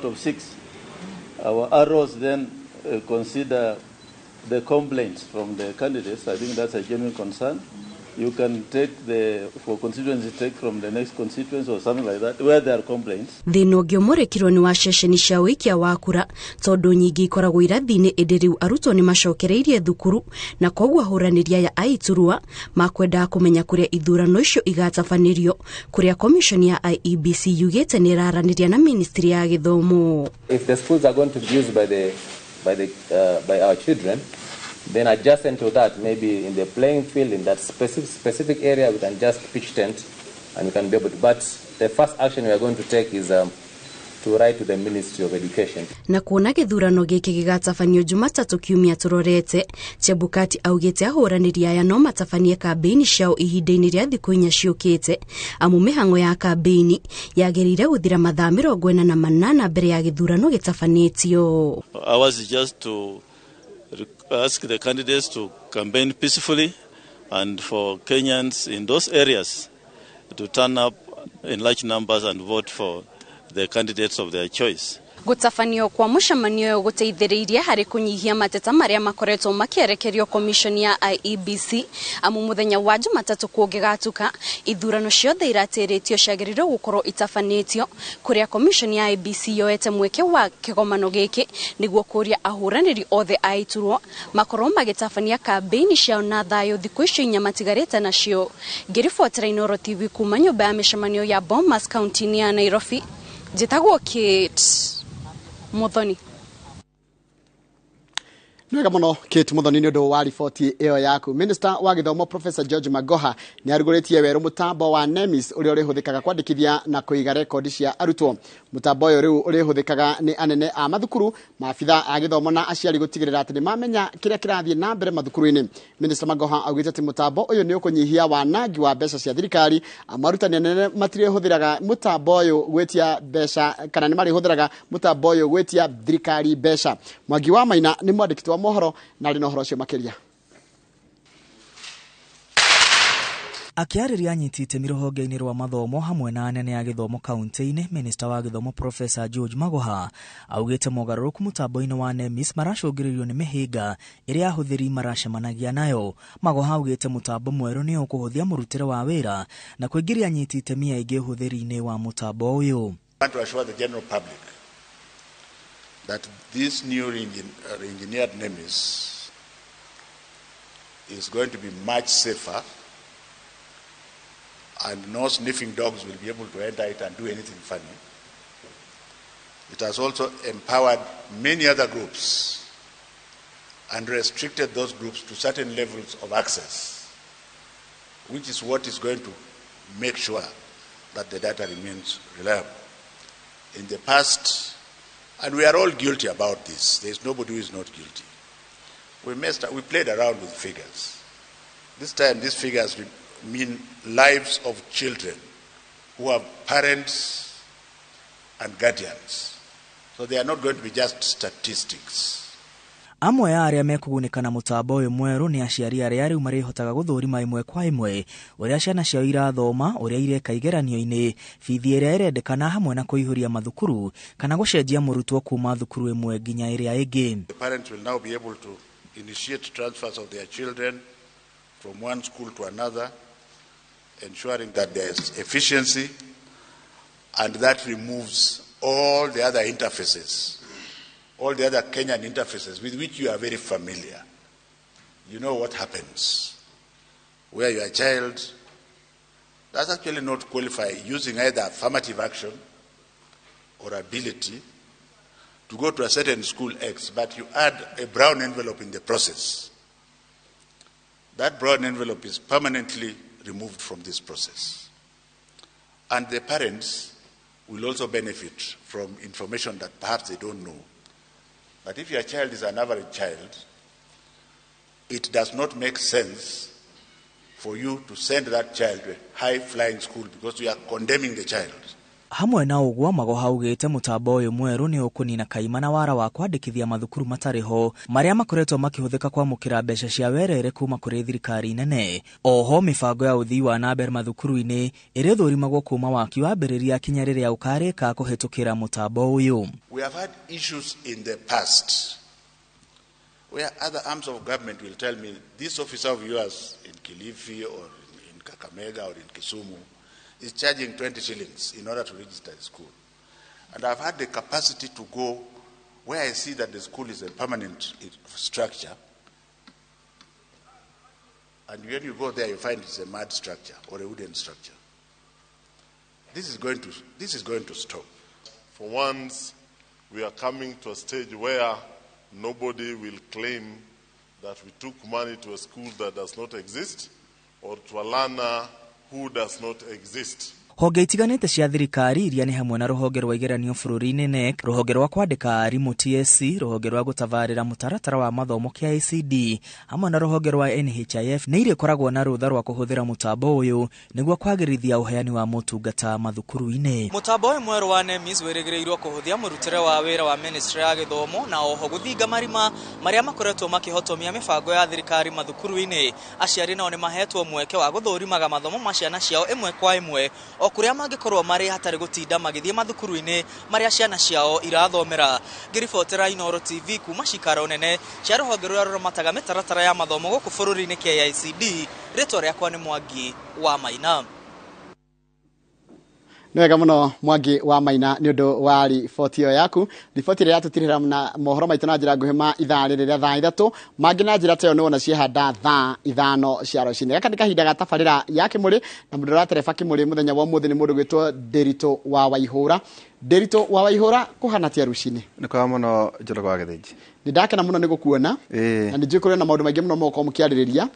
Of 6, our arrows then consider the complaints from the candidates. I think that's a genuine concern. You can take the, for constituency, take from the next constituency or something like that, where there are complaints. Thĩna ũngĩ ũmũrĩkirwo nĩ wa ceceni cia ũikia wa kura, tondũ nyingĩ ikoragwo irathi-inĩ, ĩndĩ rĩu arutwo nĩ macokereirie thukuru, na koguo ahũranĩri aya a iturwa makwendaga kũmenya kũrĩa ithurano icio igatabanĩrio, kũrĩa commission ya IEBC yugĩte nĩ ĩraranĩria na ministry ya gĩthomo. If the schools are going to be used by our children, then adjacent to that, maybe in the playing field, in that specific area, we can just pitch tent and we can be able to. But the first action we are going to take is to write to the Ministry of Education. Na kuona gĩthurano gĩkĩ gĩgatabanio Jumatatũ kiumia tũrorete, Chebukati augĩte ahũranĩri aya no matabanie kambĩini ciao ihinda-inĩ rĩa thikũ 4 ciũkĩte, amu mĩhang'o ya kambĩini yagĩrĩire gũthira mathaa 48 mbere ya gĩthurano gĩtabanĩtio. Ours is just to ask the candidates to campaign peacefully and for Kenyans in those areas to turn up in large numbers and vote for the candidates of their choice. Gũtabanio kwa mũcemanio ũyũ gũteithĩrĩirie harĩ kũnyihia mateta marĩa makoretwo makĩerekerio commission ya IEBC, amu mũthenya wa Jumatatũ kũngĩgatuka ithurano ciothe iratĩrĩtio ciagĩrĩirwo gũkorwo itabanĩtio, kũrĩa commission ya IEBC yoete mweke wa kĩgomano gĩkĩ nĩguo kũria ahũranĩri othe a iturwa makorwo magĩtabania kambĩini ciao na thayũ thikũ icio 4 matigarĩte nacio. Ngĩribotera Inooro TV kuma nyũmba ya mĩcemanio ya Bomas kaunti-inĩ ya Nairobi, njĩtagwo Kate Muthoni. Nĩ wega mũno Kate Muthoni nĩ ũndũ wa riboti ĩyo yaku. Minister wa gĩthomo Professor George Magoha nĩ arugũrĩtie werũ mũtambo wa NEMIS ũrĩa ũrĩhũthĩkaga kwandĩkithia na kũiga rekondi cia arutwo. Mũtambo ũyũ rĩu ũrĩhũthĩkaga nĩ anene a mathukuru, maabitha a gĩthomo na aciari gũtigĩrĩra atĩ nĩ mamenya kĩrĩa kĩrathiĩ na mbere mathukuru-inĩ. Minister Magoha augĩte atĩ mũtambo ũyũ nĩ ũkũnyihia wanangi wa mbeca cia thirikari, amu arutani anene matirĩhũthĩraga mũtambo ũyũ gwĩtia mbeca, kana nĩ marĩhũthĩraga mũtambo ũyũ gwĩtia thirikari mbeca. Mwangi wa Maina nĩ mwandĩki wa mohoro na arĩ na ũhoro ũcio makĩria. Akĩarĩria anyiti itemi rũhonge-inĩ rwa mathomo hamwe na anene a gĩthomo kaunti-inĩ, Minister wa gĩthomo Professor George Magoha augĩte mogarũrũku mũtambo-inĩ wa NEMIS maracũngĩrĩrio nĩ mĩhĩnga ĩrĩa ahũthĩri maracemanagia nayo. Magoha augĩte mũtambo mwerũ nĩ ũkũhũthia mũrutĩre wa wĩra na kũingĩria anyiti itemi aingĩ ũhũthĩri-inĩ wa mũtambo ũyũ. I want to assure the general public that this new re-engineered NEMIS is going to be much safer, and no sniffing dogs will be able to enter it and do anything funny. It has also empowered many other groups and restricted those groups to certain levels of access, which is what is going to make sure that the data remains reliable. In the past, and we are all guilty about this, there is nobody who is not guilty. We messed up, we played around with figures. This time, these figures mean lives of children who have parents and guardians. So they are not going to be just statistics. Amwe a arĩa mekũgunĩka na mũtambo ũyũ mwerũ nĩ aciari arĩa rĩu marĩhotaga gũthũrima ĩmwe kwa ĩmwe ũrĩa ciana ciao irathoma, ũrĩa ireka igeranio-inĩ, bithi ĩrĩa ĩrendekana hamwe na kũihũria mathukuru kana gũcenjia mũrutwo kuma thukuru ĩmwe nginya ĩrĩa ĩngĩ. The parents will now be able to initiate transfers of their children from one school to another, ensuring that there is efficiency, and that removes all the other interfaces, all the other Kenyan interfaces with which you are very familiar. You know what happens where your child does actually not qualify using either affirmative action or ability to go to a certain school X, but you add a brown envelope in the process. That brown envelope is permanently removed from this process. And the parents will also benefit from information that perhaps they don't know. But if your child is an average child, it does not make sense for you to send that child to a high-flying school because you are condemning the child. Hamwe na ũguo Magoha augĩte mũtambo ũyũ mwerũ nĩ ũkũnina kaimana wara wa kwandĩkithia mathukuru matarĩ ho marĩa makoretwo makĩhũthĩka kwamũkĩra mbeca cia werere kuma kũrĩ thirikari nene. Oho mĩbango ya ũthii wa na mbere mathukuru-inĩ ĩrĩthũrimagwo kuma waki wambĩrĩria kinya rĩrĩa ũkarĩka kũhĩtũkĩra mũtambo ũyũ. We have had issues in the past where other arms of government will tell me, this officer of yours in Kilifi or in Kakamega or in Kisumu is charging 20 shillings in order to register the school. And I've had the capacity to go where I see that the school is a permanent structure. And when you go there, you find it's a mud structure or a wooden structure. This is going to stop. For once, we are coming to a stage where nobody will claim that we took money to a school that does not exist or to a learner who does not exist. Honge itiganĩte cia thirikari iria nĩ hamwe na rũhonge rwa igeranio bũrũri-inĩ KNEC, rũhonge rwa kwandĩka arimũ TSC, rũhonge rwa gũtabarĩra mũtaratara wa mathomo KICD, hamwe na rũhonge rwa NHIF nĩ irĩkoragwo na rũtha rwa kũhũthĩra mũtambo ũyũ nĩguo kwagĩrithia ũheani wa motungata mathukuru-inĩ. Mũtambo ũyũ mwerũ wa NEMIS wĩrĩgĩrĩirwo kũhũthia mũrutĩre wa wĩra wa ministry ya gĩthomo na oho gũthinga marima marĩa makoretwo makĩhotomia mĩbango ya thirikari mathukuru-inĩ. Aciari nao nĩ mahetwo mweke wa gũthũrimaga mathomo ma ciana ciao ĩmwe kwa ĩmwe o kũrĩa mangĩkorwo marĩ hatarĩ gũtinda magĩthiĩ mathukuru-inĩ marĩa ciana ciao irathomera. Ngĩribotera Inooro TV kuma cikaro nene cia rũhonge rũrĩa rũramataga mĩtaratara ya mathomo gũkũ bũrũri-inĩ KICD, rĩtwa rĩakwa nĩ Mwangi wa Maina. Nĩ wega mũno Mwangi wa Maina nĩ ũndũ wa riboti ĩyo yaku. Riboti ĩrĩa yatũtirĩra na mohoro maitũ na njĩra nguhĩ ma ithaa rĩrĩ rĩa thaa 3 mangĩ na njĩra ta ĩyo nĩ wona ciehanda thaa 5 cia rũcinĩ. Gaka nĩ kahinda ga tabarĩra ya Kĩmũrĩ na mũndũ ũratereba Kĩmũrĩ mũthenya wa ũmũthĩ nĩ mũndũ gwĩtwo Ndĩritũ wa Waihũra. Ndĩritũ wa Waihũra kũhana tia rũcinĩ? Nĩ kwega mũno Njoroge wa Gĩthĩnji. Nĩ ndakena mũno nĩ gũkuona na nĩ njũĩ kũrĩ na maũndũ maingĩ mũno mũgũkorwo mũkĩarĩrĩria,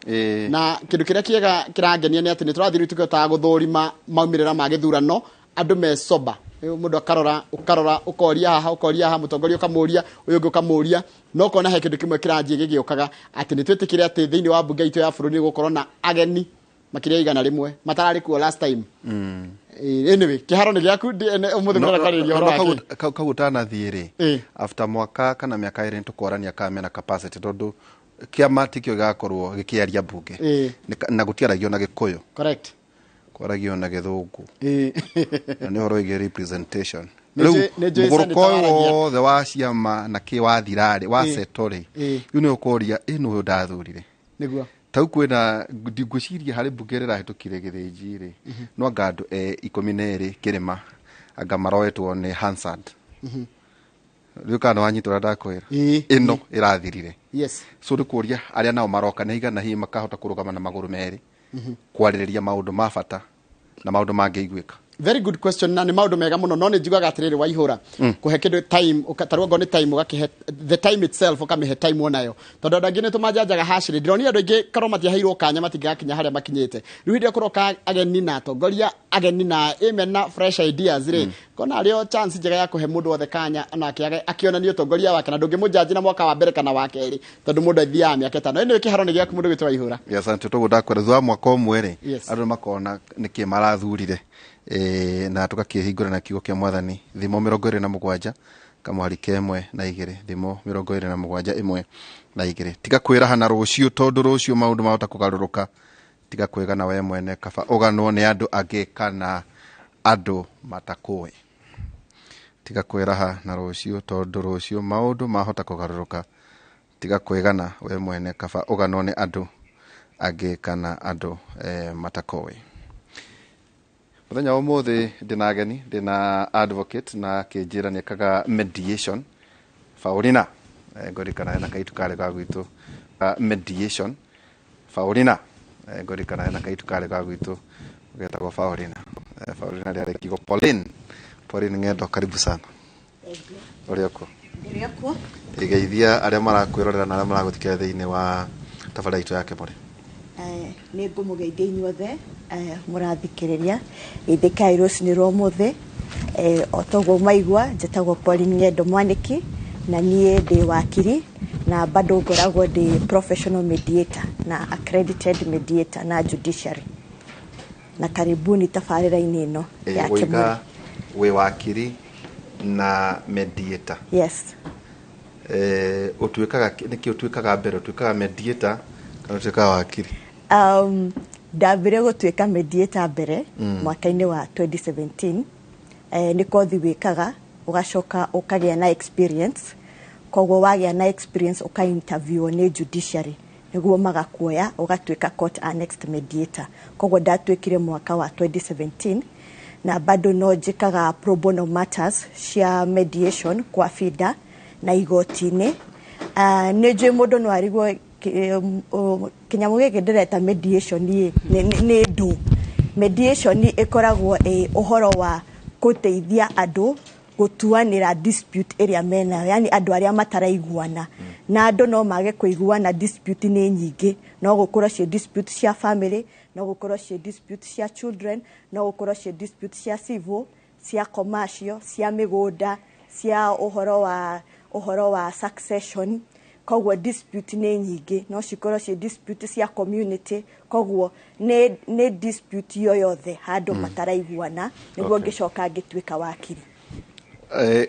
na kĩndũ kĩrĩa kĩega kĩrangenia nĩ atĩ nĩ tũrathiĩ rĩu tũkĩhotaga gũthũrima maumĩrĩra ma gĩthurano andũ me sober. Mũndũ akarora ũkarora ũkoria haha ũkoria haha mũtongoria ũkamũria ũyũ ũngĩ ũkamũria, no ũkona he kĩndũ kĩmwe kĩranjia gĩgĩũkaga atĩ nĩ twĩtĩkĩre atĩ thĩinĩ wa mbunge itũ ya bũrũri nĩ gũkorwo na ageni makĩria 100 matararĩ kuo last time. Anyway, kĩharo nĩ gĩaku ũmũthĩ mũrakarĩria ũhoro wa kĩ? Kau ũtanathiĩ rĩ, after mwaka kana mĩaka 2 nĩtũkwarania kana mena capacity tondũ kĩama tikĩo gĩgakorwo gĩkĩaria mbunge na gũtiaragio na Gĩkũyũ. Correct. Kwaragio na Gĩthũngũ. Na nĩ ũhoro wĩgiĩ representation. Rĩu mũgũrũko ũyũ wothe wa ciama na kĩ wathira-rĩ, wa settle rĩ, rĩu nĩ ũkoria ĩ nũ ũyũ ndathurire. Nĩguo. Tau kwĩna ngwĩciria harĩ mbunge ĩrĩa ĩrahĩtũkire Gĩthĩnji rĩ, no anga andũ 12 kĩrĩma anga maroetwo nĩ Hansard. Rĩu kana wanyita ũrĩa ndakwĩra, ĩno ĩrathirire. Yes. So nĩ kũria arĩa nao maroka nĩ aigana hihi makahota kũrũgama na magũrũ merĩ kwarĩrĩria maũndũ ma bata na maũndũ mangĩiguĩka. Very good question na nĩ maũndũ mega mũno no nĩ njugaga atĩrĩrĩ Waihũra, kũhe kĩndũ time tarĩu okorwo nĩ time ũgakĩhe the time itself ũkamĩhe time onayo tondũ andũ angĩ nĩ tũmanjanjaga hacĩrĩ. Ndĩronire andũ aingĩ korwo matiaheirwo kanya matingĩgakinya harĩa makinyĩte. Rĩu hĩndĩ ĩrĩa kũroka ageni na atongoria ageni na mena fresh ideas rĩ, kona arĩo chance njega ya kũhe mũndũ wothe kanya onake akĩonania ũtongoria wake na ndũngĩmũnjanji na mwaka wa mbere kana wa kerĩ tondũ mũndũ athiaga mĩaka 5. Anyway, kĩharo nĩ gĩaku mũndũ gwĩtwo Waihũra. Yes, asante. Toguo ndakwĩra thutha wa mwaka ũmwe rĩ, andũ makona nĩkĩ marathurire na tũgakĩhingũra na kiugo kĩa mwathani thimo 27 kamwari ka 1 na 2 thimo 27 1 na 2. Tiga kwĩraha na rũciũ tondũ rũciũ maũndũ mahota kũgarũrũka. Tiga kwĩgana we mwene, kaba ũganwo nĩ andũ angĩ kana andũ matakũĩ. Tiga kwĩraha na rũciũ tondũ rũciũ maũndũ mahota kũgarũrũka. Tiga kwĩgana we mwene, kaba ũganwo nĩ andũ angĩ kana andũ matakũĩ. Mũthenya wa ũmũthĩ ndĩna ageni, ndĩna advocate na kĩnjĩra nĩ ekaga mediation Paulina. Ngũririkana hena kaitu karĩ ga gwitũ mediation Paulina. Ngũririkana hena kaitu karĩ ga gwitũ getagwo Paulina. Paulina rĩarĩ kiugo Pauline. Pauline Ng'endo, karibu sana. Ũrĩ okuo? Ndĩrĩ okuo. Ĩgeithia arĩa marakwĩrorera na arĩa maragũthikĩrĩria thĩinĩ wa tabarĩra itũ ya Kĩmũrĩ. Nĩ ngũmũgeithia inyuothe mũrathikĩrĩria geithĩkai rũcinĩ rwa ũmũthĩ. O toguo maigua njĩtagwo Pauline Ng'endo Mwanĩki na niĩ ndĩ wakiri na bado ngoragwo ndĩ professional mediator na accredited mediator na judiciary. Na karibuni tabarĩra-inĩ ĩno ya Kĩmũrĩ. Wĩ wakiri na mediator. Yes. Ũtuĩkaga nĩkĩ? Ũtuĩkaga mbere ũtuĩkaga mediator kana ũtuĩkaga wakiri? Ndambire gũtuĩka mediator mbere mwaka-inĩ wa 2017. Nĩ kothi wĩkaga, ũgacoka ũkagĩa na experience. Koguo wagĩa na experience, ũka interview nĩ judiciary nĩguo magakuoya ũgatuĩka court annexed mediator. Koguo ndatuĩkire mwaka wa 2017, na bado no njĩkaga pro bono matters cia mediation kwa FIDA na igoti-inĩ. Nĩ njũĩ mũndũ no arigwo kĩnyamũ gĩkĩ ndĩreta mediation ĩ nĩ ndũ. Mediation ĩkoragwo ĩ ũhoro wa gũteithia andũ gũtuanĩra dispute ĩrĩa menayo, yani andũ arĩa mataraiguana. Na andũ no mage kũiguana, dispute nĩ nyingĩ, no gũkorwo ciĩ dispute cia family, no gũkorwo ciĩ dispute cia children, no gũkorwo ciĩ dispute cia civil, cia commercial, cia mĩgũnda, cia ũhoro wa succession. Koguo dispute nĩ nyingĩ, no cikorwo ciĩ dispute cia community. Koguo nĩ dispute yoyothe handũ mataraiguana, nĩguo ngĩcoka ngĩtuĩka wakiri.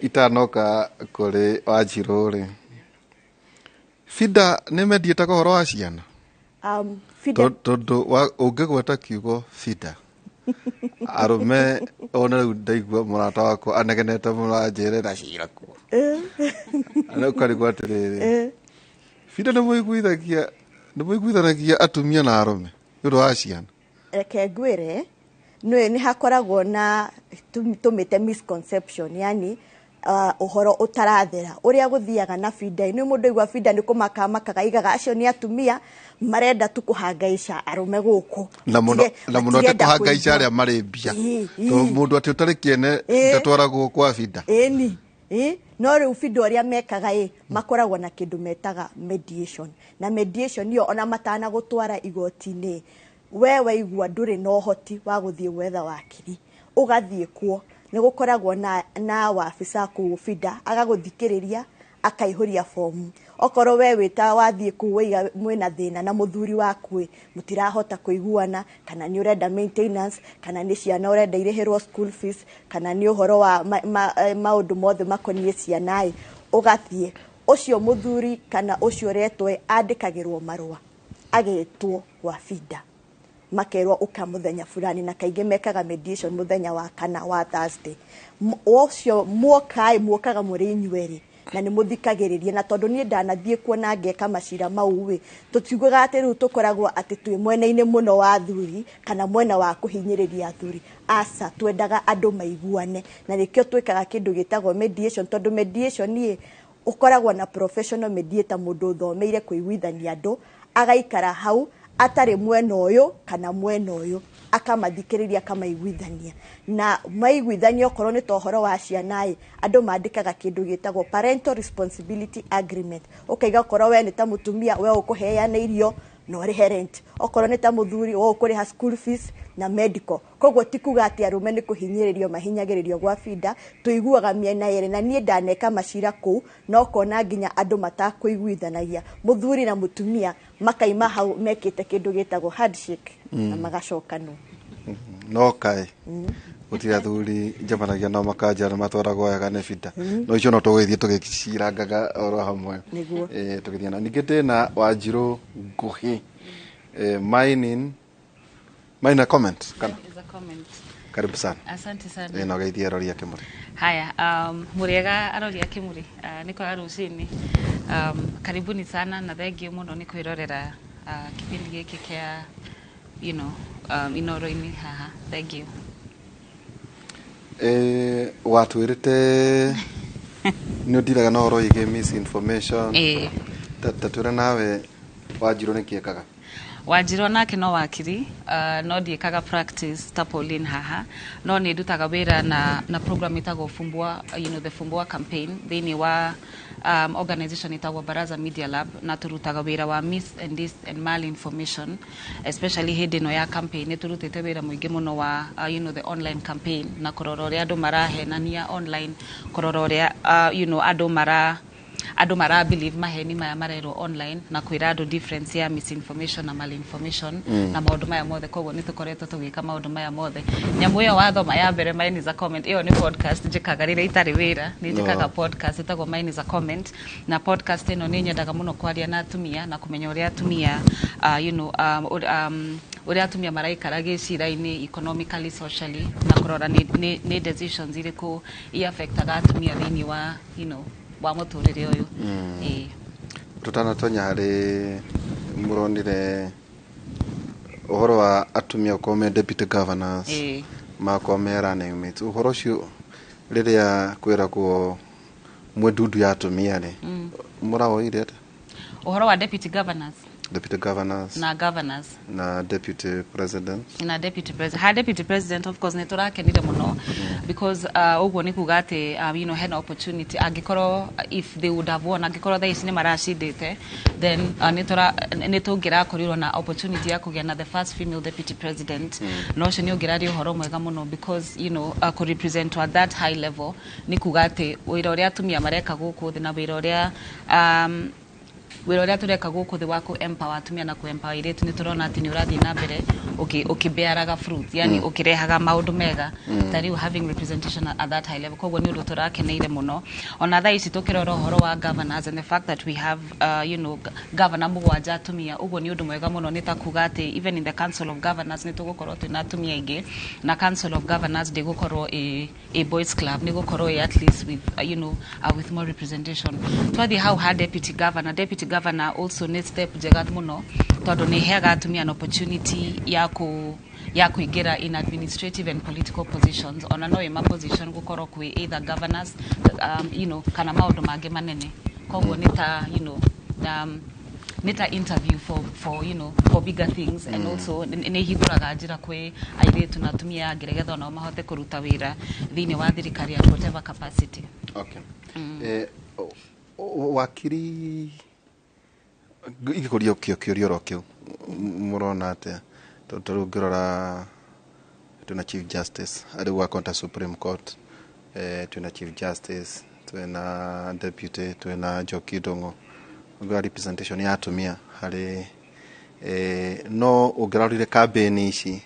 Itanoka kũrĩ Wanjirũ rĩ, FIDA nĩ mendiĩtaga ũhoro wa ciana? FIDA. Tondũ ũngĩgweta kiugo FIDA, arũme ona rĩu ndaigua mũrata wakwa anegenete mũno, anjĩre na cira kuo na ũkarigwo atĩrĩrĩ, FIDA nĩ mũiguithanagia atumia na arũme nĩ ũndũ wa ciana? Reke ngwĩre, nĩ hakoragwo na tũmĩte misconception, yani ũhoro ũtarathera ũrĩa gũthiaga na FIDA. Nĩ mũndũ aigua FIDA nĩ kũmaka makaga, aigaga acio nĩ atumia marenda tu kũhangaica arũme gũkũ. Na mũno na mũno atĩ Matirenda kũhangaica kũigua. arĩa marĩ mbia. Ĩ. Tondũ mũndũ atĩ ũtarĩ kĩene ndatwaragwo kwa FIDA. Ĩni ĩ, no rĩu FIDA ũrĩa mekaga ĩ, makoragwo na kĩndũ metaga mediation, na mediation iyo ona matana gũtwara igoti-inĩ, we waigua ndũrĩ na ũhoti wa gũthiĩ gwetha wakiri, ũgathiĩ kuo, nĩ gũkoragwo na wabica kũu FIDA, agagũthikĩrĩria, akaihũria fomu. Okorwo we wĩta wathiĩ kũu waiga mwĩna thĩna na mũthuri waku ĩ, mũtirahota kũiguana, kana nĩ ũrenda maintenance, kana nĩ ciana ũrenda irĩhĩrwo school fees, kana nĩ ũhoro wa maũndũ mothe makoniĩ ciana ĩ, ũgathiĩ ũcio mũthuri kana ũcio ũretwo ĩ, andĩkagĩrwo marũa agetwo gwa FIDA, makerwo ũka mũthenya fulani, na kaingĩ mekaga mediation mũthenya wa kana wa Thursday. Ũcio muoka ĩ, muokaga mũrĩ inyuerĩ na nĩ mũthikagĩrĩria. Na tondũ niĩ ndanathiĩ kuona ngeka macira mau ĩ, tũtiugaga atĩ rĩu tũkoragwo atĩ twĩ mwena-inĩ mũno wa athuri kana mwena wa kũhinyĩrĩria athuri, aca. Twendaga andũ maiguane, na nĩkĩo twĩkaga kĩndũ gĩtagwo mediation, tondũ mediation ĩ, ũkoragwo na professional mediator, mũndũ ũthomeire kũiguithania andũ, agaikara hau atarĩ mwena ũyũ kana mwena ũyũ, akamathikĩrĩria, akamaiguithania, na maiguithania, okorwo nĩ ta ũhoro wa ciana ĩ, andũ mandĩkaga kĩndũ gĩtagwo parental responsibility agreement. Ũkaiga okorwo we nĩ ta mũtumia, we ũkũheana irio na ũrĩhe rent, okorwo nĩ ta mũthuri, we ũkũrĩha school fees na medical. Koguo ti kuga atĩ arũme nĩ kũhinyĩrĩrio mahinyagĩrĩrio gwa FIDA. Tũiguaga mĩena yerĩ, na niĩ ndaneka macira kũu no kona nginya andũ matakũiguithanagia, mũthuri na mũtumia makaima hau mekĩte kĩndũ gĩtagwo handshake na magacokanwo. No kaĩ gũtirĩ athuri njemanagia nao makanja nĩ matwaragwo wega nĩ FIDA? No icio no tũgũgĩthiĩ tũgĩcirangaga oro hamwe. Nĩguo. Tũgĩthiĩ na ningĩ ndĩna Wanjirũ Nguhĩ, mining minor comment kana? Is a comment. Karibu sana. Asante sana. Na ũgeithie arori a Kĩmũrĩ. Haya, mũrĩega arori a Kĩmũrĩ, nĩ kwaga rũcinĩ. Karibuni sana na thengiũ mũno nĩ kwĩrorera kĩbindi gĩkĩ kĩa Inoro-inĩ haha. Thengiũ. Watwĩrĩte nĩ ũndiraga na ũhoro wĩgiĩ misinformation. Ĩĩ. Ta twĩre nawe Wanjirũ nĩ kĩekaga. Wanjirũ nake no wakiri, no ndiĩkaga practice ta Pauline haha, no nĩ ndutaga wĩra na program ĩtagwo Fumbua, the Fumbua campaign thĩinĩ wa organization ĩtagwo Baraza Media Lab, na tũrutaga wĩra wa mis and dis and malinformation, especially hĩndĩ ĩno ya campaign. Nĩ tũrutĩte wĩra mũingĩ mũno wa the online campaign, na kũrora ũrĩa andũ marahenania online, kũrora ũrĩa andũ mara Andũ mara believe maheni maya marerwo online na kwĩra andũ difference ya misinformation na malinformation na maũndũ maya mothe. Koguo nĩ tũkoretwo tũgĩka maũndũ maya mothe. Nyamũ ĩyo wathoma ya mbere, "Mine is a Comment", ĩyo nĩ podcast njĩkaga rĩrĩa itarĩ wĩra. Nĩ njĩkaga podcast ĩtagwo Mine is a Comment, na podcast ĩno nĩ nyendaga mũno kwaria na atumia na kũmenya ũrĩa atumia ũrĩa atumia maraikara gĩcira-inĩ, economically, socially, na kũrora nĩ decisions irĩkũ i-affectaga atumia thĩinĩ wa wa mũtũrĩre ũyũ. Ĩĩ. Tũtanatonya harĩ mũronire ũhoro wa atumia gũkorwo me deputy governors, makorwo me running mates, ũhoro ũcio rĩrĩa kwĩragwo mwĩ ndundu ya atumia rĩ, mũrawoire atĩa? Ũhoro wa deputy governors? Deputy governors. Na governors. Na deputy president. Na deputy president. Ha deputy president, of course nĩ tũrakenire mũno because ũguo nĩ kuga atĩ hena opportunity angĩkorwo, if they would have won, angĩkorwo thaa ici nĩ maracindĩte, then nĩ tũngĩrakorirwo na opportunity ya kũgĩa na the first female deputy president. Na ũcio nĩ ũngĩrarĩ ũhoro mwega mũno because kũ-represent at that high level nĩ kuga atĩ wĩra ũrĩa atumia mareka gũkũ thĩ na wĩra ũrĩa tũreka gũkũ thĩ wa kũ empower atumia na kũ empower airĩtu, nĩ tũrona atĩ nĩ ũrathiĩ na mbere ũkĩbearaga fruits, yani ũkĩrehaga maũndũ mega ta rĩu having representation at that high level. Koguo nĩ ũndũ tũrakeneire mũno. Ona thaa ici tũkĩrora ũhoro wa governors and the fact that we have governor mũgwanja atumia, ũguo nĩ ũndũ mwega mũno. Nĩ ta kuga atĩ even in the Council of Governors nĩ tũgũkorwo twĩna atumia aingĩ, na Council of Governors ndĩgũkorwo ĩ boys club, nĩ gũkorwo ĩ at least with with more representation. Twathiĩ hau ha deputy governor, deputy governor also nĩ step njega mũno tondũ nĩ iheaga atumia an opportunity ya kũingĩra in administrative and political positions, ona no ĩma position gũkorwo kwĩ either governors kana maũndũ mangĩ manene. Koguo nĩ ta nĩ ta interview for you know for bigger things, and also nĩ ihingũraga njĩra kwĩ airĩtu na atumia angĩ nĩgetha onao mahote kũruta wĩra thĩinĩ wa thirikari at whatever capacity. Okay. Wakiri ingĩkũria kĩũria oro kĩu, mũrona atĩa? Tondũ ta rĩu ũngĩrora twĩna chief justice arĩ gwakonta Supreme Court, twĩna chief justice, twĩna deputy, twĩna Njoki Ndung'u. Ũngĩrora representation ya atumia harĩ no ũngĩrorire kambĩni ici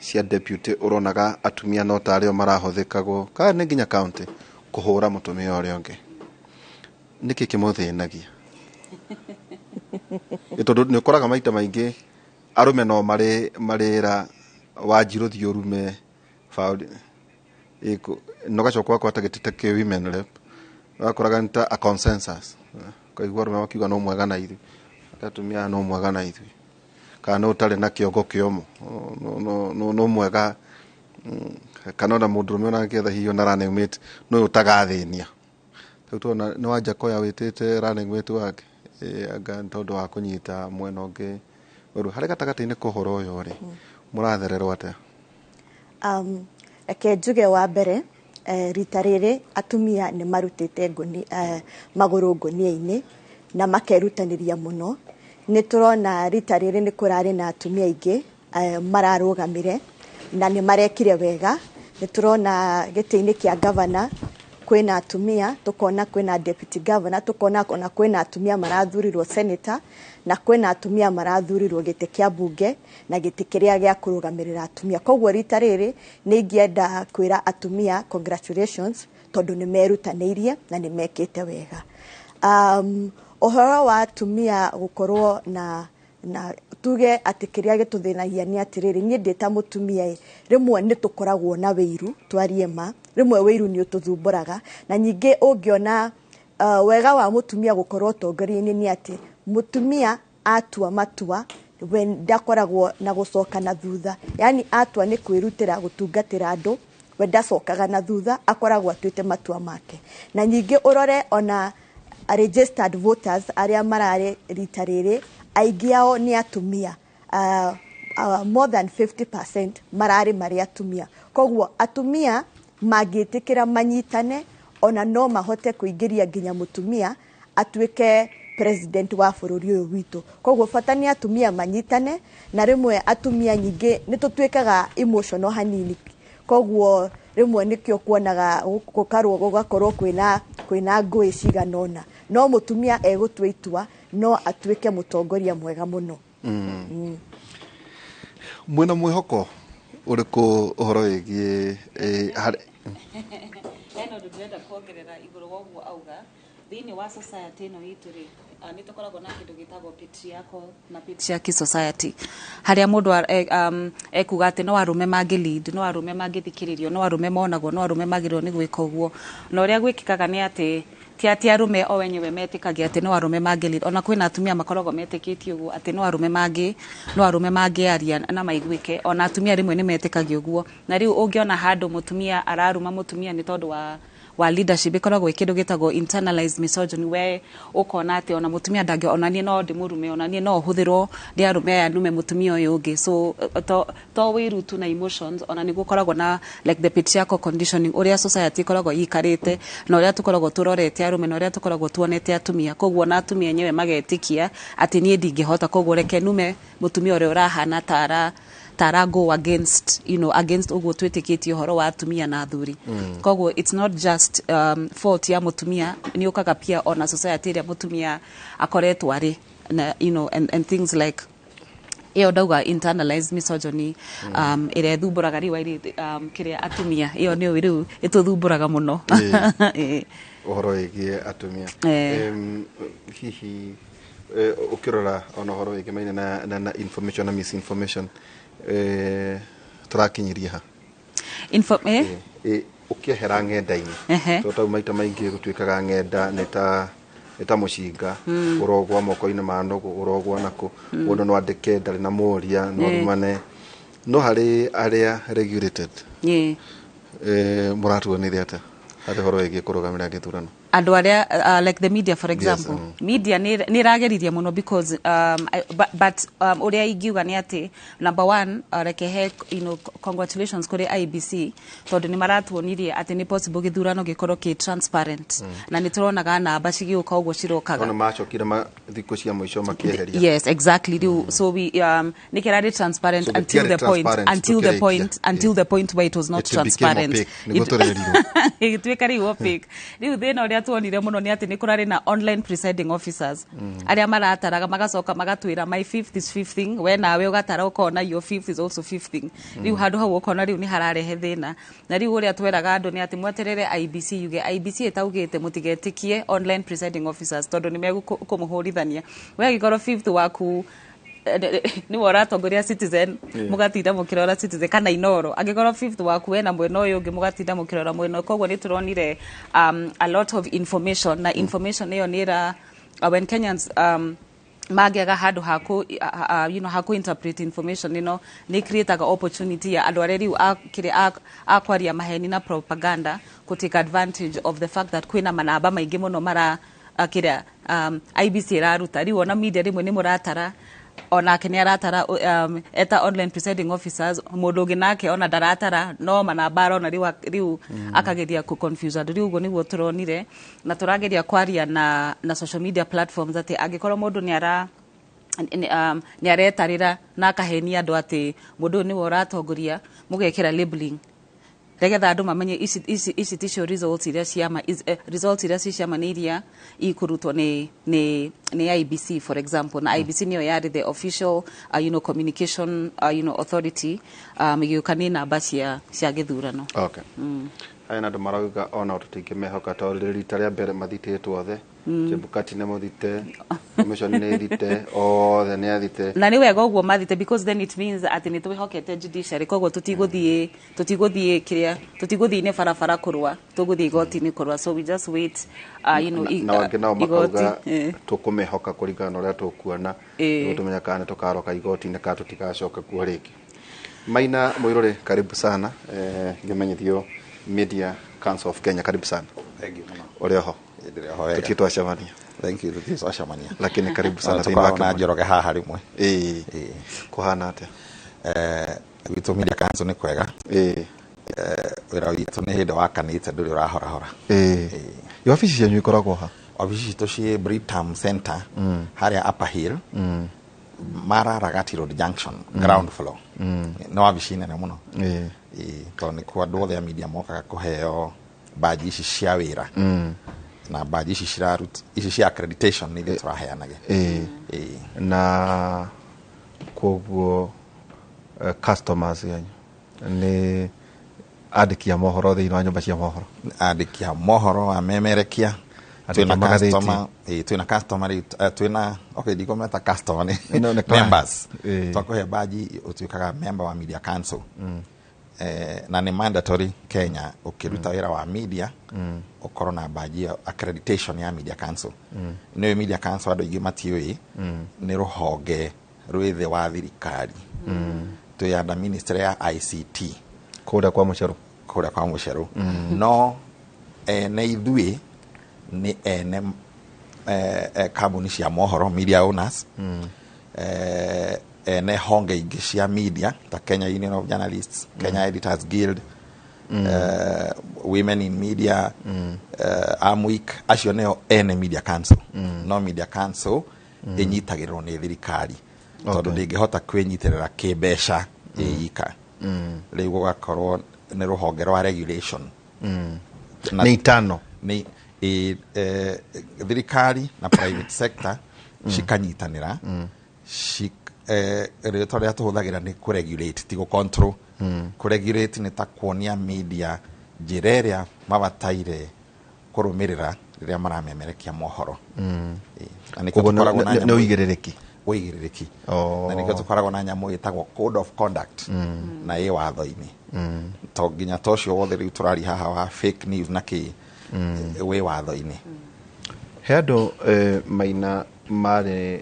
cia deputy, ũronaga atumia no tarĩo marahũthĩkagwo kana nĩ nginya county kũhũra mũtumia ũrĩa ũngĩ. Nĩkĩ kĩmũthĩnagia? Ĩ tondũ nĩ ũkoraga maita maingĩ arũme no marĩ marĩra Wanjirũ thiĩ ũrume na ũgacoka ũgakwata gĩtĩ ta kĩ women rep, ũgakoraga nĩ ta a consensus, ũkaigua arũme makiuga no mwega na ithuĩ, atumia aya no mwega na ithuĩ, kana no ũtarĩ na kĩongo kĩomũ no mwega, kana ona mũndũrũme ona angĩetha hihi ona running mate no ũyũ ũtagathĩnia. Rĩu tuona nĩ Wanjakoya wĩtĩte running mate wake, anga nĩ tondũ wa kũnyita mwena ũngĩ ũru harĩ gatagatĩ-inĩ ka ũhoro ũyũ rĩ, mũrathererwo atĩa? Reke njuge wa mbere, rita rĩrĩ atumia nĩ marutĩte ngũni, magũrũ ngũnia-inĩ na makerutanĩria mũno. Nĩ tũrona rita rĩrĩ nĩ kũrarĩ na atumia aingĩ mararũgamire na nĩ marekire wega. Nĩ tũrona gĩtĩ-inĩ kĩa gavana kwĩna atumia, tũkona kwĩna deputy governor, tũkona ona kwĩna atumia marathurirwo senator, na kwĩna atumia marathurirwo gĩtĩ kĩa bunge na gĩtĩ kĩrĩa gĩa kũrũgamĩrĩra atumia. Koguo rita rĩrĩ nĩ ingĩenda kwĩra atumia congratulations tondũ nĩ merutanĩirie na nĩ mekĩte wega. Ũhoro wa atumia gũkorwo na tuge atĩ kĩrĩa gĩtũthĩnagia nĩ atĩrĩrĩ, niĩ ndĩ ta mũtumia ĩ, rĩmwe nĩ tũkoragwo na wĩiru, twarie ma, rĩmwe wĩiru nĩ ũtũthumbũraga. Na ningĩ ũngĩona wega wa mũtumia gũkorwo ũtongoria-inĩ nĩ atĩ mũtumia atua matua we ndakoragwo na gũcoka na thutha, yani atua nĩ kwĩrutĩra gũtungatĩra andũ, we ndacokaga na thutha, akoragwo atuĩte matua make. Na ningĩ ũrore ona registered voters arĩa mararĩ rita rĩrĩ, aingĩ ao nĩ atumia, more than 50% mararĩ marĩ atumia. Koguo atumia mangĩtĩkĩra manyitane, ona no mahote kũingĩria nginya mũtumia atuĩke president wa bũrũri ũyũ witũ. Koguo bata nĩ atumia manyitane. Na rĩmwe atumia nyingĩ nĩ tũtuĩkaga emotional hanini, koguo Rĩmwe nĩkĩo kuonaga gũkarwo gũgakorwo kwĩna ngũĩ cigana ũna, no mũtumia egũtua itua no atuĩke mũtongoria mwega mũno. Mwĩna mwĩhoko ũrĩkũ ũhoro wĩgiĩ harĩ Hena ũndũ ndĩrenda kuongerera igũrũ wa ũguo auga. Thĩinĩ wa society ĩno itũ rĩ, nĩ tũkoragwo na kĩndũ gĩtagwo patriarchal na patriarchy society, harĩa mũndũ ekuga atĩ no arũme mangĩ lead, no arũme mangĩthikĩrĩrio, no arũme monagwo, no arũme magĩrĩirwo nĩ gwĩka ũguo. Na ũrĩa gwĩkĩkaga nĩ atĩ ti atĩ arũme o wenyewe metĩkagia atĩ no arũme mangĩ lead, ona kwĩna atumia makoragwo metĩkĩtie ũguo atĩ no arũme mangĩaria na maiguĩke. Ona atumia rĩmwe nĩ metĩkagia ũguo. Na rĩu ũngĩona handũ mũtumia araruma mũtumia nĩ tondũ wa leadership, ĩkoragwo ĩ kĩndũ gĩtagwo internalized misogyny, we ũkona atĩ ona mũtumia ndangĩ, ona niĩ no ndĩmũrume, ona niĩ no hũthĩrwo nĩ arũme aya nume mũtumia ũyũ ũngĩ. So to wĩru tu na emotions, ona nĩ gũkoragwo na like the patriarchal conditioning, ũrĩa society ĩkoragwo ĩikarĩte na ũrĩa tũkoragwo tũrorete arũme na ũrĩa tũkoragwo tuonete atumia. Koguo na atumia enyewe magetĩkia atĩ niĩ ndingĩhota, koguo reke nume mũtumia ũrĩa ũrahana tara go against, against ũguo twĩtĩkĩtie ũhoro wa atumia na athuri. Koguo it's not just fault ya mũtumia, nĩ ũkaga pia ona society ĩrĩa mũtumia akoretwo arĩ na, and things like ĩyo ndauga internalized misogyny, ĩrĩa ĩthumbũraga rĩu airĩtu, kĩrĩa atumia, ĩyo nĩyo rĩu ĩtũthumbũraga mũno. Ũhoro wĩgiĩ atumia. Hihi ũkĩrora ona ũhoro wĩgiĩ maina na information na misinformation, tũrakinyirie ha? Info, eh? Ũkĩehera ng'enda-inĩ, tondũ tau maita maingĩ gũtuĩkaga ng'enda nĩ ta mũcinga ũrogwa moko-inĩ ma nũgũ, ũrogwa nakũ, mũndũ no andĩke ndarĩ na mũria no arumane, no harĩ arĩa regulated, mũratuonire atĩa harĩ ũhoro wĩgiĩ kũrũgamĩrĩra gĩthurano? Andũ arĩa like the media, for example. Media nĩ ĩrageririe mũno because but ũrĩa ingiuga nĩ atĩ number one, reke he congratulations kũrĩ IEBC, tondũ nĩ maratuonirie atĩ nĩ possible gĩthurano gĩkorwo kĩ transparent, na nĩ tũronaga namba cigĩũka ũguo cirokaga. Ona macokire thikũ cia mũico makĩeheria. Yes, exactly. Rĩu so we nĩ kĩrarĩ transparent So until gĩtiarĩ the point transparent until the tũkĩrĩkia. point until the point where it was not It became transparent. opaque, nĩguo tũrerirwo. Ĩgĩtuĩka rĩu opaque. Rĩu thĩna ũrĩa tuonire mũno nĩ atĩ nĩ kũrarĩ na online presiding officers arĩa marataraga magacoka magatwĩra, "My fifth is fifthing." We nawe ũgatara ũkona your fifth is also fifthing. Rĩu handũ hau ũkona rĩu nĩ hararehe thĩna. Na rĩu ũrĩa tweraga andũ nĩ atĩ mweterere IEBC yuge. IEBC ĩtaugĩte mũtigetĩkie online presiding officers, tondũ nĩ megũkũmũhũrithania. We angĩkorwo fifth waku nĩwe ũratongoria Citizen, mũgatinda mũkĩrora Citizen kana Inoro. Angĩkorwo fifth waku wena mwena ũyũ ũngĩ, mũgatinda mũkĩrora mwena ũyũ. Koguo nĩ tũronire a lot of information, na information ĩyo nĩ ĩra when Kenyans mangĩaga handũ haku haku interpret information ĩno, nĩ createaga opportunity ya andũ arĩa rĩu kĩrĩa a kwaria maheni na propaganda ku take advantage of the fact that kwĩna manamba maingĩ mũno mara kĩrĩa IEBC ĩraruta. Rĩu ona media rĩmwe nĩ mũratara, onake nĩ aratara eta online presiding officers, mũndũ ũngĩ nake ona ndaratara, no manamba arona rĩu akageria kũ confuse andũ. Rĩu ũguo nĩguo tũronire, na tũrageria kwaria na social media platforms atĩ angĩkorwo mũndũ nĩ ara nĩ aretarĩra na akahenia andũ atĩ mũndũ ũyũ nĩwe ũratongoria, mũgekĩra labeling nĩgetha andũ mamenye ici ticio results iria ciama results iria ci ciama nĩ iria ikũrutwo nĩ IEBC, for example. Na IEBC nĩyo yarĩ the official communication authority ĩgĩũka nĩ namba cia gĩthurano. Okay. Haya, na andũ marauga ona tũtingĩmehoka tondũ rita rĩa mbere mathitĩtwo othe. Chebukati nĩ mũthite, commission nĩ thite, othe nĩ athite. Na nĩ wega ũguo mathite, because then it means atĩ nĩ twĩhokete judiciary. Koguo tũtigũthiĩ kĩrĩa, tũtigũthiĩ nĩ barabara kũrũa, tũgũthiĩ igoti-inĩ kũrũa. So we just wait na wangĩ nao igoti makauga tũkũmehoka kũringana na ũrĩa tũkuona, nĩguo tũmenye kana nĩ tũkaroka igoti-inĩ kana tũtigacoka kuo rĩngĩ. Maina Mũirũrĩ, karibu sana. Ngĩmenyithio Media Council of Kenya, karibu sana. Thank you mũno. Ũrĩ oho? Ndĩrĩ oho wega. Tũtirĩ twacemania. Thank you, tũtirĩ twacemania. Lakini karibu sana thĩinĩ wa Tũkoragwo na Kĩmani. Njoroge haha rĩmwe. Ĩĩ. Ĩĩ. Kũhana atĩa? Gwitũ Media Council nĩ kwega. Wĩra witũ nĩ hĩndĩ wakanĩte, ndũrĩ ũrahorahora. Ĩĩ, wabici cianyu ikoragwo ha? Wabici citũ ciĩ Britam Center, harĩa Upper Hill, Mara Ragati Road Junction, ground floor. Nĩ wabici nene mũno. Tondũ nĩkuo andũ othe a media mokaga kũheo baji ici cia wĩra, na baji ici cirarut ici cia accreditation nĩ ithuĩ tũraheanage. Na koguo customers yanyu nĩ andĩki a mohoro thĩinĩ wa nyũmba cia mohoro? Andĩki a mohoro, amemerekia. Andĩki a Twĩna magathĩti. customer, twĩna customer rĩu, twĩna, okay, ndikũmeta customer, nĩ No, nĩ client. members. Twakũhe baji ũtuĩkaga member wa Media Council. Na nĩ mandatory Kenya ũkĩruta wĩra wa media ũkorwo na baji ya accreditation ya Media Council. Nĩyo Media Council andũ aingĩ matiũĩ, nĩ rũhonge rwĩ thĩ wa thirikari, twĩ under ministry ya ICT. Kũrĩa kwa Mũcerũ. Kũrĩa kwa Mũcerũ. No ene ithuĩ nĩ ene kambuni cia mohoro, media owners, ene honge ingĩ cia media ta Kenya Union of Journalists, Kenya Editors Guild, Women in Media, Amwick, acio nĩo ene Media Council. No Media Council ĩnyitagĩrĩrwo nĩ thirikari tondũ ndĩngĩhota kwĩnyitĩrĩra kĩmbeca ĩika. Rĩu gũgakorwo nĩ rũhonge rwa regulation. Nĩ itano. Nĩ thirikari na private sector cikanyitanĩra. Rĩtwa rĩrĩa tũhũthagĩra nĩ kũregulate, ti gũ-control. Kũregulate nĩ ta kuonia media njĩra ĩrĩa mabataire kũrũmĩrĩra rĩrĩa maramemerekia mohoro. Na nĩkĩo Koguo tũkoragwo na nĩ nyamũ- ũigĩrĩrĩki. Ũigĩrĩrĩki. Na nĩkĩo tũkoragwo na nyamũ ĩtagwo code of conduct, na ĩ watho-inĩ, to nginya ta ũcio wothe rĩu tũraria haha wa fake news na kĩ wĩ watho-inĩ. He andũ maina marĩ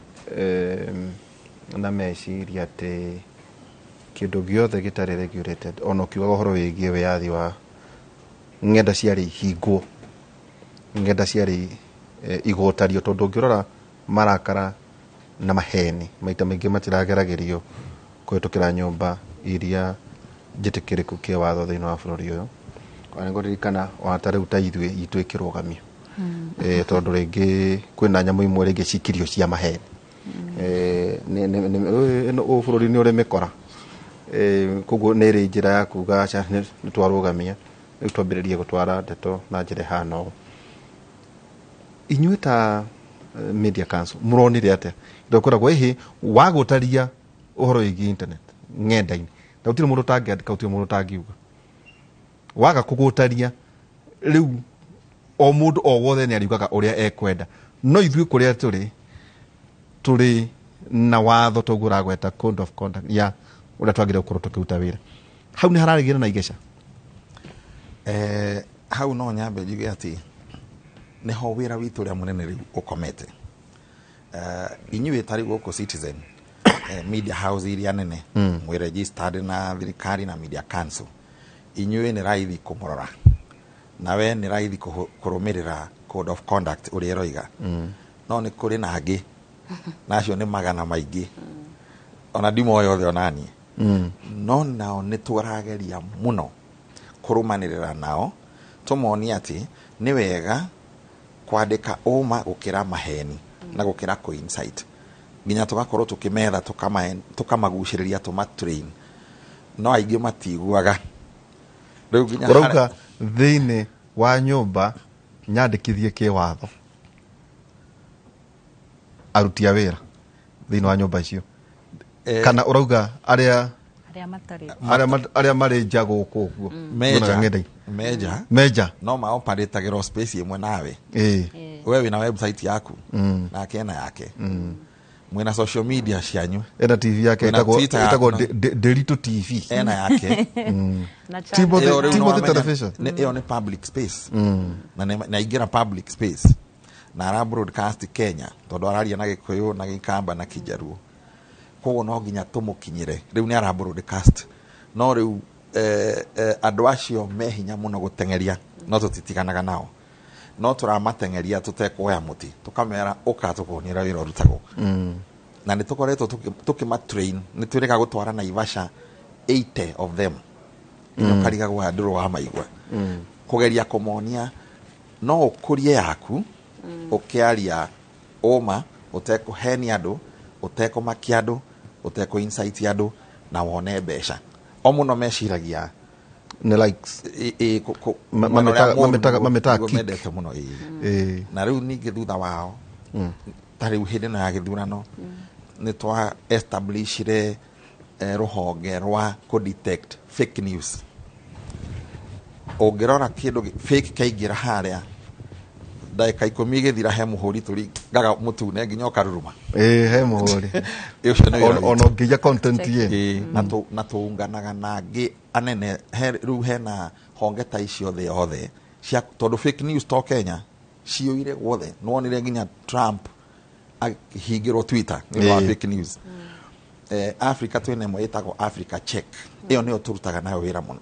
na meciria atĩ kĩndũ gĩothe gĩtarĩ regulated, ona ũkiugaga ũhoro wĩgiĩ wĩyathi wa ng'enda ciarĩ ihingwo, ng'enda ciarĩ igotario, tondũ ũngĩrora marakara na maheni maita maingĩ matirageragĩrio kũhĩtũkĩra nyũmba iria njĩtĩkĩrĩku kĩwatho thĩinĩ wa bũrũri ũyũ. Ona nĩngũririkana ona ta rĩu ta ithuĩ itũ ĩkĩrũgamio, tondũ rĩngĩ kwĩna nyamũ imwe rĩngĩ cikirio cia maheni. Ĩno ũyũ bũrũri nĩ ũrĩ mĩkora. Koguo nĩ ĩrĩ njĩra ya kuga aca, nĩ twarũgamia rĩu, twambĩrĩrie gũtwara ndeto na njĩra ĩhana ũũ. Inyuĩ ta Media Council mũronire atĩa ĩndo kwĩragwo ĩhĩ wagũtaria ũhoro wĩgiĩ internet ng'enda-inĩ, na gũtirĩ mũndũ ũtangĩandĩka, gũtirĩ mũndũ ũtangiuga, waga kũgũtaria rĩu o mũndũ o wothe nĩ ariugaga ũrĩa ekwenda? No ithuĩ kũrĩa tũrĩ, tũrĩ na watho toguo ũragweta, code of conduct ya ũrĩa twagĩrĩire gũkorwo tũkĩruta wĩra, hau nĩ hararĩgĩra na igeca? Hau no nyambe njuge atĩ nĩho wĩra witũ ũrĩa mũnene rĩu ũkomete. Inyuĩ tarĩ gũkũ Citizen, media house iria nene mwĩ registered na thirikari na Media Council, inyuĩ nĩ raithi kũmũrora, nawe nĩ raithi kũrũmĩrĩra code of conduct ũrĩa ĩroiga. No nĩ kũrĩ na angĩ, na acio nĩ magana maingĩ, ona ndimoĩ othe onaniĩ. No nao nĩ tũrageria mũno kũrũmanĩrĩra nao, tũmonie atĩ nĩ wega kwandĩka ũma gũkĩra maheni na gũkĩra kũ-incite, nginya tũgakorwo tũkĩmetha tũkamagucĩrĩria, tũmatrain, no aingĩ matiguaga rĩu nginya Ũrauga thĩinĩ wa nyũmba nyandĩkithie kĩwatho aruti a wĩra thĩinĩ wa nyũmba icio, kana ũrauga arĩa arĩa matarĩ? Arĩa marĩ nja gũkũ ũguo? Meja. Muonaga ng'enda-inĩ. Meja. Meja. No maoperatagĩrwo space ĩmwe nawe. We wĩna website yaku, nake ena yake, mwĩna social media cianyu. Ena TV yake. Wĩna ĩtagwo Twitter yaku. Ĩtagwo Nderitu TV. Ena yake. Na Timothy, Ĩyo rĩu Timothy nĩwamenya Television. Ĩyo nĩ public space, na nĩ aingĩra public space na ara broadcast Kenya, tondũ araria na Gĩkũyũ na Gĩkamba na Kĩjaruo, koguo no nginya tũmũkinyĩre. Rĩu nĩ ara broadcast, no rĩu andũ acio me hinya mũno gũteng'eria, no tũtitiganaga nao, no tũramateng'eria tũtekuoya mũtĩ, tũkamera ũka tũkuonia ũrĩa wĩra ũrutagwo. Na nĩ tũkoretwo tũkĩmatrain, nĩ twĩrĩga gũtwara Naivasha 80 of them, nginya ũkarigagwo handũ wa maigua, kũgeria kũmonia no ũkũrie yaku ũkĩaria ũma, ũtekũhenia andũ, ũtekũmakia andũ, ũtekũ incite andũ, na wone mbeca. O mũno meciragia Nĩ likes. Mametaga kick. Mendete mũno, ĩĩ. Na rĩu ningĩ thutha wao, ta rĩu hĩndĩ ĩno ya gĩthurano, nĩ twa establishire rũhonge rwa kũ detect fake news. Ũngĩrora kĩndũ fake kĩaingĩra harĩa, ndagĩka 10 igĩthira, he mũhũri tũringaga mũtune nginya ũkaruruma. Ĩĩ, he mũhũri. Ũcio nĩ wĩra Ona witũ. ũngĩiya content ĩ. Ĩĩ, na tũunganaga na angĩ anene he rĩu hena honge ta icio thĩ yothe cia, tondũ fake news to Kenya, ciyũire guothe. Nĩwonire nginya Trump akĩhingĩrwo Twitter nĩ ũndũ wa fake news. Africa twĩna ĩmwe ĩtagwo Africa Check, ĩyo nĩyo tũrutaga nayo wĩra mũno.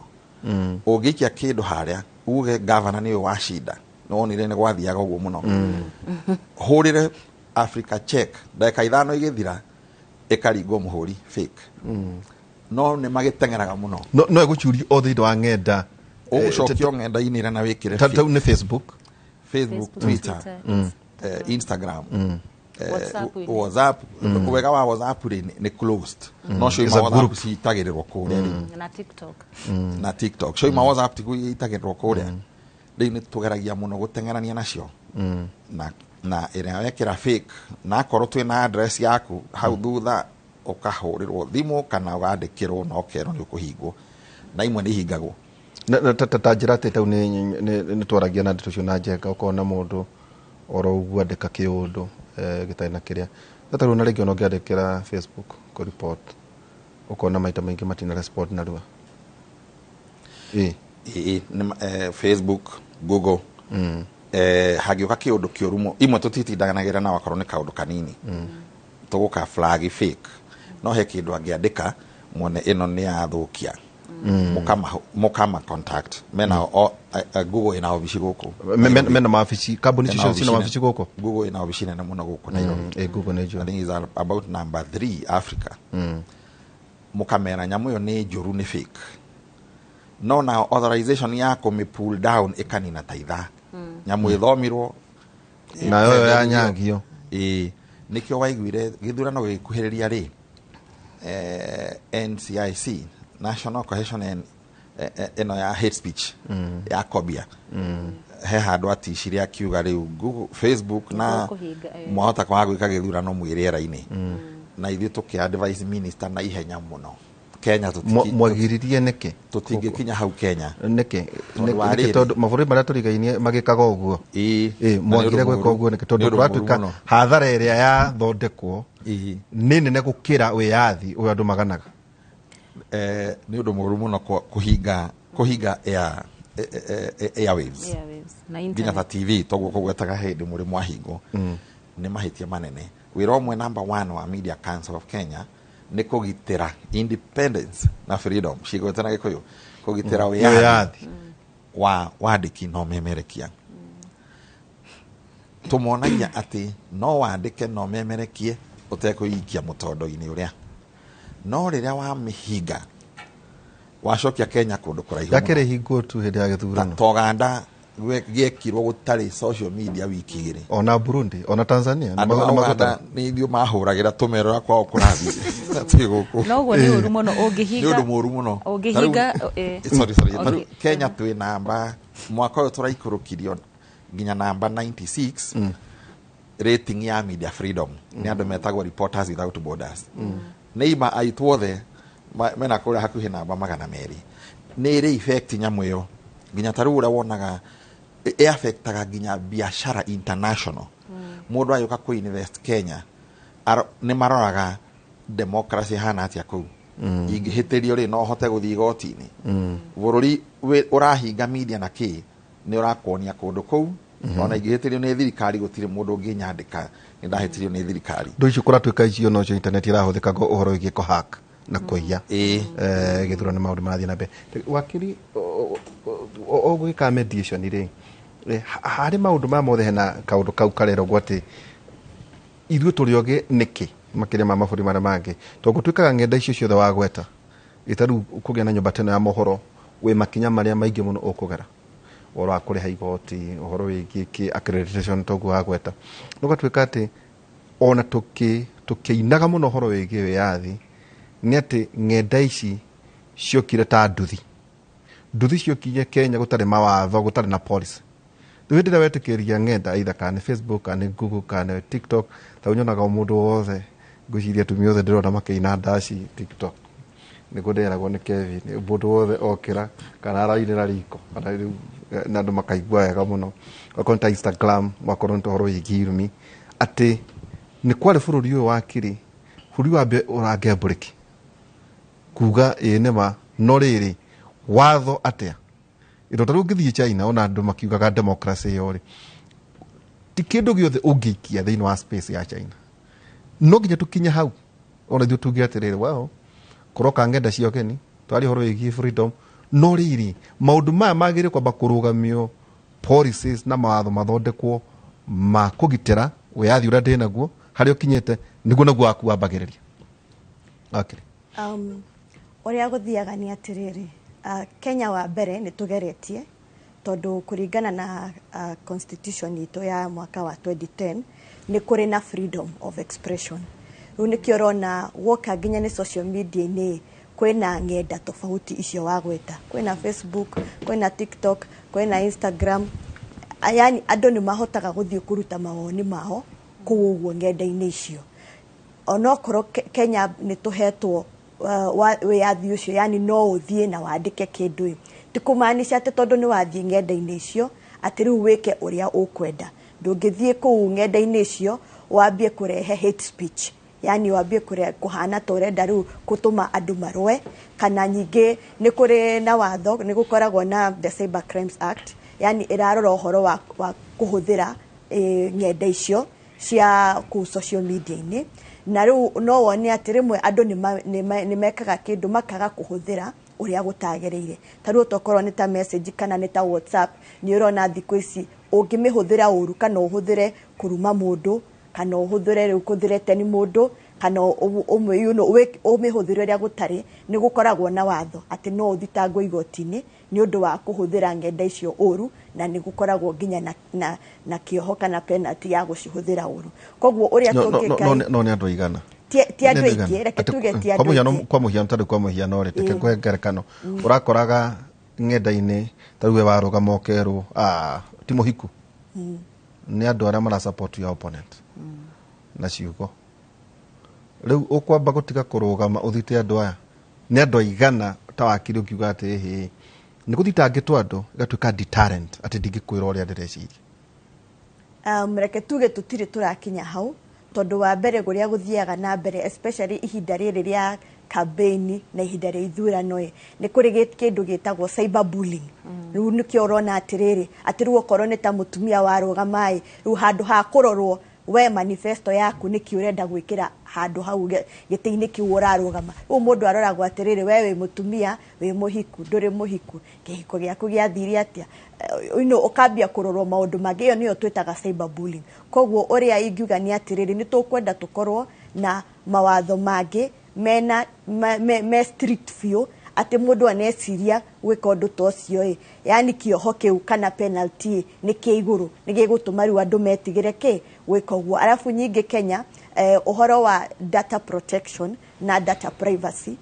Ũngĩikia kĩndũ harĩa uge gavana nĩwe wacinda, nĩwonire nĩ gwathiaga ũguo mũno, hũrĩre Africa Check, ndagĩka 5 igĩthira ĩkaringwo mũhũri fake. No nĩ magĩteng'eraga mũno. No ĩgũcurio o thĩinĩ wa ng'enda. Ũgũcokio ng'enda-inĩ ĩrĩa na wĩkĩre Ta nĩ Facebook. Facebook, Facebook, Twitter, Twitter, Instagram, WhatsApp-inĩ. WhatsApp. Wega wa WhatsApp rĩ, nĩ closed, no It's cioima a WhatsApp group. citagĩrĩrwo kũrĩa rĩu. Na TikTok. Na TikTok cioima WhatsApp tiguo itagĩrĩrwo kũrĩa. Rĩu nĩ tũgeragia mũno gũteng'erania nacio, na ĩrĩa wekĩra fake, na akorwo twĩna address yaku hau thutha, ũkahũrĩrwo thimũ kana ũgandĩkĩrwo na ũkerwo nĩ ũkũhingwo, na imwe nĩ ihingagwo. Na ta njĩra atĩ tau nĩ twaragia na ndeto icio na njenga, ũkona mũndũ oro ũguo andĩka kĩũndũ gĩtarĩ na kĩrĩa, ta rĩu na rĩngĩ ona ũngĩandĩkĩra Facebook kũ report, ũkona maita maingĩ matina respond narua, ĩ. Ĩĩ, Facebook, Google, hangĩũka kĩũndũ kĩũru imwe tũtitindanagĩra nao. Akorwo nĩ kaũndũ kanini, tũgũka flag fake, no he kĩndũ angĩandĩka mwone ĩno nĩ yathũkia, mũkama contact mena Google ĩna obici gũkũ. Mena mawabici, kambuni icio Ĩna ciothe cina mawabici gũkũ. Google ĩna obici nene mũno gũkũ Nairobi. Ĩ, Google nĩ njũĩ. I think is about number 3 Africa. Mũkamera nyamũ ĩyo nĩ njũru, nĩ fake, no na authorization ya kũmĩ pull down ĩkanina ta ithaa, nyamũ ĩthomirwo. Nayo ĩyo yanyagio. Ĩĩ, nĩkĩo waiguire gĩthurano gĩgĩkuhĩrĩria rĩ, NCIC, National Cohesion and ĩno ya hate speech ya Kobia, he handũ aticire akiuga rĩu Google, Facebook na Kũhinga, eh. mwahota kwaga gwĩka gĩthurano mwĩ rĩera-inĩ, na ithuĩ tũkĩ advise minister na ihenya mũno Kenya Mwagiririe nĩkĩ? Tũtingĩkinya hau Kenya. Nĩkĩ? Tondũ wa Nĩkĩ? rĩrĩ. Tondũ mabũrũri marĩa tũrigainie magĩkaga ũguo. Ĩĩ. Ĩ, Na nĩ mwagire ũndũ gwĩka mũũru. ũguo nĩkĩ? Tondũ Nĩ ũndũ mũũru kũratuĩka mũno. hathara ĩrĩa yathondekwo Ĩĩ. nĩ nene gũkĩra wĩyathi ũrĩa andũ maganaga. Nĩ ũndũ mũũru mũno kũhinga airwaves. Airwaves na nginya ta internet. TV toguo kũgwetaga hĩndĩ mũrĩ mwahingwo, nĩ mahĩtia manene. Wĩra ũmwe number one wa Media Council of Kenya nĩ kũgitĩra independence na freedom, cigwete na Gĩkũyũ kũgitĩra wĩyathi Wĩyathi. Wa wandĩki no memerekia. Tũmonagia atĩ no wandĩke no memerekie ũtekũikia mũtondo-inĩ ũrĩa, no rĩrĩa wamĩhinga wacokia Kenya kũndũ kũraihu mũno. Yakĩrĩ hingwo tu hĩndĩ ya gĩthurano. Ta Uganda gĩekirwo gũtarĩ social media wiki 2. Ona Burundi, ona Tanzania. Andũ a Uganda nĩ ithuĩ mahũragĩra tũmerora kwao kũrathiĩ na twĩ gũkũ. No ũguo nĩ ũru mũno Nĩ ũngĩhinga. ũndũ mũũru mũno. Ũngĩhinga, Ta rĩu- eh. Sorry. Ta rĩu Kenya twĩ namba, mwaka ũyũ tũraikũrũkirio nginya namba 96 rating ya media freedom nĩ andũ metagwo Reporters Without Borders. Nĩ ima aitũ othe mena kũrĩa hakuhĩ namba 200. Nĩ ĩrĩ effect nyamũ ĩyo, nginya ta rĩu ũrĩa wonaga ĩ affectaga nginya biashara international. Mũndũ agĩũka kũ invest Kenya, nĩ maroraga democracy hana atĩa kũu, ingĩhĩtĩrio rĩ, no hote gũthiĩ igoti-inĩ. Bũrũri ũrahinga media na kĩ, nĩ ũrakuonia kũndũ kũu ona ingĩhĩtĩrio nĩ thirikari, gũtirĩ mũndũ ũngĩnyandĩka nĩ ndahĩtĩrio nĩ thirikari. Ndå icio kũratuĩka icio nocio internet ĩrahũthĩka ũhoro wĩgiĩ kũhack na kũiya. Gĩthurano, maũndũ marathiĩ na mbere. Wakiri, ũgwĩka mediation rĩ, harĩ maũndũ maya mothe, hena kaũndũ kau kareragwo atĩ ithuĩ tũrĩ ogĩ nĩkĩ makĩria ma mabũrũri marĩa mangĩ, tondũ gũtuĩkaga ng'enda icio ciothe wagweta ĩta rĩu kũgĩa na nyũmba teno ya mohoro, wĩ makinya marĩa maingĩ mũno ũkũgera, ũhoro wa kũrĩha igoti, ũhoro wĩgiĩ kĩ accreditation, toguo wagweta, ũgatuĩka atĩ ona tũkĩinaga mũno ũhoro wĩgiĩ wĩyathi, nĩ atĩ ng'enda ici ciokire ta nduthi. Nduthi ciokinya Kenya gũtarĩ mawatho, gũtarĩ na policy. Rĩu hĩndĩ ĩrĩa wetĩkĩria ng'enda, either kana nĩ Facebook, kana nĩ Google, kana nĩ TikTok, ta nyonaga o mũndũ wothe, ngwĩciria atumia othe ndĩrona makĩina ndaci TikTok, nĩguo ndĩragwo nĩ Kevin, mũndũ wothe okĩra kana arainĩra riko kana rĩu, na andũ makaigua wega mũno. Okorwo nĩ ta Instagram, wakorwo nĩ ta ũhoro wĩgiĩ irumi, atĩ nĩ kwarĩ bũrũri ũyũ wakiri, bũrũri wambe ũrange mburĩki kuga ĩĩ nĩma, no rĩrĩ watho atĩa ĩndo ta rĩu ũngĩthiĩ China, ona andũ makiugaga democracy ĩyo rĩ, ti kĩndũ gĩothe ũngĩikia thĩinĩ wa space ya China. No nginya tũkinye hau ona ithuĩ tuge atĩrĩrĩ, well, kũroka ng'enda cia ũgeni, twaria ũhoro wĩgiĩ freedom, no rĩrĩ maũndũ maya magĩrĩire kwamba kũrũgamio, policies na mawatho mathondekwo ma kũgitĩra wĩyathi ũrĩa ndĩnaguo harĩa ũkinyĩte, nĩguo naguo waku wambagĩrĩria. Okay. Ũrĩa gũthiaga nĩ atĩrĩrĩ, Kenya wa mbere nĩ tũgeretie, tondũ kũringana na constitution itũ ya mwaka wa 2010 nĩ kũrĩ na freedom of expression. Rĩu nĩkĩo ũrona woka nginya nĩ social media-inĩ kwĩna ng'enda tofauti icio wagweta, kwĩna Facebook, kwĩna TikTok, kwĩna Instagram, yani andũ nĩ mahotaga gũthiĩ kũruta mawoni mao kũu ũguo ng'enda-inĩ icio. Onokorwo Kenya nĩ tũhetwo wĩyathi ũcio, yani no ũthiĩ na wandĩke kĩndũ ĩ, ti kũmaanisha atĩ tondũ nĩ wathiĩ ng'enda-inĩ icio atĩ rĩu wĩke ũrĩa ũkwenda. Ndũngĩthiĩ kũu ng'enda-inĩ icio wambie kũrehe hate speech, yani wambie kũhana ta ũrenda rĩu gũtũma andũ marũe. Kana nyingĩ nĩ kũrĩ na watho, nĩ gũkoragwo na the Cyber Crimes Act, yani ĩrarora ũhoro wa kũhũthĩra ng'enda icio cia kũu social media-inĩ. Na rĩu no wone atĩ rĩmwe andũ nĩ mekaga kĩndũ makaga kũhũthĩra ũrĩa gũtagĩrĩire. Ta rĩu tokorwo nĩ ta message kana nĩ ta WhatsApp, nĩ ũrona thikũ ici ũngĩmĩhũthĩra ũru, kana ũhũthĩre kũruma mũndũ, kana ũhũthĩre rĩu kũthreaten mũndũ, kana ũmĩhũthĩre ũrĩa gũtarĩ, nĩ gũkoragwo na watho atĩ no ũthitangwo igoti-inĩ nĩ ũndũ wa kũhũthĩra ng'enda icio ũru, na nĩ gũkoragwo nginya na kĩoho kana penalty ya gũcihũthĩra ũru. Koguo ũrĩa tũngĩka no nĩ andũ aigana? Ti andũ aingĩ, reke tuge ti andũ aingĩ. Kwa mũhiano, tarĩu kwa mũhiano rĩ, reke ngũhe ngerekano. Ũrakoraga ng'enda-inĩ ta rĩu we warũgama ũkerwo, ti mũhiku, nĩ andũ arĩa mara support your opponent na ciugo. Rĩu ũkwamba gũtiga kũrũgama ũthite andũ aya nĩ andũ aigana ta wakiri ũkiuga atĩ hĩ nĩ gũthitangĩtwo andũ ĩgatuĩka deterrent atĩ ndingĩkwĩra ũrĩa ndĩreciria? Reke tuge tũtirĩ tũrakinya hau, tondũ wa mbere kũrĩa gũthiaga na mbere, especially ihinda rĩrĩ rĩa campaign na ihinda rĩa ithurano ĩ, nĩ kũrĩ kĩndũ gĩtagwo cyber bullying. Rĩu nĩkĩo ũrona atĩrĩrĩ, atĩ rĩu okorwo nĩ ta mũtumia warũgama ĩ, rĩu handũ ha kũrorwo we manifesto yaku nĩkĩ ũrenda gwĩkĩra handũ hau gĩtĩ-inĩ kĩu ũrarũgama, rĩu mũndũ aroragwo atĩrĩrĩ, we wĩ mũtumia, wĩ mũhiku, ndũrĩ mũhiku, kĩhiko gĩaku gĩathire atĩa, ũkambia kũrorwo maũndũ mangĩ. Ĩyo nĩyo twĩtaga cyber bullying. Koguo ũrĩa ingiuga nĩ atĩrĩrĩ, nĩ tũkwenda tũkorwo na mawatho mangĩ mena me strict biũ, atĩ mũndũ aneciria gwĩka ũndũ ta ũcio ĩ, yani kĩoho kĩu kana penalty nĩ kĩa igũrũ, nĩ gĩgũtũma rĩu andũ metigĩre kĩ gwĩka ũguo. Arabu nyingĩ Kenya, ũhoro wa data protection na data privacy,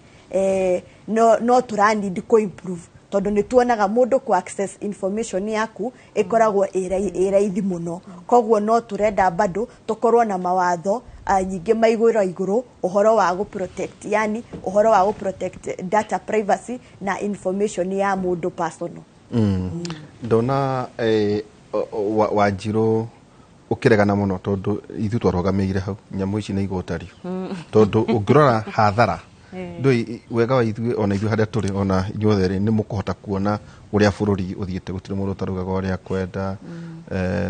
no tũra need kũ improve, tondũ nĩ tuonaga mũndũ kũ access information yaku ĩkoragwo ĩ raithi mũno. Koguo no tũrenda bado tũkorwo na mawatho nyingĩ ma igũrũ igũrũ ũhoro wa gũ protect, yani ũhoro wa gũ protect data privacy na information ya mũndũ personal. Ndona Wanjirũ ũkĩregana mũno, tondũ ithuĩ twarũgamĩire hau nyamũ ici nĩ igũtario, tondũ ũngĩrora hathara ndũĩ wega wa ithuĩ, ona ithuĩ harĩa tũrĩ, ona inyuothe rĩ, nĩ mũkũhota kuona ũrĩa bũrũri ũthiĩte. Gũtirĩ mũndũ ũtarugaga ũrĩa akwenda.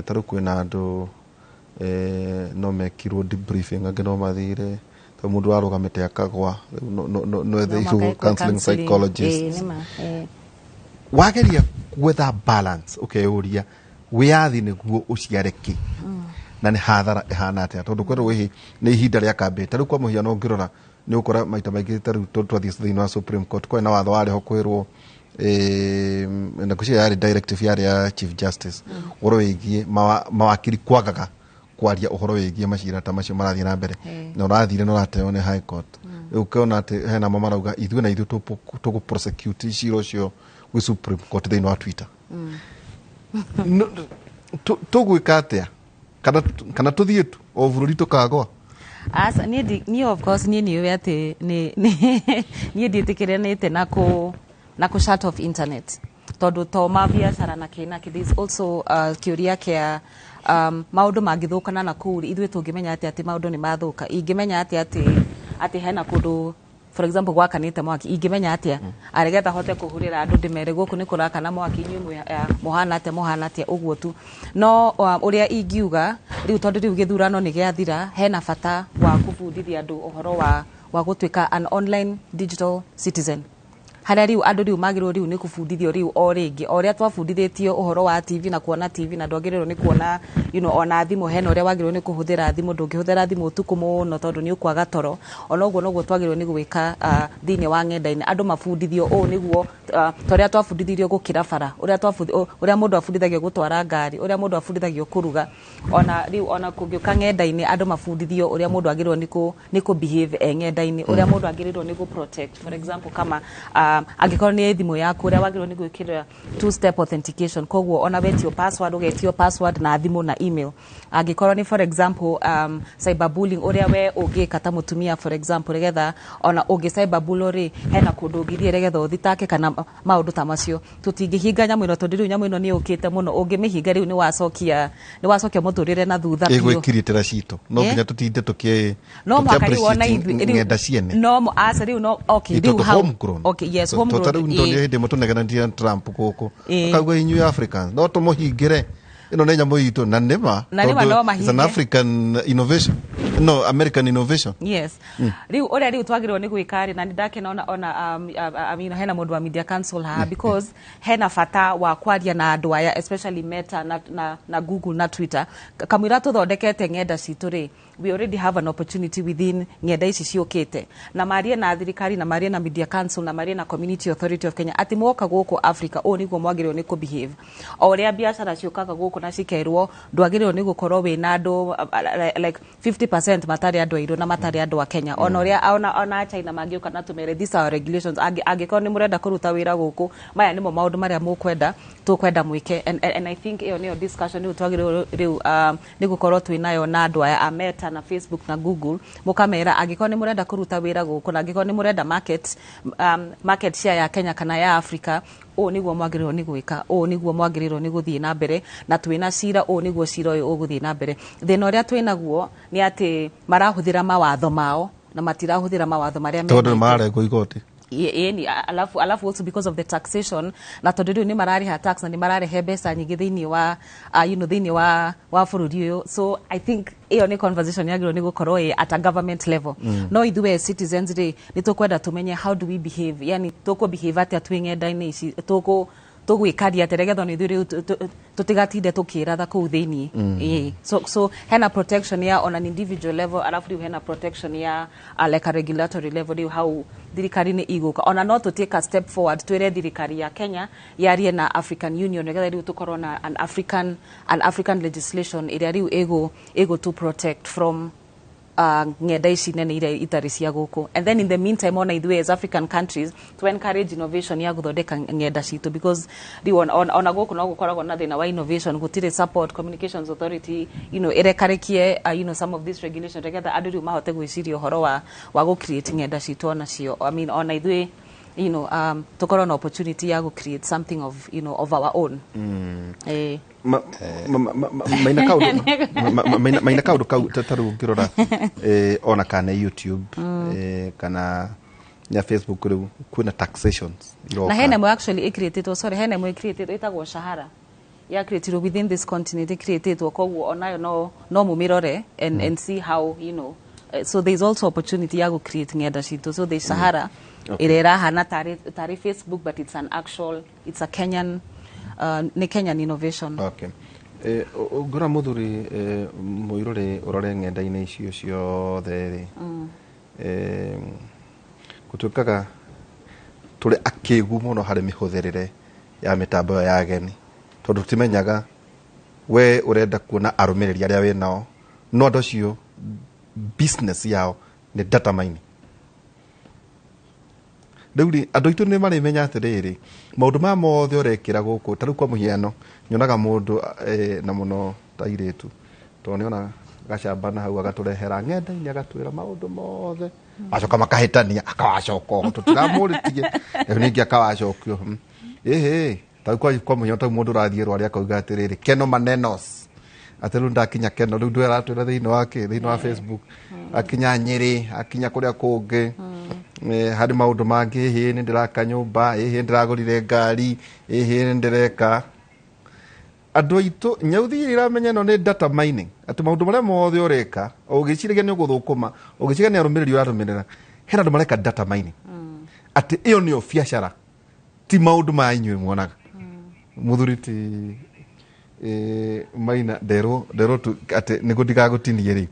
Ta rĩu kwĩna andũ no mekirwo debriefing, angĩ no mathire ta mũndũ warũgamĩte akagwa, no etheirwo counseling psychologist. Wageria gwetha balance, ũkeyũria wĩyathi nĩguo ũciare kĩ na nĩ hathara ĩhana atĩa, tondũ kwĩrwo ĩhĩ nĩ ihinda rĩa kambĩ. Ta rĩu kwa mũhiano ũngĩrora nĩ ũkora maita maingĩ, ta rĩu tondũ twathiĩ thĩinĩ wa Supreme Court, kwarĩ na watho warĩ ho kwĩrwo, na ngwĩciria yarĩ directive yarĩ ya Chief Justice ũhoro wĩgiĩ mawakiri kwagaga kwaria ũhoro wĩgiĩ macira ta macio marathiĩ na mbere, na ũrathire na ũrateo nĩ High Court. Rĩu ũkĩona atĩ hena mo marauga ithuĩ na ithuĩ tũgũ prosecute cira ũcio Gwĩ Supreme Court thĩinĩ wa Twitter. Tũgwĩka atĩa kana tũthiĩ tu o bũrũri tũkagwa? Aca, niĩ of course niĩ nĩũĩ atĩ niĩ ndiĩtĩkĩranĩte na kũ shut off internet, tondũ to mabiacara na kĩ na kĩ, there is also kĩũria kĩa maũndũ mangĩthũkana na kũu ithuĩ tũngĩmenya atĩa atĩ maũndũ nĩ mathũka? Ingĩmenya atĩa atĩ hena kũndũ, for example, gwakanĩte mwaki? Ingĩmenya atĩa arĩgetha hote kũhũrĩra andũ ndĩmere gũkũ nĩ kũrakana mwaki, inyuĩ mũhana atĩa, mũhana atĩa? Ũguo tu no ũrĩa ingiuga rĩu, tondũ rĩu gĩthurano nĩ gĩathira, hena bata wa kũbundithia andũ ũhoro wa gũtuĩka an online digital citizen, harĩa rĩu andũ rĩu magĩrĩirwo rĩu nĩ kũbundithio rĩu o rĩngĩ, o ũrĩa twabundithĩtio ũhoro wa TV na kuona TV, na ndwagĩrĩirwo nĩ kuona ona thimũ, hena ũrĩa wagĩrĩirwo nĩ kũhũthĩra thimũ, ndũngĩhũthĩra thimũ ũtukũ mũno tondũ nĩ ũkwaga toro. Ona ũguo noguo twagĩrĩirwo nĩ gwĩka thĩinĩ wa ng'enda-inĩ, andũ mabundithio ũũ nĩguo ta ũrĩa twabundithirio gũkĩra bara, ũrĩa mũndũ abundithagio gũtwara ngari, ũrĩa mũndũ abundithagio kũruga, ona rĩu ona kũngĩũka ng'enda-inĩ, andũ mabundithio ũrĩa mũndũ agĩrĩirwo nĩ kũ behave e ng'enda-inĩ, ũrĩa mũndũ agĩrĩirwo nĩ kũ protect, for example, kama angĩkorwo nĩ thimũ yaku, ũrĩa wagĩrĩirwo nĩ gwĩkĩra two step authentication, koguo ona wetio password, ũgetio password na thimũ na email. Angĩkorwo nĩ, for example, cyberbullying, ũrĩa we ũngĩka ta mũtumia, for example, nĩgetha ona ũngĩ cyberbully rĩ, hena kũndũ ũngĩthiĩ nĩgetha ũthitake kana maũndũ ta macio. Tũtingĩhinga nyamũ ĩno, tondũ rĩu nyamũ ĩno nĩ yũkĩte mũno. Ũngĩmĩhinga rĩu nĩ wacokia mũtũrĩre na thutha biũ. Ĩgwĩkiritĩra citũ no nginya tũtinde tũkĩ No mũhaka rĩu ona ithuĩ ng'enda ciene. No aca, rĩu no, okay, rĩu hau homegrown. Okay, yes, homegrown. Rĩu nĩ hĩndĩ ĩmwe tũnegenanire na Trump gũkũ, akauga inyuĩ Africans no tũmũhingĩre, ĩno nĩ nyamũ itũ, na nĩma Na nĩma tondũ no it's an mahinge. African innovation, no American innovation. Yes, rĩu ũrĩa rĩu twagĩrĩirwo nĩ gwĩka rĩ, na nĩ ndakena ona I mean, hena mũndũ wa Media Council haha, because hena bata wa kwaria na andũ aya, especially Meta na Google na Twitter. Kamũira tũthondekete ng'enda citũ rĩ, we already have an opportunity within ng'enda ici ciũkĩte, na marie na thirikari, na marie na Media Council, na marie na Community Authority of Kenya atĩ mwoka gũkũ Africa, ũũ nĩguo mwagĩrĩirwo nĩ kũbehave. O ũrĩa biacara ciũkaga gũkũ na cikerwo ndwagĩrĩirwo nĩ gũkorwo wĩna andũ like 50% matarĩ andũ airũ na matarĩ andũ a Kenya, ona ũrĩa ona China mangĩũka na tũmere these are our regulations, angĩkorwo nĩ mũrenda kũruta wĩra gũkũ, maya nĩmo maũndũ marĩa mũkwenda tũkwenda mwĩke. And I think ĩyo nĩyo discussion rĩu twagĩrĩirwo rĩu nĩ gũkorwo twĩ nayo na andũ aya a Meta na Facebook na Google, mũkamera angĩkorwo nĩ mũrenda kũruta wĩra gũkũ na angĩkorwo nĩ mũrenda market share ya Kenya kana ya Africa, ũũ nĩguo mwagĩrĩirwo nĩ gwĩka, ũũ nĩguo mwagĩrĩirwo nĩ gũthiĩ na mbere, na twĩna cira, ũũ nĩguo cira ũyũ ũgũthiĩ na mbere. Thĩna ũrĩa twĩ naguo nĩ atĩ marahũthĩra mawatho mao na matirahũthĩra mawatho marĩa tondũ nĩ mendete. Mararengwo igoti. Ĩni alafu also because of the taxation, na tondũ rĩu nĩ mararĩha tax na nĩ mararehe mbeca nyingĩ thĩinĩ wa thĩinĩ wa bũrũri ũyũ. So I think ĩyo nĩ conversation yagĩrĩirwo nĩ gũkorwo ĩ at a government level. No ithuĩ as citizens rĩ, nĩ tũkwenda tũmenye how do we behave, yani tũkũ behave atĩa twĩ ng'enda-inĩ ici, tũgwĩkaria atĩa nĩgetha ona ithuĩ rĩu tũtigatinde tũkĩratha kũu thĩinĩ. Ĩĩ. So hena protection ya on an individual level, alafu rĩu hena protection ya like a regulatory level. Rĩu hau thirikari nĩ igũka, ona no tũ take a step forward, twĩre thirikari ya Kenya yarie na African Union nĩgetha rĩu tũkorwo na an African legislation ĩrĩa rĩu ĩgũ to protect from ng'enda ici nene iria itarĩ cia gũkũ. And then in the meantime, ona ithuĩ as African countries to encourage innovation ya gũthondeka ng'enda citũ, because rĩu ona gũkũ no gũkoragwo na thĩna wa innovation, gũtirĩ support. Communications Authority ĩrekarekie some of this regulation nĩgetha andũ rĩu mahote gwĩciria ũhoro wa gũ create ng'enda citũ onacio. I mean, ona ithuĩ tũkorwo na opportunity ya gũ create something of our own. Maina kaundu maina kaundu kau ta rĩu ũngĩrora ona kana YouTube kana ya Facebook, rĩu kwĩna taxations iroka. Na hena ĩmwe actually ĩcreatĩtwo, sorry, hena ĩmwe ĩcreatĩtwo ĩtagwo Shahara, ya creatirwo within this continent, ĩcreatĩtwo, koguo onayo no mũmĩrore and see how so there is also opportunity ya gũ create ng'enda citũ. So there is Sahara ĩrĩa ĩrahana tarĩ Facebook, but it's an actual, it's a Kenyan nĩ Kenyan innovation. Okay. Ũngĩrora mũthuri mũirũ rĩ, ũrore ng'enda-inĩ icio ciothe rĩ, gũtuĩkaga tũrĩ akĩgu mũno harĩ mĩhũthĩrĩre ya mĩtambo ĩyo ya ageni, tondũ tũtimenyaga we ũrenda kuona arũmĩrĩri arĩa wĩ nao, no andũ acio business yao nĩ data mining. Rĩu rĩ andũ aitũ nĩ marĩmenya atĩrĩrĩ, maũndũ maya mothe ũrekĩra gũkũ, ta rĩu kwa mũhiano nyonaga mũndũ na mũno ta airĩtu, tondũ nĩona gacamba na hau agatũrehera ng'enda-inĩ agatwĩra maũndũ mothe, acoka makahĩtania akawacoka oho tũtiramũrĩtie, rĩu ningĩ akawacokio. Ĩhĩ, ta rĩu kwa mũhiano ta rĩu mũndũ ũrathiĩ rwarĩ akauga atĩrĩrĩ, keno manenos, atĩ rĩu ndakinya keno, rĩu ndũ aratwĩra thĩinĩ wa kĩ, thĩinĩ wa Facebook, akinya Nyĩrĩ, akinya kũrĩa kũngĩ, harĩ maũndũ mangĩ, ĩhĩ nĩ ndĩraka nyũmba, ĩhĩ ndĩragũrire ngari, ĩhĩ nĩ ndĩreka. Andũ aitũ nyauthi iria iramenya ĩno nĩ data mining, atĩ maũndũ marĩa mothe ũreka ũgĩciragia nĩ ũgũthũkũma, ũgĩciragia nĩ arũmĩrĩri ũrarũmĩrĩra, hena andũ mareka data mining, atĩ ĩyo nĩyo biacara, ti maũndũ ma inyuĩ muonaga. Mũthuri ti Maina nderwo tu atĩ nĩguo ndigagũtinie rĩ,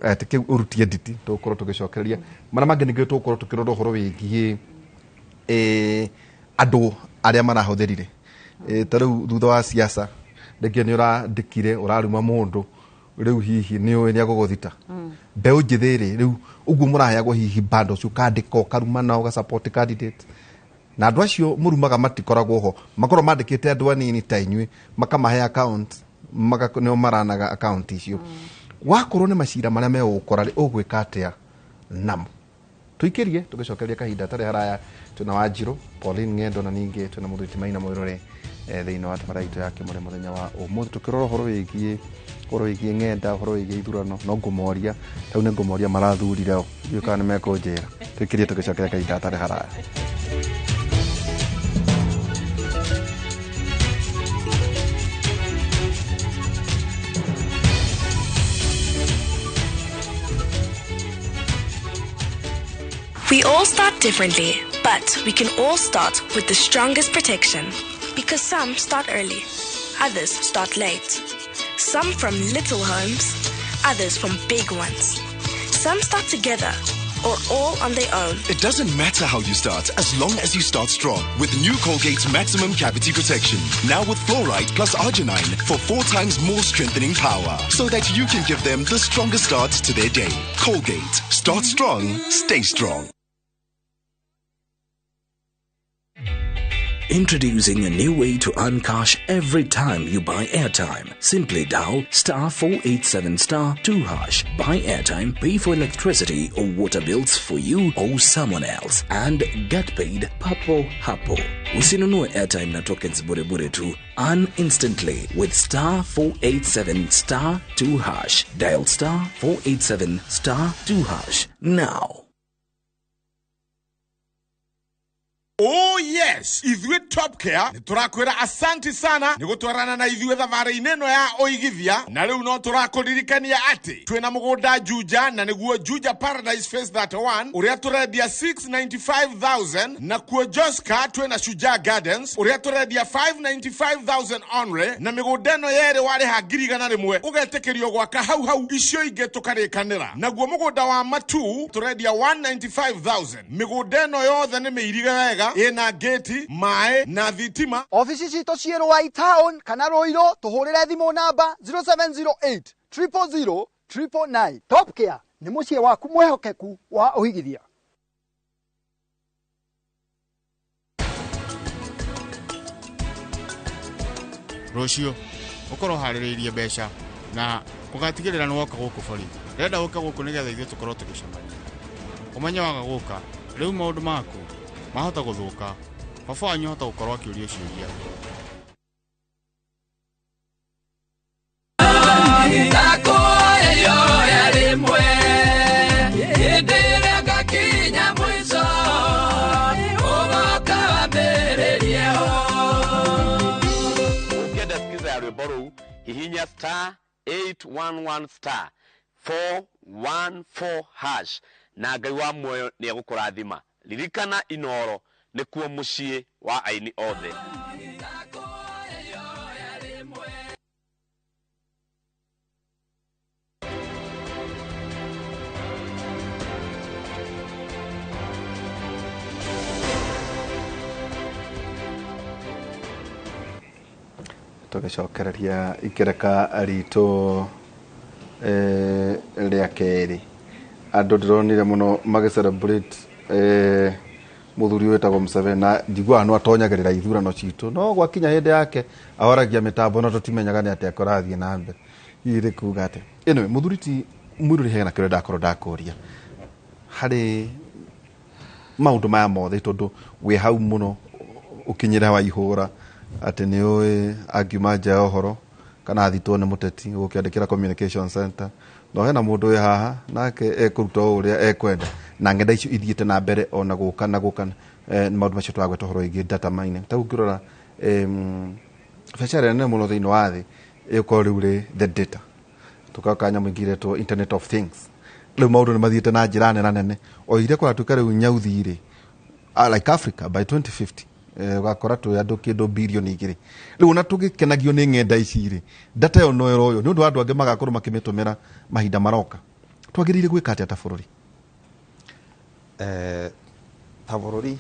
atĩ kĩu ũrutie nditi, tũgũkorwo tũgĩcokereria marĩa mangĩ, ningĩ tũgũkorwo tũkĩrora ũhoro wĩgiĩ andũ arĩa marahũthĩrire, ta rĩu thutha wa siasa rĩngĩ nĩ ũrandĩkire ũraruma mũndũ, rĩu hihi nĩ ũĩ nĩ agũgũthita. Mbeũ njĩthĩ rĩ, rĩu ũguo mũraheagwo hihi bando ũcio, ũkandĩka ũkarumana ũgasupport candidate, na andũ acio mũrumaga matikoragwo ho, makorwo mandĩkĩte andũ anini ta inyuĩ makamahe account, nĩo maranaga account icio. Wakorwo nĩ macira marĩa megũgũkora rĩ, ũgwĩka atĩa namo? Tũikĩrie tũgĩcokereria kahinda tarĩ haraya, twĩna Wanjirũ Pauline Ng'endo na ningĩ twĩna mũthuri ti Maina Mwĩrore thĩinĩ wa tabarĩra itũ ya Kĩmũrĩ mũthenya wa ũmũthĩ, tũkĩrora ũhoro wĩgiĩ ng'enda, ũhoro wĩgiĩ ithurano. No ngũmoria rĩu, nĩ ngũmoria marathurire o, ndiũĩ kana nĩ mekũnjĩra. Tũikĩrie tũgĩcokereria kahinda tarĩ haraya. We all start differently, but we can all start with the strongest protection. Because some start early, others start late. Some from little homes, others from big ones. Some start together or all on their own. It doesn't matter how you start, as long as you start strong. With new Colgate's Maximum Cavity Protection. Now with fluoride plus arginine for 4 times more strengthening power. So that you can give them the strongest start to their day. Colgate. Start strong, stay strong. Introducing a new way to earn cash every time you buy airtime. Simply dial *487 *2#. Buy airtime, pay for electricity or water bills for you or someone else, and get paid papo hapo. Usinunue airtime na tokens bure bure tu. Earn instantly with *487 *2#. Dial *487 *2# now. Oh yes, ithuĩ Top Care nĩ tũrakwĩra asanti sana nĩ gũtwarana na ithuĩ thabarĩ-inĩ ĩno ya ũigithia, na rĩu no tũrakũririkania atĩ twĩna mũgũnda Juja, na nĩguo Juja Paradise Phase 31 ũrĩa tũrendia 695,000, na kuo Joska twĩna Shujaa Gardens ũrĩa tũrendia 595,000 only, na mĩgũnda ĩno yerĩ warĩha 100,000 ũgetĩkĩrio gwaka hau hau, icio ingĩ tũkarĩkanĩra. Naguo mũgũnda wa Matu tũrendia 195,000. Mĩgũnda ĩno yothe nĩ mĩirige wega, ĩna gate, maĩ na thitima. Ofici citũ ciĩ Ruai Town kana Ruiru, tũhũrĩre thimũ namba 0708 000 999. Top Care nĩ mũciĩ waku mwĩhokeku wa ũigithia. Rũciũ ũkorwo ũharĩrĩirie mbeca na ũgatigĩrĩra nĩ woka gũkũ borithi. Ndĩrenda ũke gũkũ nĩgetha ithuĩ tũkorwo tũgĩcemania. Ũmenye waga gũka, rĩu maũndũ maku mahota gũthũka, baba wanyu ahota gũkorwo akĩũrio ciũria. Ũngĩenda skiza ya rwĩmbo rũu, hihinya *811 *414# na Ngai wa muoyo nĩ egũkũrathima. Ririkana Inoro nĩkuo mũciĩ wa aini othe. Tũgĩcokereria ikereka ritũ rĩa kerĩ, andũ ndĩronire mũno magĩ celebrate Muthuri wetagwo Museveni na njiguaga no atonyagĩrĩra ithurano citũ no gwakinya hĩndĩ yake ahoragia mĩtambo no tũtimenyaga nĩ atĩa kũrathiĩ na mbere. Hihi rĩ kuga atĩa? Anyway, muthuri ti mwiruri hena kĩrĩa ndakorwo ndakũria harĩ maũndũ maya mothe tondũ wĩ hau mũno ũkinyĩre wa ihũra atĩ nĩ ũĩ angiuma nja ya ũhoro kana athitwo nĩ mũteti ũgũkĩandĩkĩra communication center no hena mũndũ wĩ haha nake ekũruta o ũrĩa ekwenda na ng'enda icio ithiĩte na mbere ona gũka na gũka maũndũ macio tũragweta ũhoro wĩgiĩ data mining ta ũngĩrora biacara nene mũno thĩinĩ wa thĩ ĩgũkorwo rĩu rĩ the data tũkaka nyamũ ingĩ iretwo internet of things rĩu maũndũ nĩ mathiĩte na njĩra nene nene o iria kũratuĩka rĩu nyauthi rĩ like Africa by 2050 ũgakora twĩ andũ kĩndũ bilioni 2 rĩu ona tũgĩkenagio nĩ ng'enda ici rĩ data ĩyo no ĩroywo nĩ ũndũ wa andũ angĩ magakorwo makĩmĩtũmĩra mahinda maroka. Twagĩrĩire gwĩka atĩa ta bũrũri? Ta bũrũri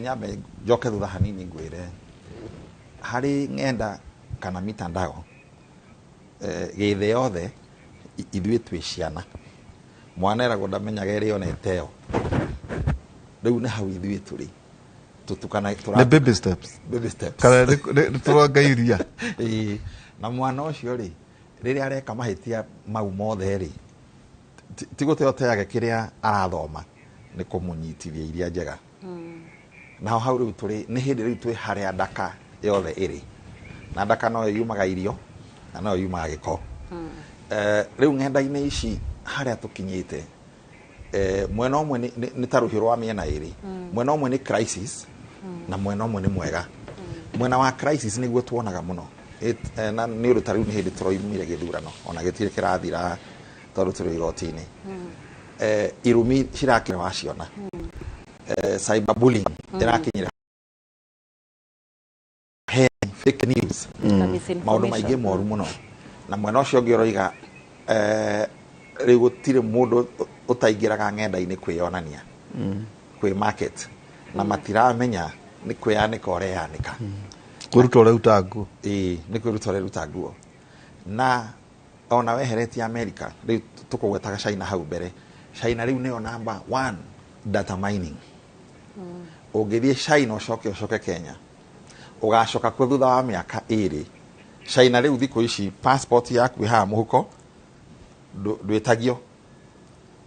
nyambe njoke thutha hanini ngwĩre harĩ ng'enda kana mitandao gĩthĩ yothe ithuĩ twĩ ciana mwana eragwo ndamenyaga ĩrĩo na ĩteo rĩu nĩ hau ithuĩ tũrĩ tutukana tura baby steps baby steps kana turonga iria. Na mwana ũcio rĩ rĩrĩa areka mahĩtia mau mothe rĩ ti gũte oteage kĩrĩa arathoma nĩ kũmũnyitithia iria njega. Naho hau rĩu tũrĩ nĩ hĩndĩ rĩu twĩ harĩa ndaka yothe ĩrĩ na ndaka no yumaga irio na no yumaga gĩko. Rĩu ng'enda-inĩ ici harĩa tũkinyĩte mwena ũmwe nĩ ta rũhiũ rwa mĩena ĩrĩ. Mwena ũmwe nĩ crisis na mwena ũmwe nĩ mwega. Mwena wa crisis nĩguo tuonaga mũno na nĩ ũndũ ta rĩu nĩ hĩndĩ tũroimire gĩthurano ona gĩtirĩ kĩrathira tondũ tũrĩ igoti-inĩ. Irumi cirakinya waciona. Cyberbullying ĩrakinyĩra fake news maũndũ maingĩ moru mũno na mwena ũcio ũngĩ ũroiga rĩu gũtirĩ mũndũ ũtaingĩraga ng'enda-inĩ kwĩyonania kwĩ market na matiramenya nĩ kwĩyanĩka ũreyanĩka kwĩruta ũreruta nguo. Ĩĩ nĩ kwĩruta ũreruta nguo na ona weheretie America rĩu tũkũgwetaga China hau mbere. China rĩu nĩyo number 1 data mining. Ũngĩthiĩ China ũcoke Kenya ũgacoka kuo thutha wa mĩaka 2. China rĩu thikũ ici passport yaku ĩhaha mũhuko ndwĩtagio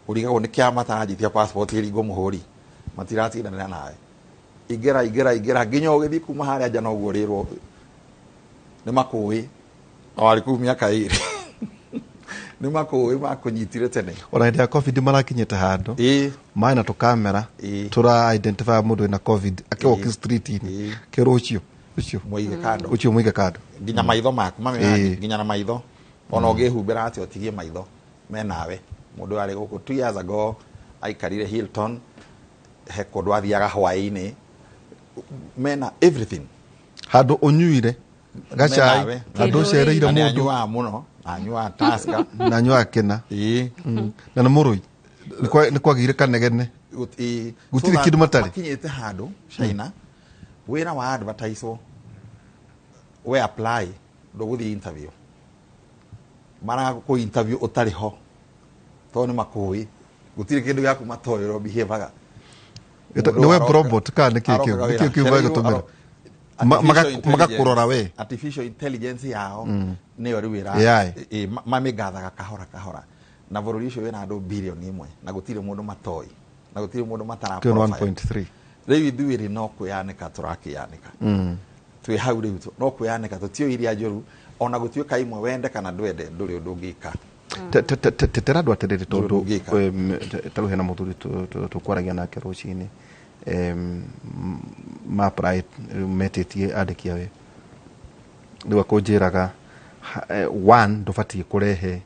ũrigagwo nĩ kĩa mataranjitia passport ĩringwo mũhũri matiratindanĩra nawe ingĩra ingĩra ingĩra nginya ũgĩthiĩ kuma harĩa nja noguo ũrĩrwo nĩ makũĩ na warĩ kũu mĩaka 2 nĩ makũĩ makũnyitire tene. Ona hĩndĩ ya COVID marakinyĩte handũ maĩ na tũkamera tũra identify mũndũ wĩna COVID akĩwalk street-inĩ kĩrwo ũcio ũcio mũige kando ũcio mũige kando nginya maitho maku mamenya nginya na maitho ona ũngĩhumbĩra atĩa ũtigie maitho menawe. Mũndũ arĩ gũkũ 2 years ago aikarire Hilton he kũndũ athiaga hwaĩ-inĩ mena everything handũ ũnyuire gacai handũ ũcereire mũndũ anyuaga mũno anyuaga Tusker na anyuaga kĩna na nĩ mũrũi nĩ kwagĩire kanegene gũtirĩ kĩndũ matarĩ makinyĩte handũ China wĩra wa advertise we apply ndũgũthiĩ interview marakũ interview ũtarĩ ho tondũ nĩ makũĩ gũtirĩ kĩndũ gĩaku matoĩ ũrĩa ũbehavaga. Nĩ web robot kana nĩ kĩ kĩu nĩ kĩ kĩu magĩtũmĩra magakũrora we artificial intelligence yao nĩyo rĩu ĩra mamĩgathaga kahora kahora na bũrũri ũcio wĩna andũ bilioni 1 na gũtirĩ mũndũ matoĩ na gũtirĩ mũndũ matara 1.3 rĩu ithuĩ rĩ no kwĩyanĩka tũrakĩyanĩka twĩ hau rĩu no kwĩyanĩka tũtiũĩ iria njũru ona gũtuĩka imwe wende kana ndwende ndũrĩ ũndũ ũngĩka. Tetera andũ atĩrĩrĩ tondũ tarĩu hena mũthuri tũkwaragia nake rũcinĩ ma apply metĩtie andĩki a wĩra rĩu akũnjĩraga one ndũbatiĩ kũrehe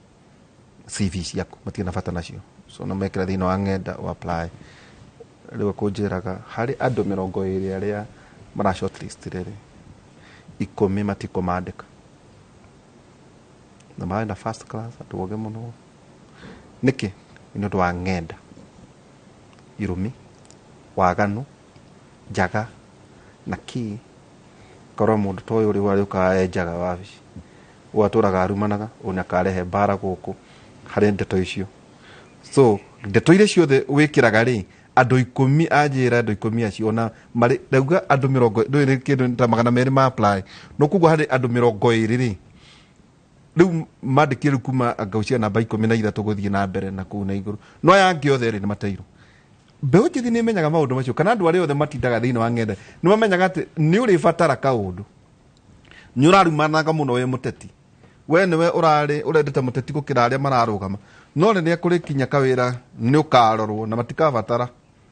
CV ciaku matirĩ na bata nacio so na mekĩra thĩinĩ wa ng'enda o apply rĩu akũnjĩraga harĩ andũ 20 arĩa mara shortlist rĩ 10 matikũmandĩka na marĩ na first class andũ oge mũno nĩkĩ nĩ ũndũ wa ng'enda irumi waganu njaga na kĩ korwo mũndũ ta ũyũ ũrĩ ũrĩũkaga e njaga wabici ũgatũraga arumanaga ũna akarehe mbara gũkũ harĩ ndeto icio so ndeto iria ciothe wĩkĩraga rĩ Andũ 10 anjĩra andũ 10 acio ona marĩ ndauga andũ 20 ndũĩ kĩndũ ta 200 ma apply no koguo harĩ andũ 20 rĩ rĩu mandĩkire rĩu kuma anga cia namba 13 gũthiĩ na mbere na kũu na igũrũ no aya angĩ othe rĩ nĩ mateirwo. Mbeũ njĩthĩ nĩ ĩmenyaga maũndũ macio kana andũ arĩa othe matindaga thĩinĩ wa ng'enda nĩ mamenyaga atĩ nĩ ũrĩbatara kaũndũ nĩ ũrarumanaga mũno wĩ mũteti we nĩwe ũrarĩ ũrendete mũteti gũkĩra arĩa mararũgama no rĩrĩa kũrĩkinya kawĩra nĩ ũkarorwo na matikabatara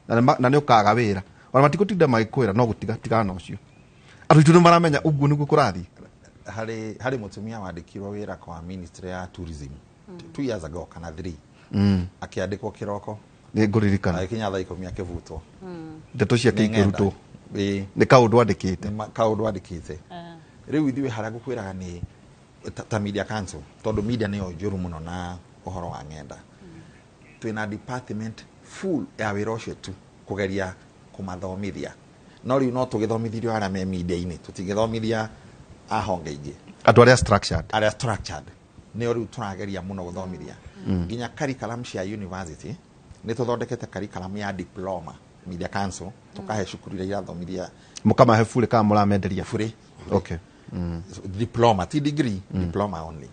na nĩ ũkaga wĩra ona matigũtinda magĩkwĩra no gũtiga tigana ũcio. Andũ aitũ nĩ maramenya ũguo nĩguo kũrathiĩ. Harĩ mũtumia wandĩkirwo wĩra kwa ministry ya tourism 2 years ago kana 3 akĩandĩkwo kĩroko nĩ ngũririkana agĩkinya thaa 10 akĩbutwo ndeto ciake ikĩrutwo nĩ kaũndũ andĩkĩte kaũndũ andĩkĩte. Rĩu ithuĩ harĩa ngũkwĩraga nĩ ta media council tondũ media nĩyo njũru mũno na ũhoro wa ng'enda. Twĩna department full ya wĩra ũcio tu kũgeria kũmathomithia no rĩu no tũgĩthomithirio arĩa me media-inĩ tũtingĩthomithia a honge ingĩ andũ arĩa structured nĩo rĩu tũrageria mũno gũthomithia. Nginya curriculum cia university nĩ tũthondekete curriculum ya diploma media council tũkahe cukuru iria irathomithia. Mũkamahe bure kana mũramenderia bure? Okay. Diploma ti degree, diploma only.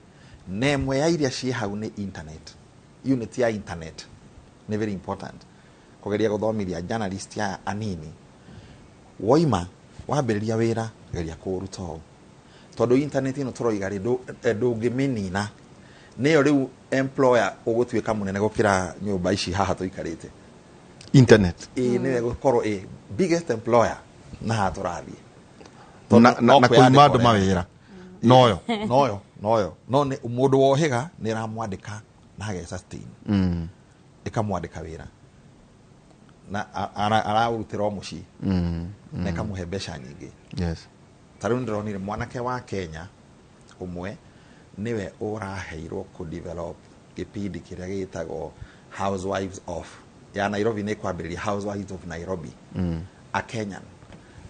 Na ĩmwe ya iria ciĩ hau nĩ internet unit ya internet nĩ very important kũgeria gũthomithia journalist ya anini. Woima wambĩrĩria wĩra geria kũũruta ũũ tondũ internet ĩno tũroiga rĩ ndũngĩmĩnina nĩyo rĩu employer ũgũtuĩka mũnene gũkĩra nyũmba ici haha tũikarĩte. Internet ĩĩ nĩwe gũkorwo biggest employer na haha tũrathiĩ na kũima andũ mawĩra noyo noyo no nĩ mũndũ wohĩga nĩ ĩramwandĩka na age sustain ĩkamwandĩka wĩra na araũrutĩra o mũciĩ na ĩkamũhe mbeca nyingĩ. Yes. Ta rĩu ndĩronire mwanake wa Kenya ũmwe nĩwe ũraheirwo kũ develop gĩbindi kĩrĩa gĩtagwo Housewives of ya Nairobi nĩ kwambĩrĩria Housewives of Nairobi. A Kenyan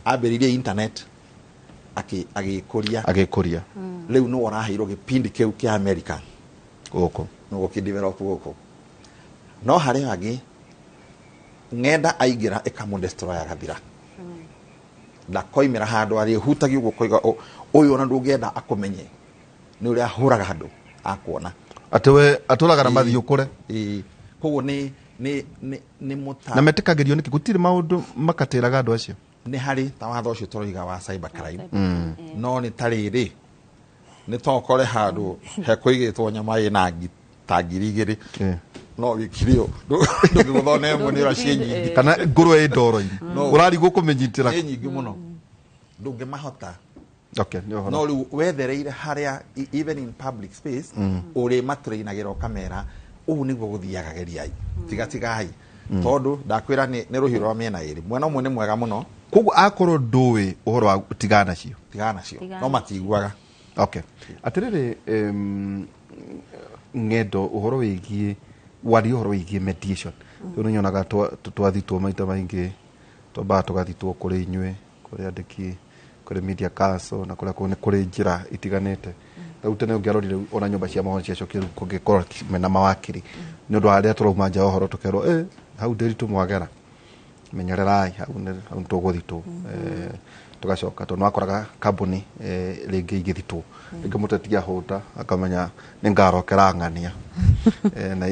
ambĩrĩirie internet agĩkũria rĩu nĩwe ũraheirwo gĩbindi kĩu kĩa America gũkũ nĩ gũkĩ develop gũkũ. No harĩ angĩ ng'enda aingĩra ĩkamũdestroy agathira ndakoimĩra handũ arĩ hutagia ũguo koiga ũyũ ona ndũngĩenda akũmenye nĩ ũrĩa ahũraga andũ akuona atĩ we atũraga na mathiũ kũre. Koguo nĩ mũta na metĩkagĩrio nĩkĩ gũtirĩ maũndũ makatĩraga andũ acio nĩ harĩ ta watho ũcio tũroiga wa cyber crime no nĩ ta rĩrĩ nĩ tokore handũ hekũigĩtwo nyama ĩna ta 2,000 no gĩkirio ndũngĩgũthona ĩmwe nĩ ũrĩa ciĩ nyingĩ kana ngũrwe ĩ ndoro-inĩ ũrarigwo kũmĩnyitĩra ĩ nyingĩ mũno ndũngĩmahota. Okay, no rĩu wethereire harĩa even in public space ũrĩ matrainagĩra ũkamera ũũ nĩguo gũthiaga geriai tigatigai tondũ ndakwĩra nĩ rũhiũ rwa mĩena ĩrĩ mwena ũmwe nĩ mwega mũno koguo akorwo ndũĩ ũhoro wa tigana nacio no matiguaga. Okay. Atĩrĩrĩ ng'endo ũhoro wĩgiĩ waria ũhoro wĩgiĩ mediation rĩu nĩnyonaga twathitwo maita maingĩ twambaga tũgathitwo kũrĩ inyuĩ kũrĩ andĩki kũrĩ media council na kũrĩa nĩ kũrĩ njĩra itiganĩte. Rĩu tene ũngĩarorire ona nyũmba cia mohoro ciacokire rĩu kũngĩkorwo mena mawakiri nĩ ũndũ wa arĩa tũrauma nja wa ũhoro tũkerwo hau ndĩritũ mwagera menyererai hau nĩ tũgũthitwo tũgacoka tondũ nĩwakoraga kambuni rĩngĩ igĩthitwo rĩngĩ mũteti ahũta akamenya nĩ ngarokera ng'ania na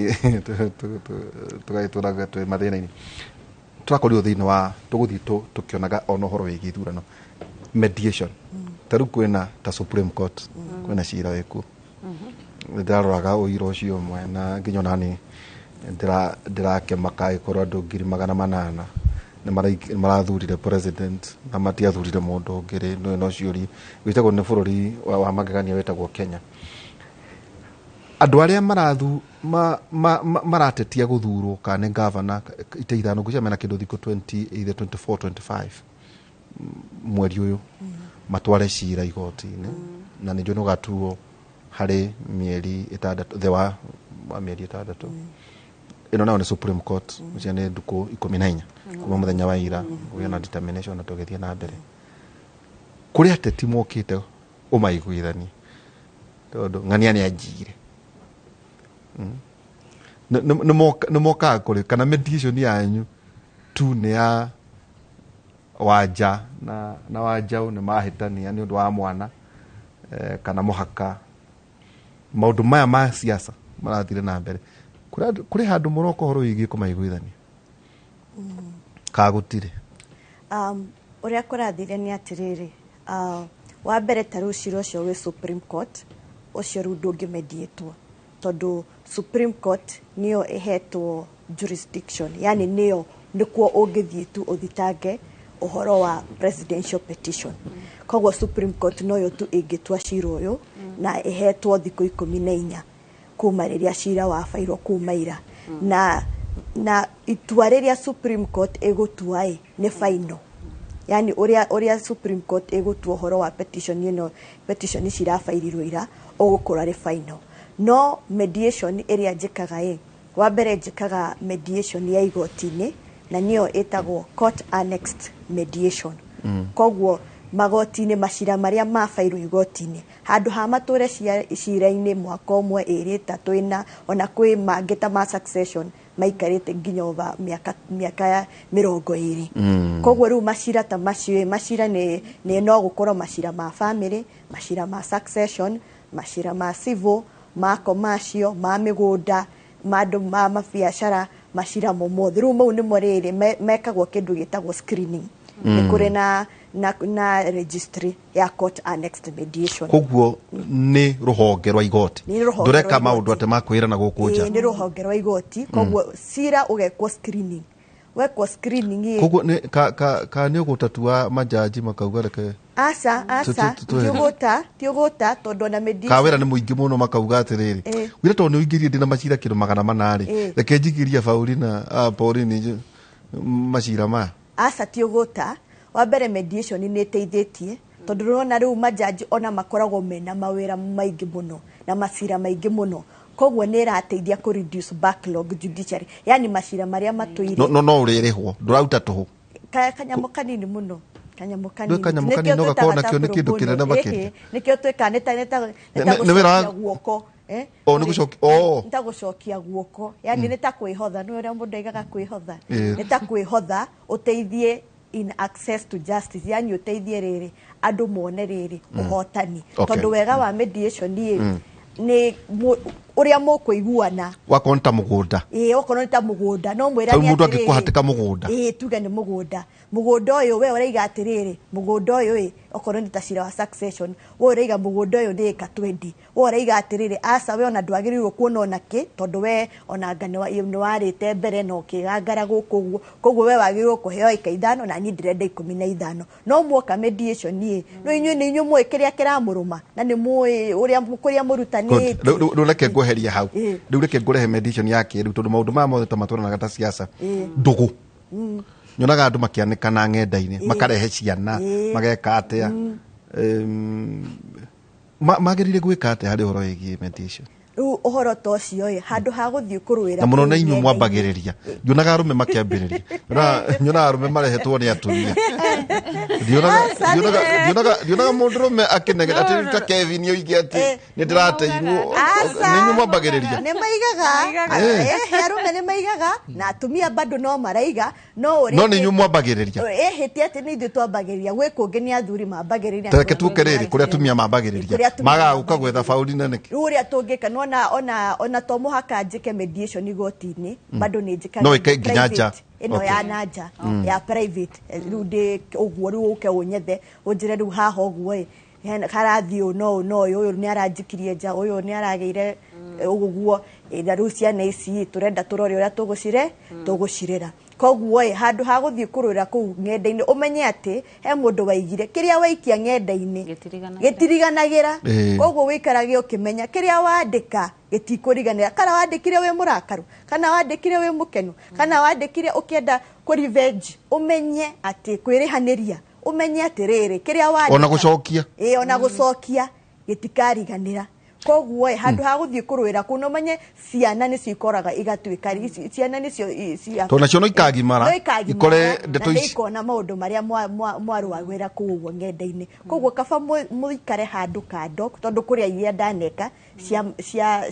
tũgagĩtũraga twĩ mathĩna-inĩ. Tũrakorirwo thĩinĩ wa tũgũthiĩ tũkĩonaga ona ũhoro wĩgiĩ ithurano mediation ta rĩu kwĩna ta Supreme Court kwĩna cira wĩkuo ndĩraroraga ũira ũcio ũmwe na nginya nĩ ndĩrakĩmaka ĩkorwo andũ 800,000 nĩ marathurire president na matiathurire mũndũ ũngĩ rĩ no ciũrie wĩtagwo nĩ bũrũri wa magegania wĩtagwo Kenya. Andũ arĩa maratetia gũthurwo kana nĩ governor ite ithano ngwĩciria mena kĩndũ thikũ 20 either 24 25 mweri ũyũ matware cira igoti-inĩ na nĩ njũĩ nĩ ũgatuo harĩ mĩeri ĩtandatũ thĩ wa mĩeri ĩtandatũ. Ĩno nayo nĩ Supreme Court ũcio nĩ ndukũ 14 kuma mũthenya wa ira kũgĩa na determination na tũgĩthiĩ na mbere. Kũrĩ ateti mokĩte ũmaiguithanie tondũ ng'ania nĩ anjire nĩ mokaga kũrĩ kana mediation yanyu Tu nĩ ya Wanja na Wanjaũ nĩ mahĩtania nĩ ũndũ wa mwana kana mũhaka. Maũndũ maya ma siasa marathire na mbere. Kũrĩ handũ mũroka ũhoro wĩgiĩ kũmaiguithania? Ka gũtirĩ? Ũrĩa kũrathire nĩ atĩrĩrĩ, wa mbere ta rĩu cira ũcio wĩ Supreme Court, ũcio rĩu ndũngĩmediatwo tondũ Supreme Court nĩyo ĩhetwo jurisdiction, yani nĩyo nĩkuo ũngĩthiĩ tu ũthitange ũhoro wa presidential petition. Koguo Supreme Court noyo tu ĩngĩtua cira ũyũ na ĩhetwo thikũ 14 kuma rĩrĩa cira wabairwo kuma ira. Na itua rĩrĩa Supreme Court ĩgũtua ĩ nĩ final. Yani ũrĩa Supreme Court ĩgũtua ũhoro wa petition ĩno, petition ici irabairirwo ira, ũgũkorwo arĩ final. No mediation ĩrĩa njĩkaga ĩ, wa mbere njĩkaga mediation ya igoti-inĩ na nĩyo ĩtagwo court annexed mediation. Koguo magoti-inĩ macira marĩa mabairwo igoti-inĩ handũ ha matũre cira-inĩ mwaka ũmwe, ĩrĩ, ĩtatũ, ĩna, ona kwĩ mangĩ ta ma succession maikarĩte nginya over mĩaka ya 20. Koguo rĩu macira ta macio, macira nĩ no gũkorwo macira ma family, macira ma succession, macira ma civil, ma commercial, ma mĩgũnda, ma andũ ma mabiacara, macira mo mothe. Rĩu mau nĩmo rĩrĩ mekagwo kĩndũ gĩtagwo screening. Nĩ kũrĩ na registry ya court annexed mediation. Koguo nĩ rũhonge rwa igoti. Ndũreka maũndũ atĩ ma kwĩrana gũkũ nja. Nĩ rũhonge rwa igoti. Koguo cira ũgekwo screening. Wekwo screening ĩ. Koguo nĩ ka nĩ ũgũtatua majaji makauga reke. Aca, ti ũgũta tondũ ona mediation. Ka wĩra nĩ mũingĩ mũno makauga atĩrĩrĩ. Wĩra tondũ nĩ ũingĩrie ndĩna macira kĩndũ 400 rĩ. Reke njigĩrie Paulina, Pauline macira maya. Aca ti ũgũta. Wa mbere mediation nĩ ĩteithĩtie tondũ ũrona rĩu majaji ona makoragwo mena mawĩra maingĩ mũno na macira maingĩ mũno. Koguo nĩ ĩrateithia kũ reduce backlog judiciary, yani macira marĩa matũire. No ũrĩrĩhwo, ndũraruta tũhũ. Kanyamũ kanini mũno. Kanyamũ kanini. Kanyamũ kanini no gakorwo nakĩo nĩ kĩndũ kĩnene makĩria. Nĩkĩo twĩkaga nĩ ta gũcokia guoko. O nĩ gũcokia, o. Nĩ ta gũcokia guoko. Yani nĩ ta kwĩhotha, nĩ ũrĩa mũndũ aigaga kwĩhotha. Nĩ ta kwĩhotha ũteithie in access to justice, yani ũteithie rĩrĩ andũ mone rĩrĩ ũhotani. Tondũ wega wa mediation nĩ ũrĩa mũkũiguana. Wakorwo nĩ ta mũgũnda. Ĩĩ, okorwo nĩ ta mũgũnda, no mwĩrane atĩrĩrĩ. Mũndũ angĩkũhatĩka mũgũnda. Ĩĩ, tuge nĩ mũgũnda. Mũgũnda ũyũ we ũraiga atĩrĩrĩ, mũgũnda ũyũ ĩ, okorwo nĩ ta cira wa succession, we ũraiga mũgũnda ũyũ nĩ ĩka 20. We ũraiga atĩrĩrĩ, aca we ona ndwagĩrĩirwo kuona ona kĩ, tondũ we ona anga nĩ warĩte mbere na ũkĩgangara gũkũ ũguo. Koguo we wagĩrĩirwo kũheo ĩka 5 na niĩ ndĩrenda 15. No muoka mediation ĩ, no inyuĩ nĩ inyuĩ mũĩ kĩrĩa kĩramũrũma na nĩ mũĩ ũrĩa kũrĩa mũrutanĩte. Rĩu reke ngweheria hau. Rĩu reke ngũrehe mediation ya kĩrĩu tondũ maũndũ maya mothe ta matwaranaga ta siasa. Ndũgũ. Nyonaga andũ makĩanĩkana ng'enda-inĩ, makarehe ciana, mageka atĩa. Magĩrĩire gwĩka atĩa harĩ ũhoro wĩgiĩ mediation? Rĩu ũhoro ta ũcio ĩ, handũ ha gũthiĩ kũrũĩra na mũno na inyuĩ mwambagĩrĩria. Nyonaga arũme makĩambĩrĩria. Nyonaga arũme marehetwo nĩ atumia. Ndionaga mũndũrũme akĩnegena atĩ ta Kevin oige atĩ nĩ ndĩrateirwo. Nĩ inyuĩ mwambagĩrĩria. Nĩ maigaga. Arũme nĩ maigaga na atumia bado no maraiga. No nĩ inyuĩ mwambagĩrĩria. Hĩti atĩ nĩ ithuĩ twambagĩrĩria. Gwĩ kũngĩ nĩ athuri mambagĩrĩria. Ta reke tuke rĩrĩ kũrĩa atumia mambagĩrĩria. Magaga gũka gwetha Paulina nĩkĩ? Rĩu ũrĩa tũngĩka ona to mũhaka njĩke mediation igoti-inĩ, bado nĩ njĩkaga no ĩke nginya nja ĩno ya na nja ya private. Rĩu ndĩ ũguo rĩu ũke ũnyethe ũnjĩre rĩu haha ũguo ĩ harathiĩ ũũ no ũũ no ũyũ, ũyũ nĩ aranjikirie nja, ũyũ nĩ aragĩire ũguo, na rĩu ciana ici tũrenda tũrore ũrĩa tũgũcirera. Koguo ĩ handũ ha gũthiĩ kũrũĩra kũu ng'enda-inĩ ũmenye atĩ he mũndũ waigire kĩrĩa waikia ng'enda-inĩ gĩtiriganagĩra. Koguo wĩikarage ũkĩmenya kĩrĩa wandĩka gĩtikũriganĩra. Kana wandĩkire wĩ mũrakaru, kana wandĩkire wĩ mũkenu, kana wandĩkire ũkĩenda kũ revenge, ũmenye atĩ kwĩrĩhanĩria, ũmenye atĩ rĩrĩ kĩrĩa wandĩka ona gũcokia, ĩ ona gũcokia gĩtikariganĩra. Koguo handũ ha gũthiĩ kũrũĩra kũu, no menye ciana nĩcio ikoraga igatuĩka ciana nĩcio cia Tondũ nacio no ikagimara, ikore ndeto na ici. Ikona maũndũ marĩa mwarũagĩra kũu ũguo ng'enda-inĩ. Koguo kaba mũikare handũ kando, tondũ kũrĩa iria ndaneka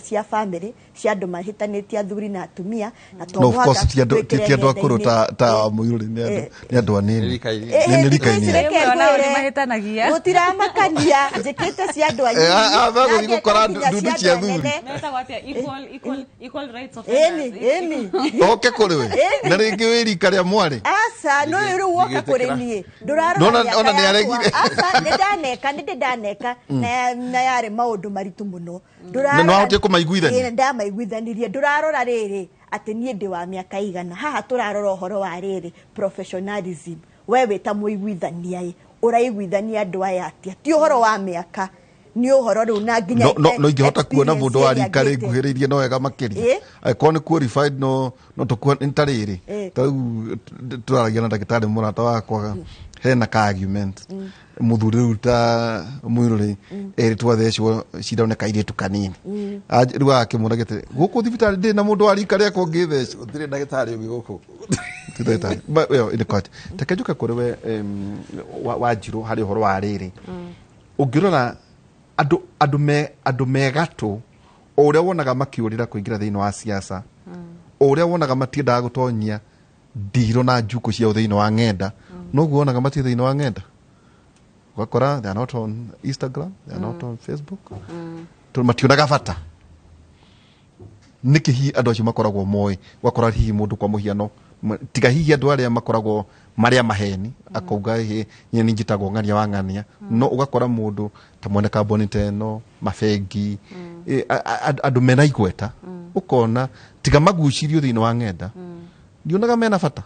cia family, cia andũ mahĩtanĩtie, athuri na atumia, na to No, of mũhaka course ti andũ twĩkĩre ti andũ akũrũ ng'enda-inĩ. ta mũirũrĩ, nĩ andũ nĩ andũ anini. Nĩ Thikũ rika-inĩ. ici reke Rĩmwe onao ngwĩre, nĩmahĩtanagia. Gũtiramakania, njĩkĩte cia andũ anini, Megũthiĩ na ngeka gũkora nginya ndundu cia cia andũ athuri. anene. Metagwo atĩa? Equal rights Ĩni, offenders. ĩni. Oke kũrĩ we na rĩngĩ wĩ rika rĩa mwarĩ. Aca, no rĩu woka kũrĩ niĩ ndũrarora mĩaka Nona yakwa. nĩaregire. Aca, nĩ ndaneka na yarĩ maũndũ maritũ mũno. Na nĩwahotire kũmaiguithania? Ĩĩ, ndamaiguithanirie. Ndũrarora rĩrĩ atĩ niĩ ndĩ wa mĩaka igana haha, tũrarora ũhoro wa rĩrĩ, professionalism. We wĩ ta mũiguithania ĩ, ũraiguithania andũ aya atĩa? Ti ũhoro wa mĩaka, nĩ ũhoro rĩu na nginya No ingĩhota kuona experience mũndũ wa ĩrĩa rika ngĩte. rĩnguhĩrĩirie no wega makĩria Ĩ? Angĩkorwo nĩ qualified, no tũkuo nĩ ta rĩrĩ. Ta rĩu tũraragia na ndagĩtarĩ mũrata wakwa, hena ka argument mũthuri rĩu ta mũirũrĩ erĩ twathecwo cindano nĩ kairĩtu kanini. Rĩu agakĩmũragia atĩrĩ, gũkũ thibitarĩ ndĩ na mũndũ wa rika rĩakwa ũngĩthecwo? Gũtirĩ ndagĩtarĩ ũngĩ gũkũ. Ti ndagĩtarĩ. But, ĩyo nĩ kwati. Reke njũke kũrĩ we, Wanjirũ, harĩ ũhoro wa rĩrĩ, ũngĩrora andũ me gatũ, o ũrĩa wonaga makĩũrĩra kũingĩra thĩinĩ wa siasa, o ũrĩa wonaga matiendaga gũtonyia ndiro na njukũ ciao thĩinĩ wa ng'enda, noguo wonaga matirĩ thĩinĩ wa ng'enda. Ũgakora they are not on Instagram, they are not on Facebook, tondũ mationaga bata. Nĩkĩ hihi andũ acio makoragwo moĩ? Ũgakora hihi mũndũ, kwa mũhiano, tiga hihi andũ arĩa makoragwo marĩa maheni, akauga hĩ niĩ nĩ njĩtagwo ng'ania wa ng'ania, no ũgakora mũndũ ta mwene kambuni ta ĩno, mabengi, andũ mena igweta, ũkona tiga magucirio thĩinĩ wa ng'enda, ndionaga mena bata.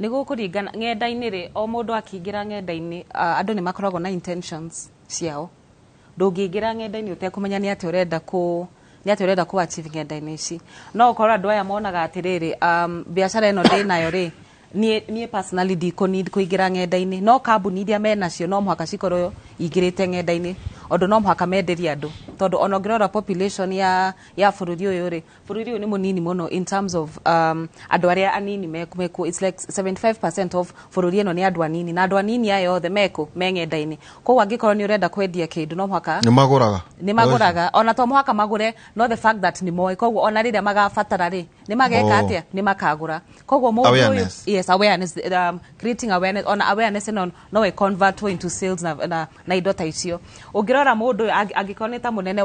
Nĩ gũkũringana ng'enda-inĩ rĩ, o mũndũ akĩingĩra ng'enda-inĩ, andũ nĩ makoragwo na intentions ciao. Ndũngĩingĩra ng'enda-inĩ ũtekũmenya nĩ atĩa ũrenda kũ achieve ng'enda-inĩ ici. No ũkorwo andũ aya monaga atĩrĩrĩ, biacara ĩno ndĩ nayo rĩ, niĩ personally ndikũ need kũingĩra ng'enda-inĩ, no kambuni iria menacio no mũhaka cikorwo ingĩrĩte ng'enda-inĩ, ũndũ no mũhaka menderie andũ, tondũ ona ũngĩrora population ya bũrũri ũyũ rĩ, bũrũri ũyũ nĩ mũnini mũno in terms of andũ arĩa anini mekuo. It's like 75% of bũrũri ĩno nĩ andũ anini, na andũ anini aya othe mekũ me ng'enda-inĩ. Koguo angĩkorwo nĩ ũrenda kwendia kĩndũ, no mũhaka Nĩ magũraga. Nĩ magũraga, ona to mũhaka magũre, no the fact that nĩ moĩ, koguo ona rĩrĩa magabatara rĩ, nĩ mageka atĩa? Nĩ makagũra. Koguo mũndũ ũyũ Awareness. Yes, awareness, creating awareness, ona awareness ĩno no ĩ convert into sales na indo ta icio. Ũngĩrora mũndũ ũyũ, angĩkorwo nĩ ta mũnene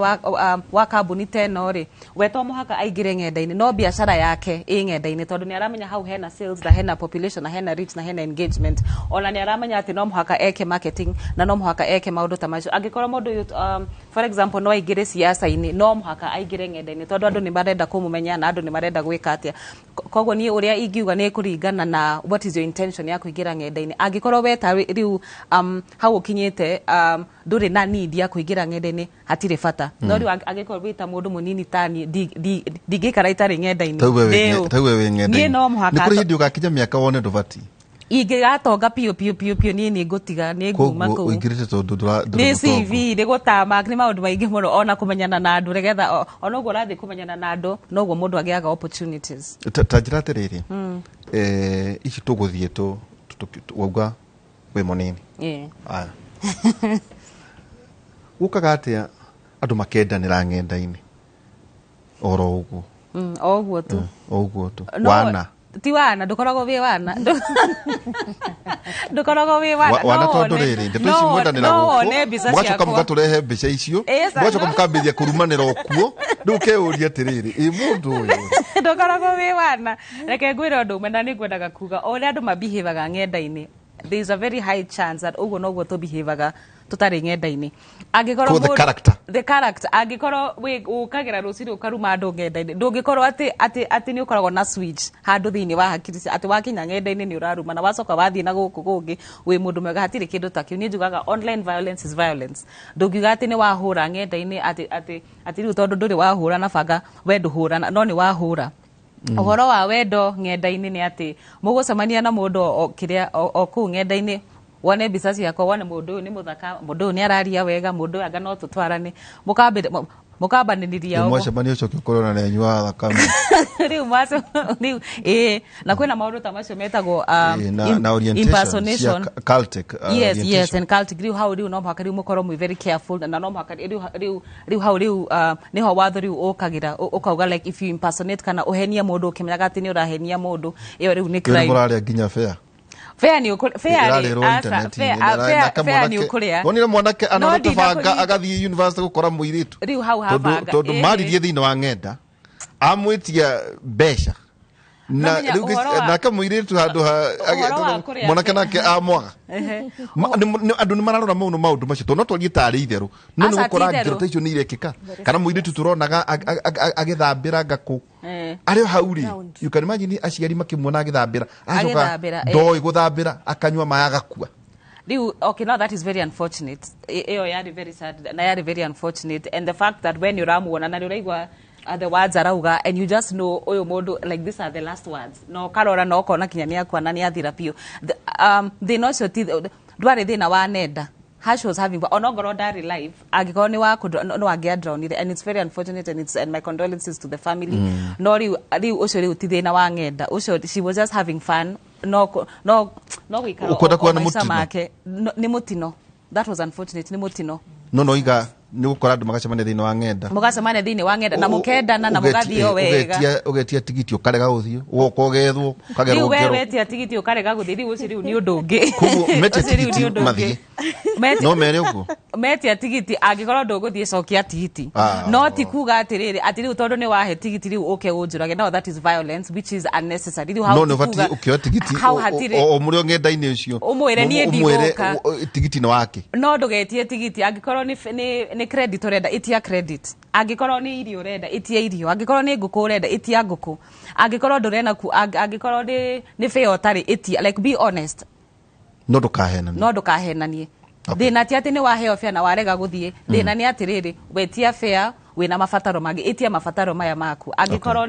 wa kambuni ta ĩno rĩ, we to mũhaka aingĩre ng'enda-inĩ, no biacara yake ĩ ng'enda-inĩ, tondũ nĩ aramenya hau hena sales na hena population na hena reach na hena engagement. Ona nĩ aramenya atĩ no mũhaka eke marketing na no mũhaka eke maũndũ ta macio. Angĩkorwo mũndũ ũyũ, for example, no aingĩre siasa-inĩ, no mũhaka aingĩre ng'enda-inĩ, tondũ andũ nĩ marenda kũmũmenya na andũ nĩ marenda gwĩka atĩa. Koguo niĩ ũrĩa ingiuga nĩ kũringana na what is your intention ya kũingĩra ng'enda-inĩ. Angĩkorwo we ta rĩu hau ũkinyĩte, ndũrĩ na need ya kũingĩra ng'enda-inĩ, hatirĩ bata. No rĩu angĩkorwo wĩ ta mũndũ mũnini ta niĩ, ndingĩikara itarĩ ng'enda-inĩ. Tau we Ndĩũ. tau we wĩ ng'enda-inĩ. Niĩ no mũhaka Nĩ kũrĩ hĩndĩ ũgakinya mĩaka wone ndũbatiĩ? Ingĩgatonga piũ piũ piũ piũ, niĩ nĩ ngũtiga, nĩ nguma Koguo kũu. ũingĩrĩte tondũ ndũrĩ Nĩ mũtongu. CV, nĩ gũtama, nĩ maũndũ maingĩ mũno, ona kũmenyana na andũ, nĩgetha ona ũguo ũrathiĩ kũmenyana na andũ, noguo mũndũ agĩaga opportunities. Ta njĩra atĩrĩrĩ, ici tũgũthiĩ wauga wĩ mũnini. Aya, gũkaga atĩa andũ makendanĩra ng'enda-inĩ oro ũguo? O ũguo tu. O ũguo tu. No, Wana. Ti wana, ndũkoragwo wĩ wana, ndũkoragwo wĩ wana. Wana No tondũ rĩrĩ, ndeto ici mwendanĩra no gũkũ, wone mbica mũgacoka ciakwa. mũgatũrehe mbica icio, Ĩ, mũgacoka mũkambĩrĩria kũrumanĩra okuo. Rĩu ũkeyũria atĩrĩrĩ, ĩ mũndũ ũyũ? Ndũkoragwo wĩ wana. Reke ngwĩre ũndũ ũmwe, na nĩ ngwendaga kuga o ũrĩa andũ mabihevaga ng'enda-inĩ, there is a very high chance that ũguo noguo tũbihevaga tũtarĩ ng'enda-inĩ. Angĩkorwo Ko the character. The character, angĩkorwo wĩ ũkagĩra rũcinĩ ũkaruma andũ ng'enda-inĩ, ndũngĩkorwo atĩ nĩ ũkoragwo na switch handũ thĩinĩ wa hakiri atĩ wakinya ng'enda-inĩ nĩ ũraruma na wacoka wathiĩ na gũkũ kũngĩ wĩ mũndũ mwega. Hatirĩ kĩndũ ta kĩu. Niĩ njugaga online violence is violence. Ndũngiuga atĩ nĩ wahũra ng'enda-inĩ atĩ rĩu tondũ ndũrĩ wahũra na banga, we ndũhũrana, no nĩ wahũra. Ũhoro wa wendo ng'enda-inĩ nĩ atĩ mũgũcemania na mũndũ o kĩrĩa o kũu ng'enda-inĩ, wone mbica ciakwa, wone mũndũ ũyũ nĩ mũthaka, mũndũ ũyũ nĩ araria wega, mũndũ ũyũ anga no tũtwarane, mũkambĩrĩria. Mũkambanĩrĩria ũguo. Mwacemania ũcoke ũkorwo na nenyu wa thakame. Rĩu maco rĩu ĩĩ, na kwĩna maũndũ ta macio metagwo Na orientation impersonation. cia cultic, Yes, orientation. and cultic. Rĩu hau rĩu no mũhaka rĩu mũkorwo mwĩ very careful, na no mũhaka rĩu hau rĩu nĩho watho rĩu ũkagĩra ũkauga like if you impersonate kana ũhenie mũndũ ũkĩmenyaga atĩ nĩ ũrahenia mũndũ, ĩyo rĩu nĩ Rĩu crime. mũrarĩa nginya fair. Fair nĩ fair rĩ, Ĩrarĩrwo aca, internet-inĩ. fair, fair, fair nĩ ũkũrĩa. Wonire mwanake No anorete banga ndinakũnyita. agathiĩ university gũkora mũirĩtu. Rĩu hau Tondũ habanga tondũ ĩĩ. maririe thĩinĩ wa ng'enda amwĩtia mbeca na Nomenya rĩu ũhoro wa- nake mũirĩtu handũ ha Ũhoro wa kũrĩa mwanake fair. nake amwaga. Andũ nĩ mararora mũno maũndũ macio tondũ no twarie tarĩ itherũ, no nĩ Aca, ti gũkora itherũ. ngero ta icio nĩ irekĩka, kana mũirĩtu tũronaga agĩthambĩra ngakũ arĩ o hau rĩ, you can imagine aciari makĩmuona agĩthambĩra, acoka Agĩthambĩra, ndoĩ gũthambĩra, akanyua maĩ, agakua. Rĩu, okay, now that is very unfortunate. Ĩyo yarĩ very sad na yarĩ very unfortunate, and the fact that when ũramuona na nĩ ũraigua the words arauga and you just know ũyũ mũndũ, like these are the last words, na ũkarora na ũkona kinya nĩ akua na nĩ athira biũ. Thĩna ũcio ti ndwarĩ thĩna wa nenda. Hash was having, ona ongorwo ndarĩ live, angĩkorwo nĩ wa no angĩadrownire, and it's very unfortunate and it's and my condolences to the family. No rĩu ũcio rĩu ti thĩna wa ng'enda ũcio, she was just having fun, no gũikara Ũkwenda o kuga nĩ maica mũtino? make. No, nĩ mũtino. That was unfortunate, nĩ mũtino. No noiga nĩ gũkora andũ magacemania thĩinĩ wa ng'enda. Mũgacemania thĩinĩ wa ng'enda na mũkendana na mũgathiĩ o wega. Ũgetia tigiti ũkarega gũthiĩ, ũgoka ũgethwo, ũkagerwo Rĩu we ngero. wetia tigiti ũkarega gũthiĩ, rĩu ũcio rĩu nĩ ũndũ ũngĩ. Koguo metia Ũcio rĩu tigiti nĩ ũndũ ũngĩ. mathiĩ. No mere ũguo. Metia tigiti, angĩkorwo ndũgũthiĩ, cokia tigiti. No ti kuga atĩrĩrĩ, atĩ rĩu tondũ nĩ wahe tigiti rĩu ũke ũnjũrage. No, that is violence which is unnecessary. Rĩu hau No ti nĩ ũbatiĩ kuga- ũkĩoya tigiti hau hatirĩ o mũrĩ o ng'enda-inĩ ũcio. Ũmwĩre niĩ Ũmwĩre ndigũka. Tigiti nĩ wake. No ndũgetie tigiti. Angĩkorwo nĩ credit ũrenda, ĩtia credit. Angĩkorwo nĩ irio ũrenda, ĩtia irio. Angĩkorwo nĩ ngũkũ ũrenda, ĩtia ngũkũ. Angĩkorwo ndũrena ku angĩkorwo nĩ fare ũtarĩ, ĩtia. Like, be honest. No ndũkahenanie. No ndũkahenanie. Thĩna ti atĩ nĩ waheo fare na warega gũthiĩ. Thĩna nĩ atĩrĩrĩ, wetia fare wĩna mabataro mangĩ, ĩtia mabataro maya maku. Angĩkorwo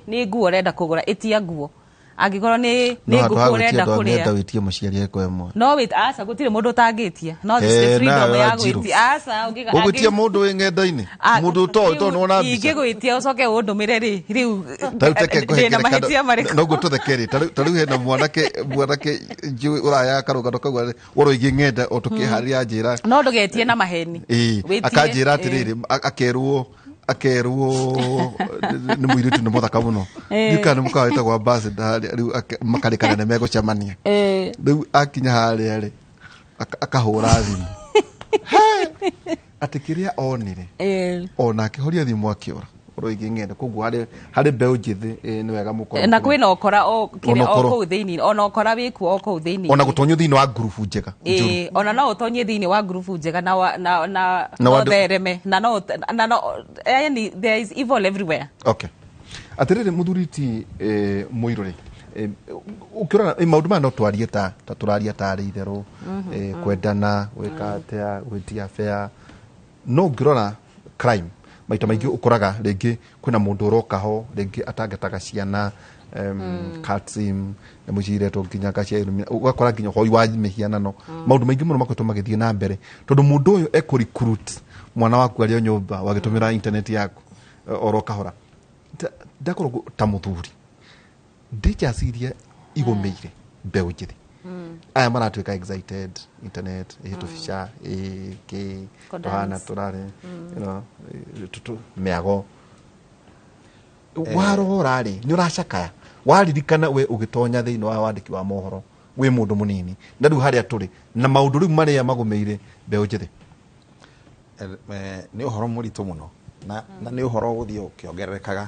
nĩ nguo ũrenda kũgũra, ĩtia nguo. Angĩkorwo nĩ No handũ ha ngũkũ gwĩtia ũrenda andũ a kũrĩa, ng'enda, wĩtie mũciari eko ĩmwe. No wait, aca, gũtirĩ mũndũ ũtangĩtia. No this the freedom Nawe ya Wanjiru. gwĩtia. Aca, Ũgwĩtia mũndũ wĩ ng'enda-inĩ, mũndũ ũtoĩ, tondũ nĩwona mbica. Ingĩgwĩtia ũcoke ũndũmĩre rĩ, rĩu Ta rĩu teke ngũhe ndĩna ngerekano. mahĩtia marĩkũ? Noguo tũtheke rĩ, ta rĩu hena mwanake njũĩ ũraya karũgano kau ũroigie ng'enda o tũkĩharĩria njĩra. No ndũgetie na maheni. Ĩĩ, Wĩtie, akanjĩra atĩrĩrĩ, akerwo nĩ mũirĩtu nĩ mũthaka mũno. Ndiũĩ kana nĩ mũkawa wĩtagwo Ambassador harĩa, rĩu makarĩkana nĩ megũcemania. Rĩu akinya harĩa rĩ, akahũra thimũ. He! Atĩ kĩrĩa onire, ona akĩhoria thimũ akĩũra ũroigie ng'enda. Koguo harĩ mbeũ njĩthĩ, nĩ wega mũkorwo Na kwĩna ũkora o kĩrĩa Ona o ũkora. kũu thĩinĩ, ona ũkora wĩkuo o kũu thĩinĩ. Ona gũtonyio thĩinĩ wa ngurubu njega njũru. Ĩĩ, ona no ũtonyie thĩinĩ wa ngurubu njega na Na no thereme na no, yani there is evil everywhere. Okay, atĩrĩrĩ, mũthuri ti mũirũ rĩ, ũkĩrora maũndũ maya no twarie ta tũraria tarĩ itherũ, kwendana, gwĩka atĩa, gwĩtia fare, no ũngĩrora crime maita maingĩ ũkoraga rĩngĩ kwĩna mũndũ ũroka ho rĩngĩ atangataga ciana, cultism nyamũ ici iretwo nginya nga cia Illumina, ũgakora nginya ũhoi wa mĩhianano, maũndũ maingĩ mũno makoretwo magĩthiĩ na mbere tondũ mũndũ ũyũ ekũ recruit mwana waku arĩ o nyũmba wagĩtũmĩra internet yaku, oro kahora. Ndakorwo ta mũthuri, dangers iria igũmĩire mbeũ njĩthĩ aya maratuĩka excited, internet ĩ tũbica ĩ kĩ Kũ tũhana dance. tũrarĩ mĩago warora rĩ, nĩ ũracakaya waririkana we ũgĩtonya thĩinĩ wa wandĩki wa mohoro wĩ mũndũ mũnini, na rĩu harĩa tũrĩ na maũndũ rĩu marĩa magũmĩire mbeũ njĩthĩ. Nĩ ũhoro mũritũ mũno na nĩ ũhoro ũgũthiĩ ũkĩongererekaga.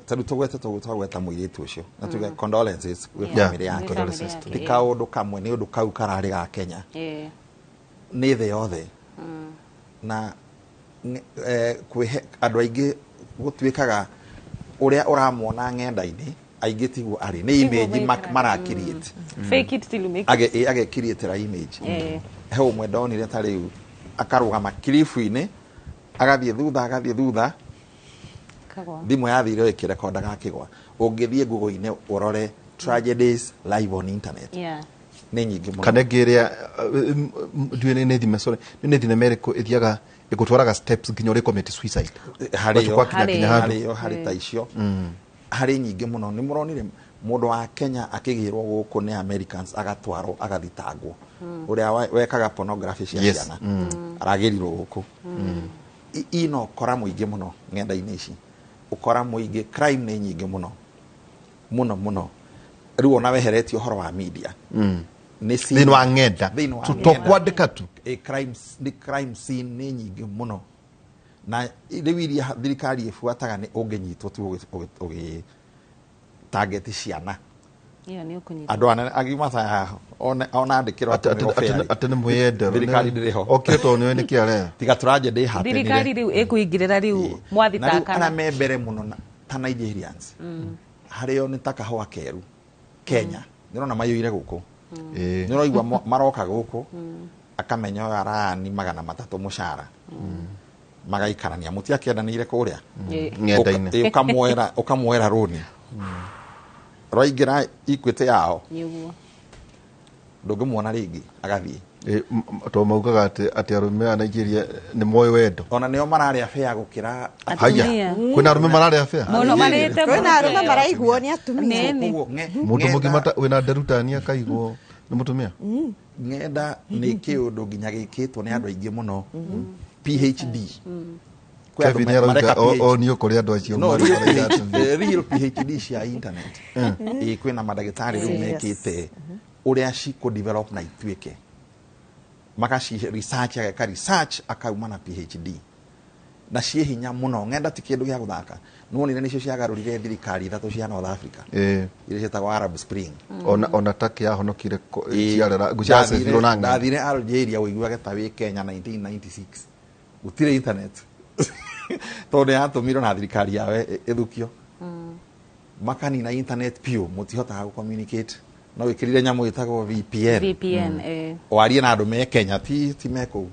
Ta rĩu tũgwete twagweta mũirĩtu ũcio na tuge condolences gwĩ family yake. Condolences to Ti kaũndũ kamwe, nĩ ũndũ kau kararĩ ga Kenya, nĩ thĩ yothe, na kwĩhe andũ aingĩ gũtuĩkaga ũrĩa ũramwona ng'enda-inĩ aingĩ tiguo arĩ, nĩ Tiguo image maikaraga. marakiriate. Fake it till you make it. Agekiriatĩra image. He ũmwe ndonire ta rĩu akarũgama kiribu-inĩ, agathiĩ thutha, agathiĩ thutha. Kagwa. Thimũ yathire ĩkĩrekondaga akĩgwa. Ũngĩthiĩ Google-inĩ ũrore tragedies live on internet, nĩ nyingĩ mũno. Kana ĩngĩ ĩrĩa ndiũĩ nĩ thime, sorry, nĩ thinema ĩrĩkũ ĩthiaga Ĩgũtwaraga steps nginya ũrĩ commit suicide. Harĩ Gwakinya nginya handũ. harĩ harĩ ta icio, harĩ nyingĩ mũno. Nĩ mũronire mũndũ wa Kenya akĩgĩrwo gũkũ nĩ Americans, agatwarwo agathitangwo, ũrĩa wekaga pornography cia ciana, aragĩrirwo gũkũ. Ina ũkora mũingĩ mũno ng'enda-inĩ ici, ũkora mũingĩ, crime nĩ nyingĩ mũno mũno mũno. Rĩu ona weheretie ũhoro wa media, nĩ Thĩinĩ wa ng'enda. Thĩinĩ wa To ng'enda. kwandĩka tu. Crime, nĩ crime scene nĩ nyingĩ mũno, na rĩu iria thirikari ĩbuataga nĩ ũngĩnyitwo tu ũgĩ target ciana. Ĩyo nĩ ũkũnyitwo. Andũ anene agima ta ona andĩkĩrwo atũmĩrwo. Atĩ nĩ mwĩyendero. Thirikari ndĩrĩ ho. Okire tondũ nĩwe nĩkĩ areha. Tiga tũranje ndĩhatenire. Thirikari rĩu ĩkũingĩrĩra rĩu Na rĩu mwathitakana. arĩa me mbere mũno ta Nigerians, harĩo nĩ ta kahũa keru Kenya, nĩũrona maiyũire gũkũ, nĩũraigua maroka gũkũ, akamenya ũyũ arani 300 mũcara, magaikarania mũtiakĩendanĩire kũrĩa. Ng'enda-inĩ. Ũkamuoera rũni, rwaingĩra Equity yao, Nĩguo. ndũngĩmuona rĩngĩ, agathiĩ. Tondũ maugaga atĩ arũme a Nigeria nĩ moĩ wendo. Ona nĩo mararĩa bĩa gũkĩra. Haya, kwĩna arũme mararĩa bĩa. Mũno marĩte. Kwĩna arũme maraiguo nĩ atumia. Nĩni. Mũndũ mũgima wĩna nderutani akaigwo nĩ mũtumia. Ng'enda nĩ kĩũndũ nginya gĩkĩtwo nĩ andũ aingĩ mũno PhD. Kwĩ andũ Kevin mareka arauga PhD. onio kũrĩ andũ acio No, marĩ real maraiga PhD, atumia. real PhD cia internet. Ĩ kwĩna mandagĩtarĩ rĩu mekĩte ũrĩa cikũ develop na ituĩke, magaci research, ageka research akauma na PhD, na ciĩ hinya mũno. Ng'enda ti kĩndũ gĩa gũthaka. Nĩwonire nĩcio ciagarũrire thirikari ithatũ cia North Africa, iria ciĩtagwo Arab Spring. Ona Turkey yahonokire ciarera ciacebirwo na ng'enda. Ndathire Algeria ũiguage ta wĩ Kenya 1996, gũtirĩ internet tondũ yatũmirwo na thirikari yawe ĩthukio, makanina internet piũ, mũtihotaga gũ-communicate. No wĩkĩrire nyamũ ĩtagwo VPN, VPN. Warie na andũ me Kenya, ti me kũu.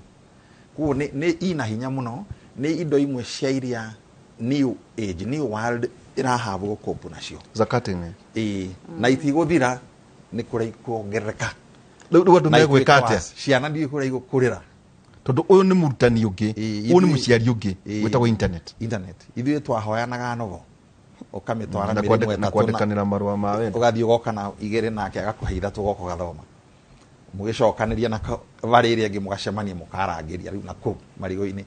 Koguo nĩ ina hinya mũno, nĩ indo imwe cia iria new age, new world ĩrahabwo gũkũmbu nacio. Zakating. Ĩĩ, na itigũthira, nĩ kũrĩa ikuongerereka. Rĩu andũ Na megwĩka ituĩke atĩa? Ciana ndiũĩ kũrĩa igũkũrĩra. Tondũ ũyũ nĩ mũrutani ũngĩ, ũyũ nĩ mũciari ũngĩ wĩtagwo internet. Internet. Ithuĩ twahoyanaga nogo, ũkamĩtwara Na mĩrĩmo na ĩtatũ kwandĩkanĩra marũa ma wendo. Ũgathiĩ ũgoka na igĩrĩ nake agakũhe ithatũ, ũgoka ũgathoma, mũgĩcokanĩria na varĩ ĩrĩa ĩngĩ, mũgacemania mũkarangĩria rĩu na kũu marigũ-inĩ.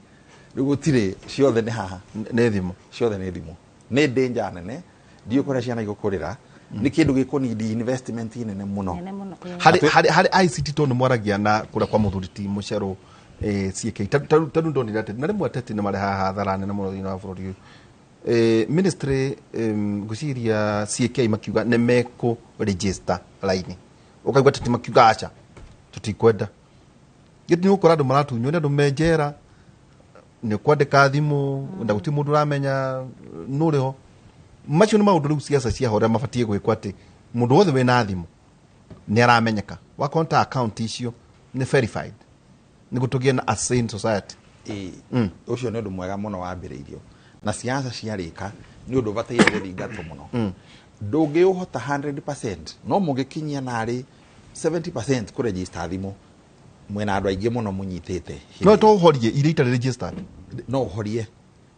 Rĩu gũtirĩ, ciothe nĩ haha. Nĩ thimũ. Ciothe nĩ thimũ. Nĩ danger nene, ndiũĩ kũrĩa ciana igũkũrĩra. Nĩ kĩndũ gĩkũnindi investment nene mũno. Nene mũno. Harĩ ICT, tondũ nĩ mwaragia na kũrĩa kwa mũthuri ti mũcerũ, CK ta rĩu ndonire atĩ na rĩmwe ateti nĩ marehaga hathara nene mũno thĩinĩ wa bũrũri ũyũ. Ministry, ngwĩciria CK makiuga nĩ mekũ register raini, ũkaigua ateti makiuga aca, tũtikwenda. Gĩtĩ nĩ ũgũkora andũ maratunywo nĩ andũ me njera nĩ kwandĩka thimũ, na gũtirĩ mũndũ ũramenya nũ ũrĩ ho. Macio nĩ maũndũ rĩu ciaca ciaho ũrĩa mabatiĩ gwĩkwo, atĩ mũndũ wothe wĩna thimũ nĩ aramenyeka, wakorwo ta account icio nĩ verified, nĩguo tũgĩe na a sane society. Ĩĩ, ũcio nĩ ũndũ mwega mũno wambĩrĩirio, na siasa ciarĩka nĩ ũndũ ũbataire gũthingatwo mũno. Ndũngĩũhota 100%, no mũngĩkinyia narĩ 70% kũregister thimũ, mwĩna andũ aingĩ mũno mũnyitĩte. No to ũhorie iria itarĩ registered? No ũhorie,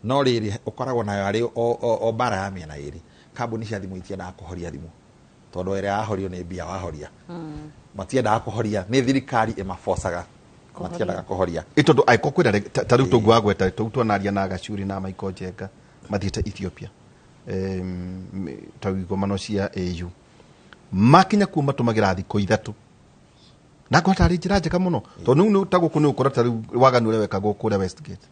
no rĩrĩ ũkoragwo nayo arĩ o mbara ya mĩena ĩrĩ. Kambuni cia thimũ itiendaga kũhoria thimũ, tondũ ĩrĩa yahorio nĩ mbia wahoria. Matiendaga kũhoria, nĩ thirikari ĩmabocaga, matiendaga kũhoria. Ĩ tondũ angĩkorwo kwĩna ta rĩu tũguo wagweta, tũu twanaria na Gacuri na Michael Njenga mathiĩte Ethiopia, ta igomano cia AU, makinya kuo matũmagĩra thikũ 3, na ngona tarĩ njĩra njega mũno, tondũ rĩu ta gũkũ nĩ ũkora ta rĩu waganu ũrĩa wekagwo kũrĩa Westgate,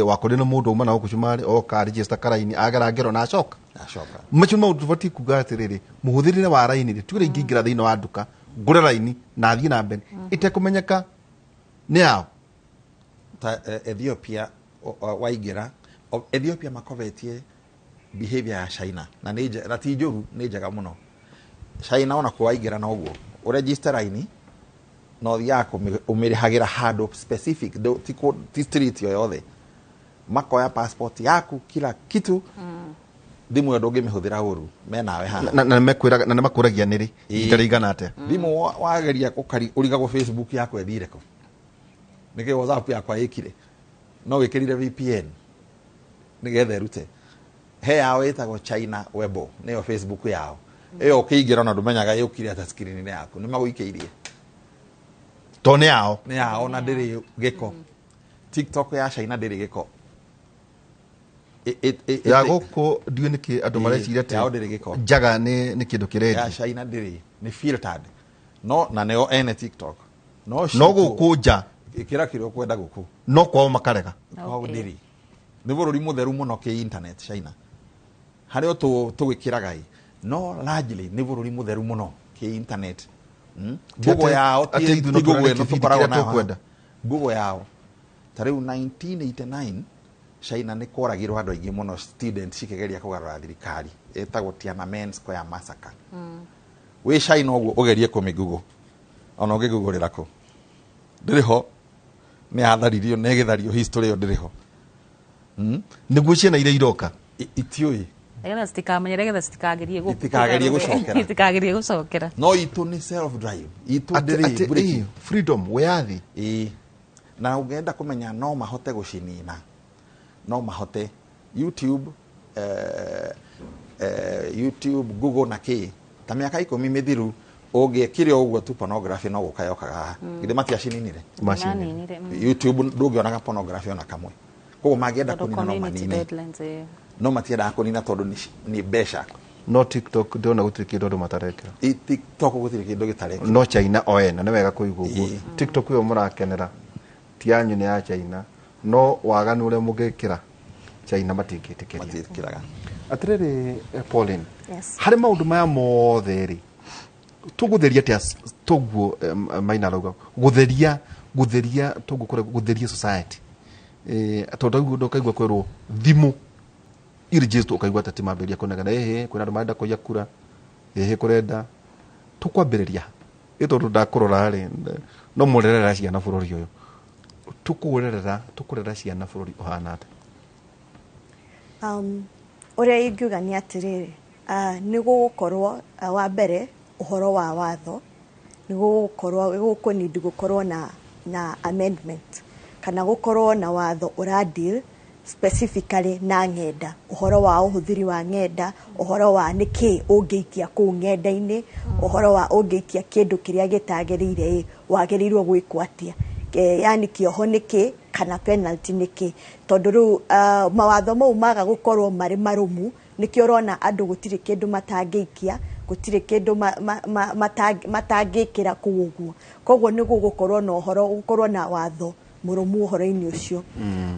wakorire nĩ mũndũ auma na gũkũ cumarĩ oka register karaini, agera ngero na acoka. Acoka. Macio maũndũ tũbatiĩ kuga atĩrĩrĩ, mũhũthĩrĩre wa raini rĩ, tuge ingĩingĩra thĩinĩ wa nduka ngũre raini na thiĩ na mbere ĩtekũmenyeka nĩ yao. Ta Ethiopia, waingĩra Ethiopia makobetie behavior ya China, na nĩ na ti njũru, nĩ njega mũno. China ona kuo waingĩra noguo ũregister raini, na ũthiaga ũmĩrĩhagĩra handũ specific, ti street yoyothe. Makoya passport yaku, kila kitu. Thimũ ĩyo ndũngĩmĩhũthĩra ũru, me nawe haha. Na nĩmekwĩraga, na nĩmakũragia nĩrĩ ihinda rĩigana atĩa. Thimũ wageria ũrigagwo Facebook yakwa ĩthire kũ, nĩkĩ WhatsApp yakwa ĩkire. No wĩkĩrire VPN nĩgetha ĩrute. He yao ĩtagwo China Weibo, nĩyo Facebook yao. Ĩyo ũkĩingĩra ona ndũmenyaga yũkire ata screen-inĩ yaku, nĩ magũikĩirie. To nĩ yao. Nĩ yao na ndĩrĩ gĩko. TikTok ya China ndĩrĩ gĩko. Ya gũkũ ndiũĩ nĩkĩ andũ mareciria atĩ yao ndĩrĩ gĩko. Njaga nĩ kĩndũ kĩrendio. Ya China ndĩrĩ, nĩ filtered. No na nĩo ene TikTok. No No gũkũ nja ĩkĩra kĩrĩa ũkwenda gũkũ. No kwao makarega. Kwao ndĩrĩ. Nĩ bũrũri mũtheru mũno kĩ internet China. Harĩa tũgĩkĩraga ĩ. No largely nĩ bũrũri mũtheru mũno kĩ internet. Google yao ti Google ĩno tũkoragwo nayo. Google yao. Ta rĩu 1989 China nĩ kworagirwo andũ aingĩ mũno students cikĩgeria kũgarũra thirikari ĩtagwo Tiananmen Square Massacre. Wĩ China ũguo ũgerie kũmĩ Google ona ũngĩgũgũrĩra kũ ndĩrĩ ho, nĩ yatharirio nĩ ĩgĩthario history ĩyo ndĩrĩ ho. Nĩguo ciana iria iroka itiũĩ nĩgetha citikamenyere, nĩgetha citikagerie gũcokera, itikagerie gũcokera. No itũ nĩ self drive, itũ ndĩrĩ breaking freedom wĩyathi. Ĩĩ, na ũngĩenda kũmenya no mahote gũcinina, no mahote YouTube, YouTube, Google na kĩ ta mĩaka 10 mĩthiru ũngĩekire ũguo tu pornography no gũka yokaga haha. Githĩ matiacininire? Macininire. YouTube ndũngĩonaga pornography ona kamwe. Koguo mangĩenda kũnina no manine. No matiendaga kũnina tondũ nĩ mbeca. No TikTok ndĩrona gũtirĩ kĩndũ andũ matarekĩra. TikTok gũtirĩ kĩndũ gĩtarekĩra. No China o ene nĩ wega kũigua ũguo. TikTok ĩyo mũrakenera ti yanyu nĩ ya China. No waganu ũrĩa mũngĩkĩra China matingĩtĩkĩria. Matiĩtĩkĩraga. Atĩrĩrĩ Pauline, yes. Harĩ maũndũ maya mothe rĩ, tũgũtheria atĩa toguo Maina arauga gũtheria toguo kũrĩa gũtheria society. Tondũ ũguo ndũkaigua kwĩrwo thimũ irigĩtwo ũkaigua atĩ mambĩrĩria kũnegena ĩhĩ kwĩna andũ marenda kũiya kura ĩhĩ kũrenda tũkwambĩrĩria ĩ tondũ ndakũrora rĩ no mũrerera ciana bũrũri ũyũ tũkũrerera tũkũrera ciana bũrũri ũhana atĩa? Ũrĩa ingiuga nĩ atĩrĩrĩ, nĩ gũgũkorwo wa mbere ũhoro wa watho nĩ gũgũkorwo gũkũnidi gũkorwo na amendment kana gũkorwo na watho ũra deal specifically na ng'enda, ũhoro wa ũhũthĩri wa ng'enda, ũhoro wa nĩkĩ ũngĩikia kũu ng'enda-inĩ, ũhoro wa ũngĩikia kĩndũ kĩrĩa gĩtagĩrĩire ĩ wagĩrĩirwo gwĩkwo atĩa, yani kĩoho nĩkĩ kana penalty nĩkĩ, tondũ rĩu mawatho mau maga gũkorwo marĩ marũmu nĩkĩo ũrona andũ gũtirĩ kĩndũ matangĩikia, gũtirĩ kĩndũ matangĩkĩra kũu ũguo. Koguo nĩ gũgũkorwo na ũhoro gũkorwo na watho mũrũmu ũhoro-inĩ ũcio.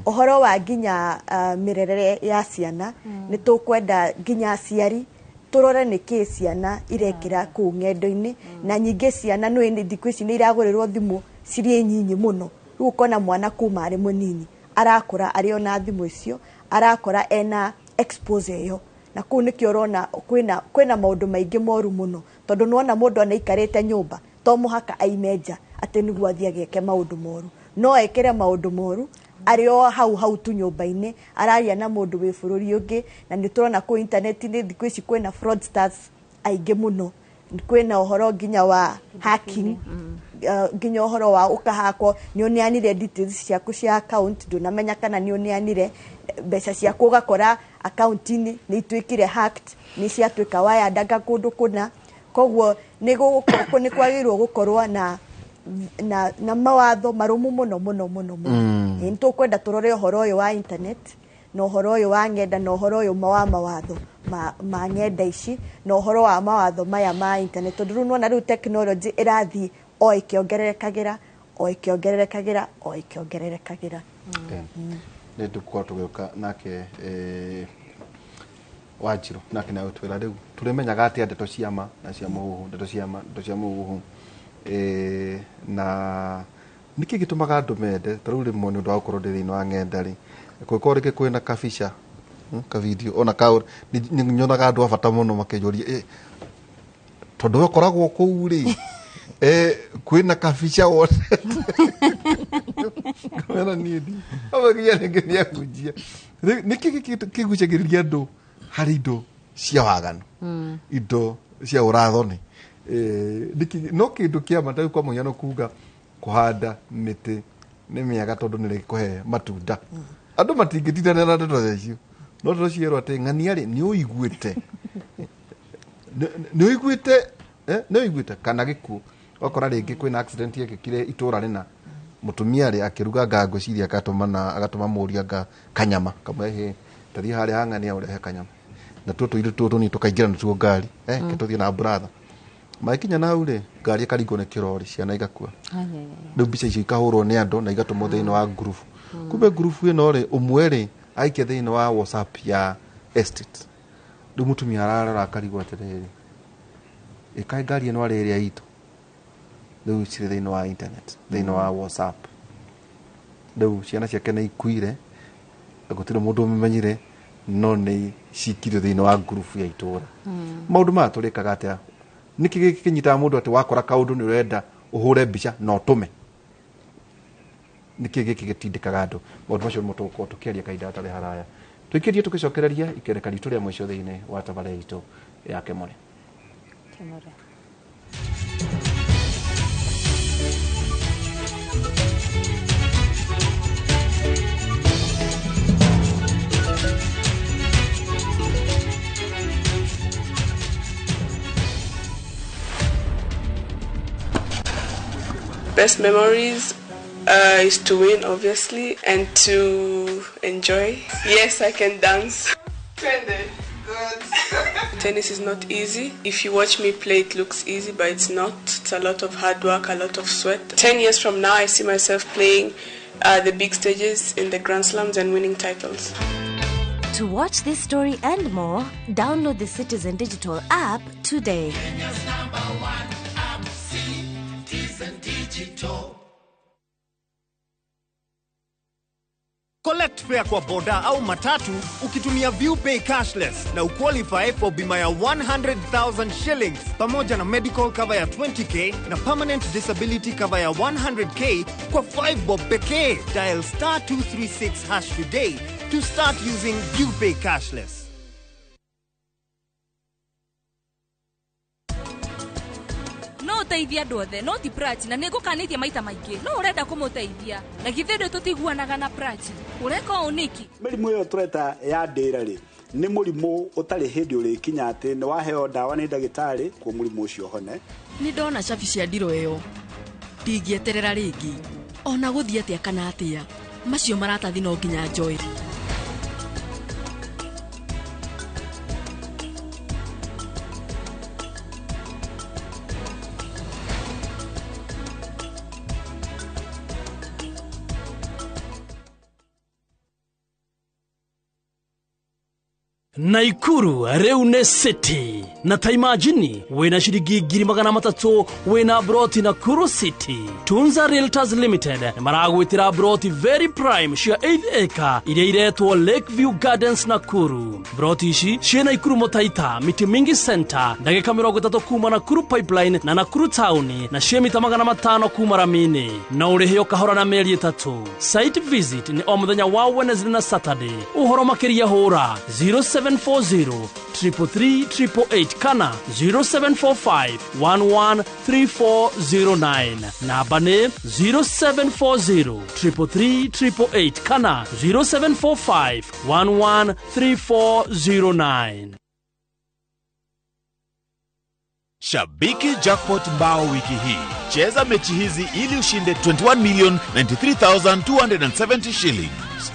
Ũhoro wa nginya mĩrerere ya ciana nĩ tũkwenda nginya aciari tũrore nĩkĩ ciana irekĩra kũu ng'endo-inĩ, na nyingĩ ciana nĩ thikũ ici nĩ iragũrĩrwo thimũ cirĩ nyinyi mũno. Rĩu ũkona mwana kuma arĩ mũnini arakũra arĩ ona thimũ icio, arakũra ena exposure ĩyo, na kũu nĩkĩo ũrona kwĩna maũndũ maingĩ moru mũno, tondũ nĩwona mũndũ anaikarĩte nyũmba to mũhaka aime nja atĩ nĩguo athiĩ ageke maũndũ moru, no ekĩre maũndũ moru arĩ o hau hau tu nyũmba-inĩ araria na mũndũ wĩ bũrũri ũngĩ. Na nĩ tũrona kũu intaneti-inĩ thikũ ici kwĩna fraudsters aingĩ mũno, kwĩna ũhoro nginya wa hacking, nginya ũhoro wa ũkahakwo nĩ ũneanire details ciaku cia account, ndũnamenya kana nĩ ũneanire mbeca ciaku, ũgakora account-inĩ nĩ ituĩkire hacked, nĩ ciatuĩka wayandanga kũndũ kũna. Koguo nĩ kwagĩrĩirwo gũkorwo na mawatho marũmu mũno mũno mũno mũno. Nĩ tũkwenda tũrore ũhoro ũyũ wa internet na ũhoro ũyũ wa ng'enda na ũhoro ũyũ wa mawatho ma ng'enda ici na ũhoro wa mawatho maya ma internet, tondũ rĩu nĩwona rĩu technology ĩrathiĩ o ĩkĩongererekagĩra o ĩkĩongererekagĩra o ĩkĩongererekagĩra. Nĩ tũgũkorwo tũgĩũka nake Wanjirũ nake nĩ agũtwĩra rĩu tũrĩmenyaga atĩa ndeto cia ma na cia mũhuhu, ndeto cia ma, ndeto cia mũhuhu, na nĩkĩ gĩtũmaga andũ mende ta rĩu rĩmwe nĩ ũndũ wa gũkorwo ndĩ thĩinĩ wa ng'enda rĩ, kũngĩkorwo rĩngĩ kwĩna kabica kavideo ona ka nyonaga andũ a bata mũno makĩnjũria tondũ we ũkoragwo kũu rĩ kwĩna kabica wothe ngamera niĩ ndi amwe rĩngĩ nĩ ahunjia. Nĩkĩ kĩgucagĩrĩria andũ harĩ indo cia waganu, indo cia ũrathoni? No kĩndũ kĩa ma ta rĩu kwa mũhiano kuga kũhanda mĩtĩ Nĩ mĩega tondũ nĩ rĩkũhe matunda. Andũ matingĩtindanĩra na ndeto icio. No tũcierwo atĩ ng'ania rĩ nĩ ũiguĩte. Nĩ ũiguĩte nĩ ũiguĩte kana gĩkuũ. Wakora rĩngĩ kwĩna accident yekĩkire itũra rĩna. Mũtumia rĩ akĩruga nga ngwĩciria agatũma agatũma mũriũ anga kanyama kamwe tathiĩ harĩa ha ng'ania ũrehe kanyama. Na tuo tũirĩtu tũtũ tũnini tũkaingĩra natuo ngari. Tũthiĩ na brother. Magĩkinya na hau rĩ ngari ĩkaringwo nĩ kĩrori ciana igakua. Rĩu mbica icio ikahũrwo nĩ andũ na igatũmwo thĩinĩ wa ngurubu. Kumbe ngurubu ĩno rĩ ũmwe rĩ aikia thĩinĩ wa WhatsApp ya estate. Rĩu mũtumia ararora akarigwo atĩrĩrĩ ĩkaĩ ngari ĩno arĩ ĩrĩa itũ. Rĩu cirĩ thĩinĩ wa internet thĩinĩ wa WhatsApp. Rĩu ciana ciake nĩ ikuire gũtirĩ mũndũ ũmenyire no nĩ cikirio thĩinĩ wa ngurubu ya itũra. Maũndũ maya tũrĩkaga atĩa? Nĩkĩ gĩkĩ kĩnyitaga mũndũ atĩ wakora kaũndũ nĩ ũrenda ũhũre mbica na ũtũme? Nĩkĩ gĩkĩ gĩtindĩkaga andũ? Maũndũ macio nĩmo tũgũkorwo tũkĩaria kahinda gatarĩ haraya. Tũikĩrie tũgĩcokereria ikereka ritũ rĩa mũico thĩinĩ wa tabarĩra itũ ya Kĩmũrĩ. Kĩmũrĩ. Best memories is to win, obviously, and to enjoy. Yes, I can dance. Good. Tennis is not easy. If you watch me play, it looks easy, but it's not. It's a lot of hard work, a lot of sweat. 10 years from now, I see myself playing the big stages in the Grand Slams and winning titles. To watch this story and more, download the Citizen Digital app today. Kenya's number one app, Citizen Digital. Collect fare kwa boda au matatu ukitumia ViewPay cashless na uqualify for bima ya 100,000 shillings pamoja na medical cover ya 20k na permanent disability cover ya 100k kwa 5 bob pekee. Dial star 236 hash today to start using ViewPay cashless. No ũteithie andũ othe no ti Prachi na nĩ ngũkanĩtie maita maingĩ no ũrenda kũmũteithia na githĩ ndũ tũtiguanaga na Prachi ũreka ũũ nĩkĩ? Mĩrimũ ĩyo tũreta ya ndĩra rĩ nĩ mũrimũ ũtarĩ hĩndĩ ũrĩkinya atĩ nĩ waheo ndawa nĩ ndagĩtarĩ kuo mũrimũ ũcio ũhone. Nĩ ndona cabi cia ndiro ĩyo ndingĩeterera rĩngĩ ona gũthiĩ atĩa kana atĩa macio maratathi no nginya njoe. Naikuru rĩu nĩ city na ta imagine wĩna ciringi 300,000 wĩna broti Nakuru City. Tunza Realtors Limited nĩ maragwĩtĩra broti very prime cia 8 acre iria iretwo Lakeview Gardens Nakuru. Broti ici ciĩ Nakuru Motaita, Miti Mingi Center, ndagĩka 30 kuma Nakuru Pipeline na Nakuru Town na ciĩ mita 500 kuma Ramini. Na ũrĩhe o kahora na mĩeri 3. Site visit nĩ o mũthenya wa Wednesday na Saturday. Ũhoro makĩria hũra 0740 333 888 kana 0745 113409. Namba nĩ 0740 333 888 kana 0745 113409. Shabiki Jackpot Mbao wiki hii. Cheza mechi hizi ili ushinde 21,093,270 shillings.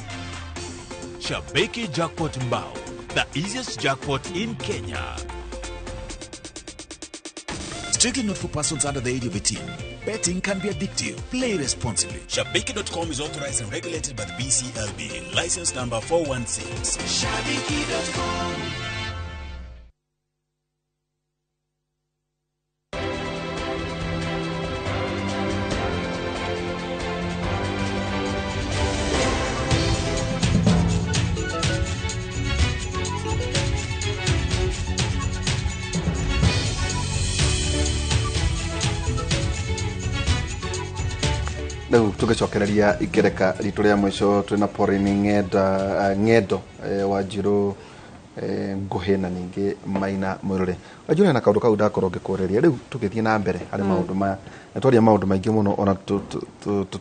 Shabiki Jackpot Mbao, the easiest jackpot in Kenya. Strictly not for persons under the age of 18. Betting can be addictive. Play responsibly. Shabiki.com is authorized and regulated by the BCLB. License number 416. Shabiki.com. Rĩu tũgĩcokereria ikereka ritũ rĩa mũico twĩna Pauline Ng'endo Wanjirũ Nguhĩ na ningĩ Maina Mwĩrore. Wanjũria na kaũndũ kau ndakorwo ngĩkũrĩria rĩu tũgĩthiĩ na mbere harĩ maũndũ maya na twaria maũndũ maingĩ mũno ona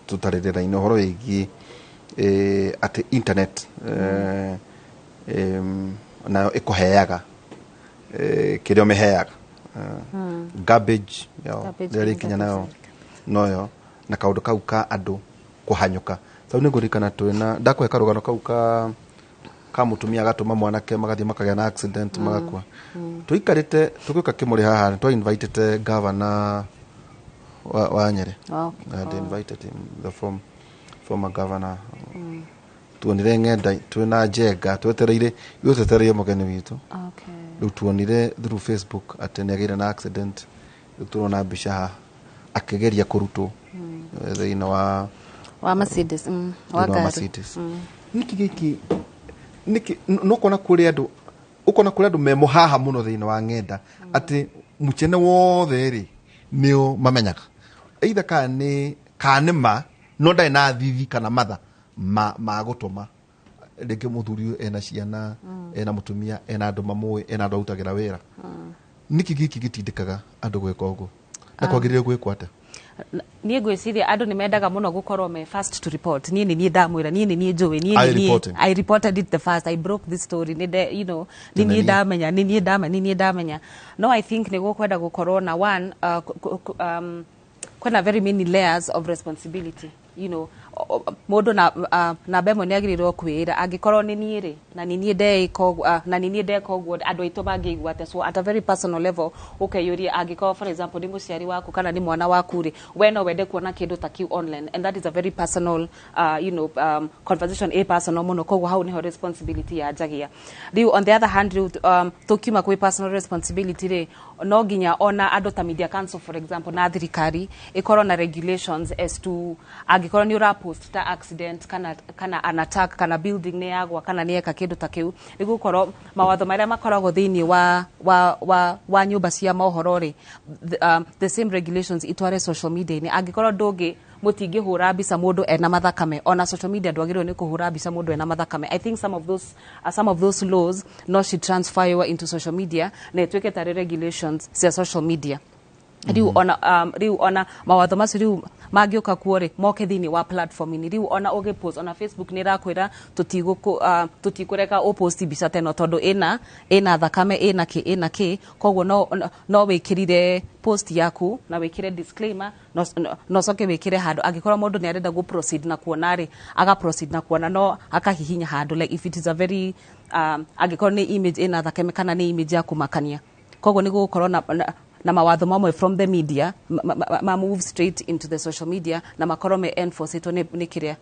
tũtarĩrĩra-inĩ ũhoro wĩgiĩ atĩ internet nayo ĩkũheaga kĩrĩa ũmĩheaga, garbage yo rĩrĩa rĩkinya nayo noyo na kaũndũ kau ka andũ kũhanyũka. Sau nĩ ngũririkana twĩna ndakũhe karũgano kau ka mũtumia agatũma mwanake magathiĩ makagĩa na accident magakua. Tũikarĩte tũgĩũka kĩmũrĩ haha nĩ twa invitĩte governor wa Nyeri. I had invited him, the former governor. Tuonire ng'enda twĩna njenga twetereire ithuĩ twetereire mũgeni witũ. Rĩu tuonire through Facebook atĩ nĩ agĩire na accident. Rĩu tũrona mbica haha akĩgeria kũrutwo thĩinĩ wa wa Mercedes, wa thĩinĩ wa ngari. Mercedes. Nĩkĩ gĩkĩ nĩkĩ no kona kũrĩ andũ ũkona kũrĩ andũ me mũhaha mũno thĩinĩ wa ng'enda atĩ mũchene wothe rĩ nĩo mamenyaga either kana nĩ ma no ndarĩ na thithi kana matha ma gũtũma rĩngĩ mũthuri ũyũ ena ciana, ena mũtumia, ena andũ mamũĩ, ena andũ arutagĩra wĩra. Nĩkĩ gĩkĩ gĩtindĩkaga andũ gwĩka ũguo na kwagĩrĩire gwĩkwo atĩa? Niĩ ngwĩciria andũ nĩ mendaga mũno gũkorwo me first to report. Niĩ nĩ niĩ ndamwĩra, niĩ nĩ niĩ njũĩ, niĩ I nĩ niĩ reporting. I reported it the first. I broke this story. Nĩ nde you know nĩ niĩ Tene. ndamenya, nĩ niĩ ndamenya, nĩ niĩ ndamenya. No I think nĩ gũkwenda gũkorwo na one kwĩna very many layers of responsibility. Mũndũ na namba ĩmwe nĩ agĩrĩirwo kwĩĩra angĩkorwo nĩ niĩ rĩ na nĩ niĩ ndeĩka ũguo, na nĩ niĩ ndeka ũguo, andũ aitũ mangĩigua atĩa? So at a very personal level ũkeyũria angĩkorwo, for example, nĩ mũciari waku kana nĩ mwana waku rĩ, we no wende kuona kĩndũ ta kĩu online? And that is a very personal conversation, ĩ personal mũno. Koguo hau nĩho responsibility yanjagia. Rĩu on the other hand, rĩu tũkiuma kwĩ personal responsibility rĩ, no nginya ona andũ ta Media Council, for example, na thirikari ĩkorwo na regulations as to angĩkorwo nĩ ũrapost ta accident kana an attack kana building nĩ yagwa kana nĩ yeka kĩndũ ta kĩu, nĩ gũkorwo mawatho marĩa makoragwo thĩinĩ wa nyũmba cia mohoro rĩ, the same regulations itware social media-inĩ. Angĩkorwo ndũngĩ mũtingĩhũra mbica mũndũ ena mathakame, ona social media ndwagĩrĩirwo nĩ kũhũra mbica mũndũ ena mathakame. I think some of those laws no ci transfer into social media na ĩtuĩke tarĩ regulations cia social media. Riu ona riu ona mawatho macio riu mangĩũka kuo rĩ, moke thĩinĩ wa platform-inĩ. Riu ona ũgĩpost ona Facebook nĩ ĩrakwĩra tũtikũreka ũpost mbica ta ĩno tondũ ĩna thakame, ĩna kĩ, ĩna kĩ. Koguo no wĩkĩrire post yaku na wĩkĩre disclaimer, no coke wĩkĩre handũ angĩkorwo mũndũ nĩ arenda gũ proceed na kuona rĩ, aga proceed na kuona, no akahihinya handũ, like if it is a very angĩkorwo nĩ image ĩna thakame kana nĩ image ya kũmakania. Koguo nĩ gũgũkorwo na mawatho mamwe from the media ma move straight into the social media na makorwo me enforcetwo nĩ kĩrĩa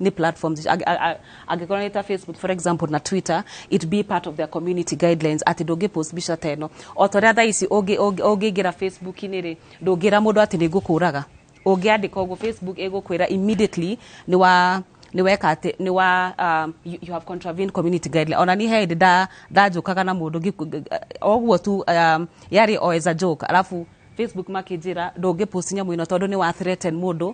nĩ platforms. Angĩkorwo nĩ ta Facebook, for example, na Twitter, it be part of their community guidelines atĩ ndũngĩpost mbica ta ĩno. O ta ũrĩa thaa ici ũngĩingĩra Facebook-inĩ rĩ, ndũngĩra mũndũ atĩ nĩ ngũkũraga. Ũngĩandĩka ũguo, Facebook ĩgũkwĩra immediately nĩ weka atĩ nĩ wa you have contravened community guideline. Ona ni he hĩndĩ ndanjũkaga na mũndũ o ũguo tu, yarĩ o as a joke, alafu Facebook makĩnjĩra ndũngĩpost nyamũ ĩno tondũ nĩ wa threaten mũndũ,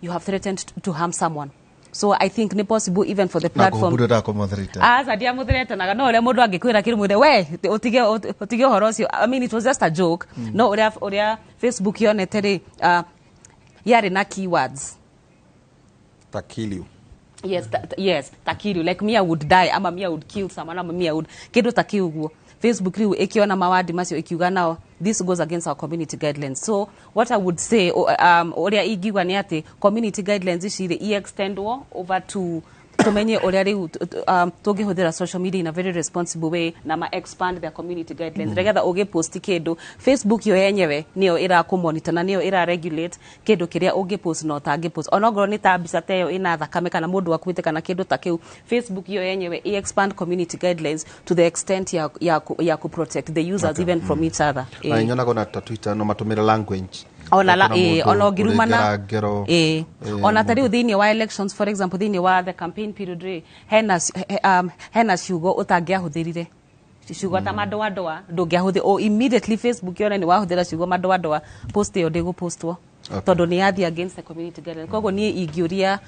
you have threatened to harm someone. So I think nĩ possible even for the Na platform. kũhũmbũra ndakũmũthirite. Aca, ndiamũthreatanaga, no ũrĩa mũndũ angĩkwĩra kĩrĩ we ũtige ũhoro ũcio. I mean, it was just a joke. No ũrĩa Facebook yonete rĩ, yarĩ na keywords ta kill you. Yes, yes, ta kill you, like me I would die, ama me I would kill someone, ama me I would kĩndũ ta kĩu ũguo. Facebook rĩu ĩkĩona mawandi macio ĩkiuga nao this goes against our community guidelines. So what I would say, ũrĩa ingiuga nĩ atĩ community guidelines ici rĩ i-extendwo over to tumenye ũrĩa rĩu tũngĩhũthĩra social media in a very responsible way na ma expand their community guidelines nĩgetha ũgĩpost kĩndũ, Facebook yo yenyewe nĩyo ĩrakũmonitor na nĩyo ĩra regulate kĩndũ kĩrĩa ũngĩpost na ũtangĩpost, onokorwo nĩ ta mbica ta ĩyo ĩna thakame kana mũndũ akuĩte kana kĩndũ ta kĩu. Facebook yo yenyewe i expand community guidelines to the extent ya ku protect the users even from each other. Na nyonaga ona ta Twitter no matũmĩre language. Ona la Kuna mũndũ ona ũngĩrumana. ũrĩngera ngero. Ona ta rĩu thĩinĩ wa elections, for example, thĩinĩ wa the campaign period rĩ, hena ciugo ũtangĩahũthĩrire, ciugo ta madoadoa ndũngĩahũthĩ o immediately Facebook yone nĩ wahũthĩra ciugo madoadoa, post ĩyo ndĩgũpostwo. Tondũ nĩ yathiĩ against the community guidelines. Koguo niĩ ingĩũria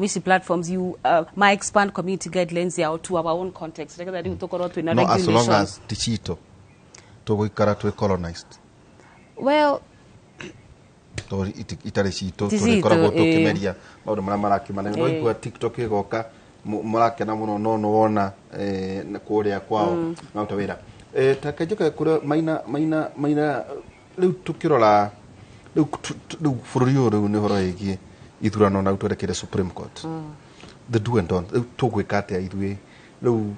ici platforms you ma expand community guidelines yao to our own context, nĩgetha rĩu tũkorwo twĩna No, as long regulations. as ti citũ, tũgũikara twĩ colonized. Well, Tondũ itarĩ citũ, Ti tũrĩkoragwo citũ, ĩĩ. tũkĩmeria maũndũ marĩa marakĩmana. No igua TikTok ĩgoka, mũrakena mũno, no nĩwona kũrĩa kwao maruta wĩra. Ta kenjoke kũrĩa Maina, Maina, Maina, rĩu tũkĩrora rĩu rĩu bũrũri ũyũ rĩu nĩ ũhoro wĩgiĩ ithurano na rĩu twerekeire Supreme Court, the do and don't, rĩu tũgwĩka atĩa ithuĩ? Rĩu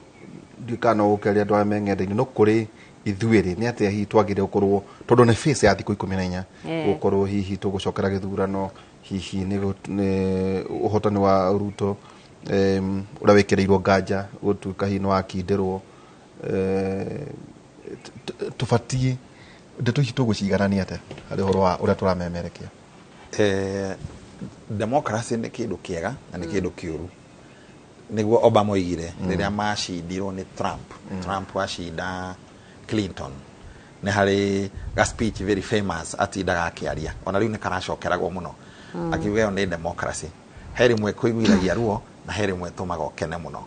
ndiũĩ kana no gũkeria andũ arĩa me ng'enda-inĩ, no kũrĩ ithuĩ rĩ, nĩ atĩa hihi twagĩrĩire gũkorwo, tondũ nĩ phase ya thikũ 14, gũkorwo hihi tũgũcokera gĩthurano, hihi nĩ ũhotani wa Ruto ũrĩa wĩkĩrĩirwo nganja gũtuĩka hihi nĩ wakindĩrwo, tũbatiĩ ndeto ici tũgũciganania atĩa harĩ ũhoro wa ũrĩa tũramemerekia? Democracy nĩ kĩndũ kĩega na nĩ kĩndũ kĩũru. Nĩguo Obama oigire rĩrĩa macindirwo nĩ Trump. Trump acinda Clinton, nĩ harĩ ga speech very famous atindaga akĩaria, ona rĩu nĩ karacokeragwo mũno, akiuga ĩyo nĩ democracy, he rĩmwe kũiguithagia ruo na he rĩmwe tũmaga ũkene mũno.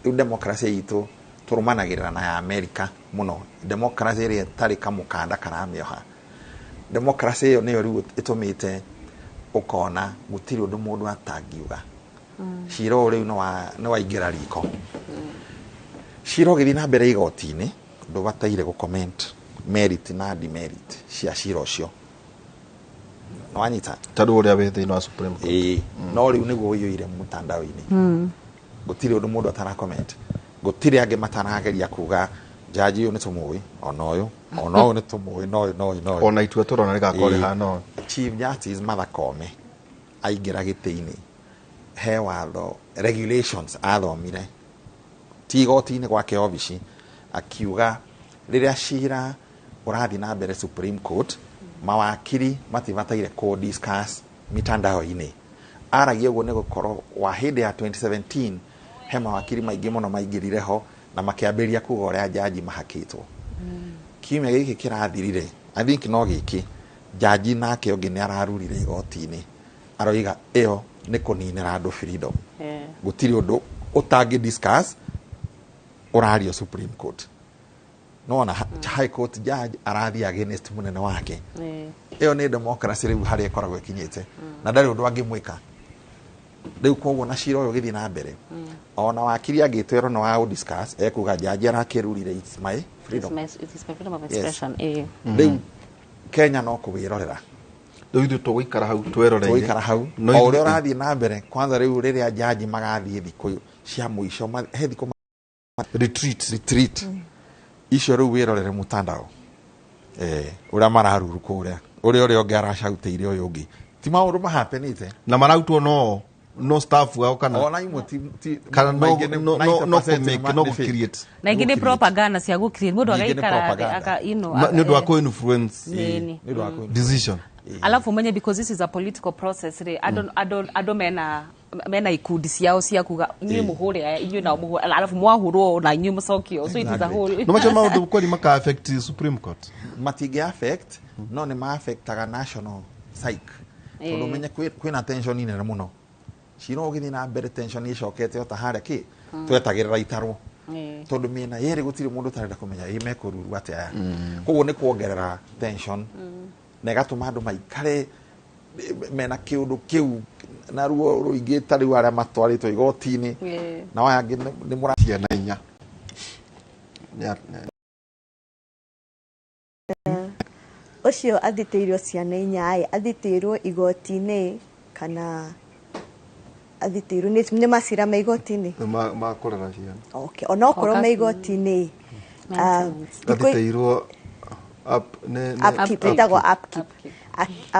Rĩu democracy itũ tũrũmanagĩrĩra na ya Amerika mũno, democracy ĩrĩa ĩtarĩ kamũkanda karamĩoha. Democracy ĩyo nĩyo rĩu ĩtũmĩte ũkona gũtirĩ ũndũ mũndũ atangiuga. Cira ũyũ rĩu nĩ waingĩra riko, cira ũgĩthiĩ na mbere igoti-inĩ, ndũbataire gũ comment merit na demerit cia cira ũcio. Nĩwanyita? Tondũ ũrĩa wĩ thĩinĩ wa Supreme Court. Ĩĩ, no rĩu nĩguo ũiyũire mtandao-inĩ, gũtirĩ ũndũ mũndũ atara comment, gũtirĩ angĩ matarageria kuga jaji ũyũ nĩ tũmũĩ, ona ũyũ, ona ũyũ nĩ tũmũĩ, na ũyũ, na ũyũ, na ũyũ. Ona itua tũrona rĩgakorwo Ĩĩ. rĩhana ũũ. Chief Justice Martha Koome aingĩra gĩtĩ-inĩ, he watho, regulations athomire, ti igoti-inĩ, gwake obici, akiuga rĩrĩa cira ũrathiĩ na mbere Supreme Court, mawakiri matibataire kũ discuss mitandao-inĩ. Aragia ũguo nĩ gũkorwo wa hĩndĩ ya 2017 he mawakiri maingĩ mũno maingĩrire ho na makĩambĩrĩria kuga ũrĩa jaji mahakĩtwo. Kiumia gĩkĩ kĩrathirire, I think no gĩkĩ, jaji nake ũngĩ nĩ ararurire igoti-inĩ, aroiga ĩyo nĩ kũninĩra andũ freedom. Gũtirĩ ũndũ ũtangĩ discuss ũrario Supreme Court. Nona High Court judge arathiĩ against mũnene wake. Ĩyo nĩ democracy rĩu harĩa ĩkoragwo ĩkinyĩte, na ndarĩ ũndũ angĩmwĩka rĩu. Koguo na cira ũyũ ũgĩthiĩ na mbere, ona wakiri angĩtwerwo no wa discuss, ekuga jaji arakĩrurire, it's my freedom. It is my freedom of Yes. expression. Rĩu Kenya no kũwĩrorera. Rĩu ithuĩ tũgũikara hau tweroreire. Tũgũikara hau No o ũrĩa ũrathiĩ na mbere. Kwanza rĩu rĩrĩa jaji magathiĩ thikũ cia mũico, he thikũ retreat, retreat icio, rĩu wĩrorere mtandao ũrĩa mararuru kũrĩa, ũrĩa ũngĩ aracautĩire ũyũ ũngĩ, ti maũndũ mahapenĩte. Na marautwo no staff wao kana ona imwe ti kana no maingĩ nĩ no no no 90% kũ-make, no nĩ fake. gũ-create. Na ingĩ nĩ propaganda cia gũ create mũndũ Ningĩ nĩ agaikara thĩ propaganda. aka you know Nĩ ũndũ wa kũ-influence Nĩni. Nĩ ũndũ wa kũ-influence. decision. Alafu umenye, because this is a political process rĩ, andũ mena ikundi ciao cia kuga inyuĩ mũhũre aya, inyuĩ nao mũhũre, alafu mwahũrwo na inyuĩ mũcokio, so it is a whole No macio maũndũ kweli maka affect Supreme Court? Matingĩ affect, no nĩ ma-affectaga national psyche, tondũ ũmenye kwĩna tension nene mũno. Cira ũgĩthiĩ na mbere, tension ĩcokete o ta harĩa kĩ twetagĩrĩra itarwo, tondũ mĩena yerĩ gũtirĩ mũndũ ũtarenda kũmenya ĩ mekũruru atĩa aya. Koguo nĩ kuongerera tension na ĩgatũma andũ maikare mena kĩũndũ kĩu na ruo rũingĩ, ta rĩu arĩa matwarĩtwo igoti-inĩ na aya angĩ nĩ mũra Ciana inya. Ũcio athitĩirwo ciana inya ĩ, athitĩirwo igoti-inĩ kana athitĩirwo nĩ macira ma igoti-inĩ? Nĩ ma kũrera ciana. Okay, onokorwo Oka- ma igoti-inĩ, Athitĩirwo upkeep, ĩtagwo upkeep.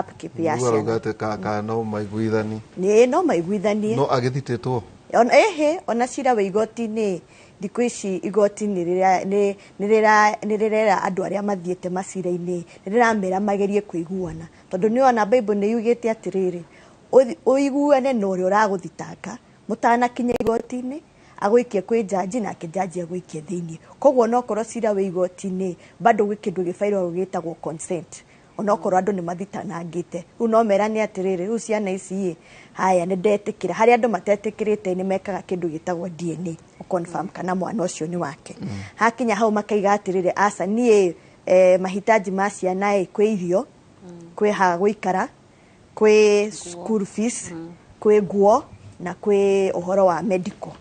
Upkeep ya Rĩu arauga ciana. atĩ ka no maiguithani. Nĩ no maiguithanie. No agĩthitĩtwo. Ona ehe, ona cira wa igoti-inĩ thikũ ici, igoti nĩ rĩrera andũ arĩa mathiĩte macira-inĩ, nĩ rĩramera magerie kũiguana, tondũ nĩ ona Bible nĩ yugĩte atĩrĩrĩ, ũiguane na ũrĩa ũragũthitanga mũtanakinya igoti-inĩ, agũikie kwĩ jaji nake jaji agũikie thĩiniĩ. Koguo onokorwo cira wĩ igoti-inĩ, bado gwĩ kĩndũ gĩbairwo gĩtagwo consent. Onokorwo andũ nĩ mathitanangĩte rĩu no merane atĩrĩrĩ, rĩu ciana ici ĩ haya nĩ ndetĩkĩra. Harĩa andũ matetĩkĩrĩte nĩ mekaga kĩndũ gĩtagwo DNA confirm kana mwana ũcio nĩ wake. Hakinya hau makaiga atĩrĩrĩ, aca niĩ mahitaji ma ciana ĩ kwĩ irio, kwĩ ha gũikara, kwĩ school fees, kwĩ nguo na kwĩ ũhoro wa medical.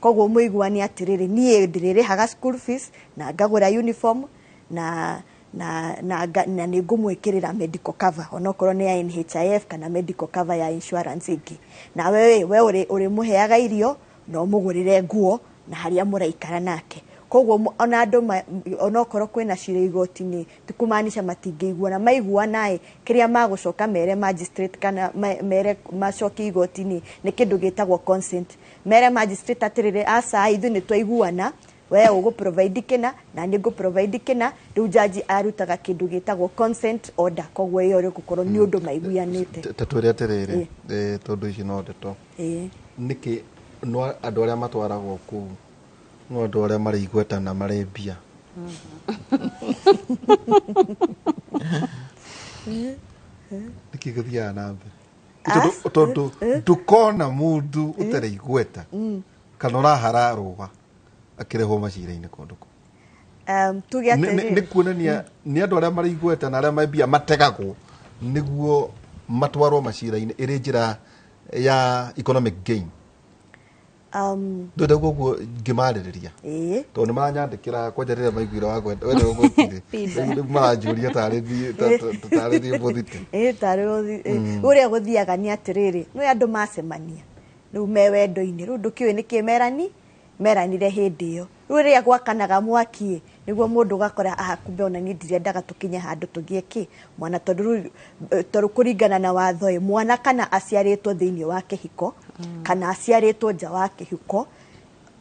Koguo mũiguane atĩrĩrĩ, niĩ ndĩrĩrĩhaga school fees na ngagũra uniform na na na na nĩ ngũmwĩkĩrĩra medical cover onokorwo nĩ ya NHIF kana medical cover ya insurance ĩngĩ. Na we ũrĩmũheaga irio na ũmũgũrĩre nguo na harĩa mũraikara nake. Koguo ona andũ onokorwo kwĩna cira igoti-inĩ ti kumaanisha matingĩiguana, maiguana ĩ kĩrĩa magũcoka mere magistrate kana mere macoke igoti-inĩ nĩ kĩndũ gĩtagwo consent. Mere magistrate atĩrĩrĩ, aca ithuĩ nĩ twaiguana, we ũgũ provide kĩna na nĩ ngũ provide kĩna. Rĩu jaji arutaga kĩndũ gĩtagwo consent order. Koguo ĩyo rĩgũkorwo nĩ ũndũ maiguanĩte. Ta twĩre atĩrĩrĩ, tondũ ici no ndeto, nĩkĩ no andũ arĩa matwaragwo kũu no andũ arĩa marĩ igweta na marĩ mbia? Nĩkĩ gĩthiaga na mbere? Tondũ ndũkona mũndũ ũtarĩ igweta kana ũrahara rũga akĩrehwo macira-inĩ kũndũ kũu. Tuge atĩrĩrĩ, nĩ kuonania nĩ andũ arĩa marĩ igweta na arĩa marĩ mbia mategagwo nĩguo matwarwo macira-inĩ ĩrĩ njĩra ya economic gain. Ndwenda koguo ngĩmarĩrĩria tondũ nĩ maranyandĩkĩra kwanja rĩrĩa maiguire wagweta wenda ũgwetire rĩu maranjũria tarĩ thiĩ mũthite. Tarĩ ũrĩa gũthiaga nĩ atĩrĩrĩ, nĩ andũ macemania rĩu me wendo-inĩ, rĩu ndũkĩũĩ nĩkĩ meranire hĩndĩ ĩyo. Rĩu rĩrĩa gwakanaga mwaki nĩguo mũndũ ũgakora aha kumbe ona niĩ ndirendaga tũkinye handũ tũgĩe kĩ mwana, tondũ rĩu kũringana na watho ĩ mwana kana aciarĩtwo thĩinĩ wa kĩhiko kana aciarĩtwo nja wa kĩhiko,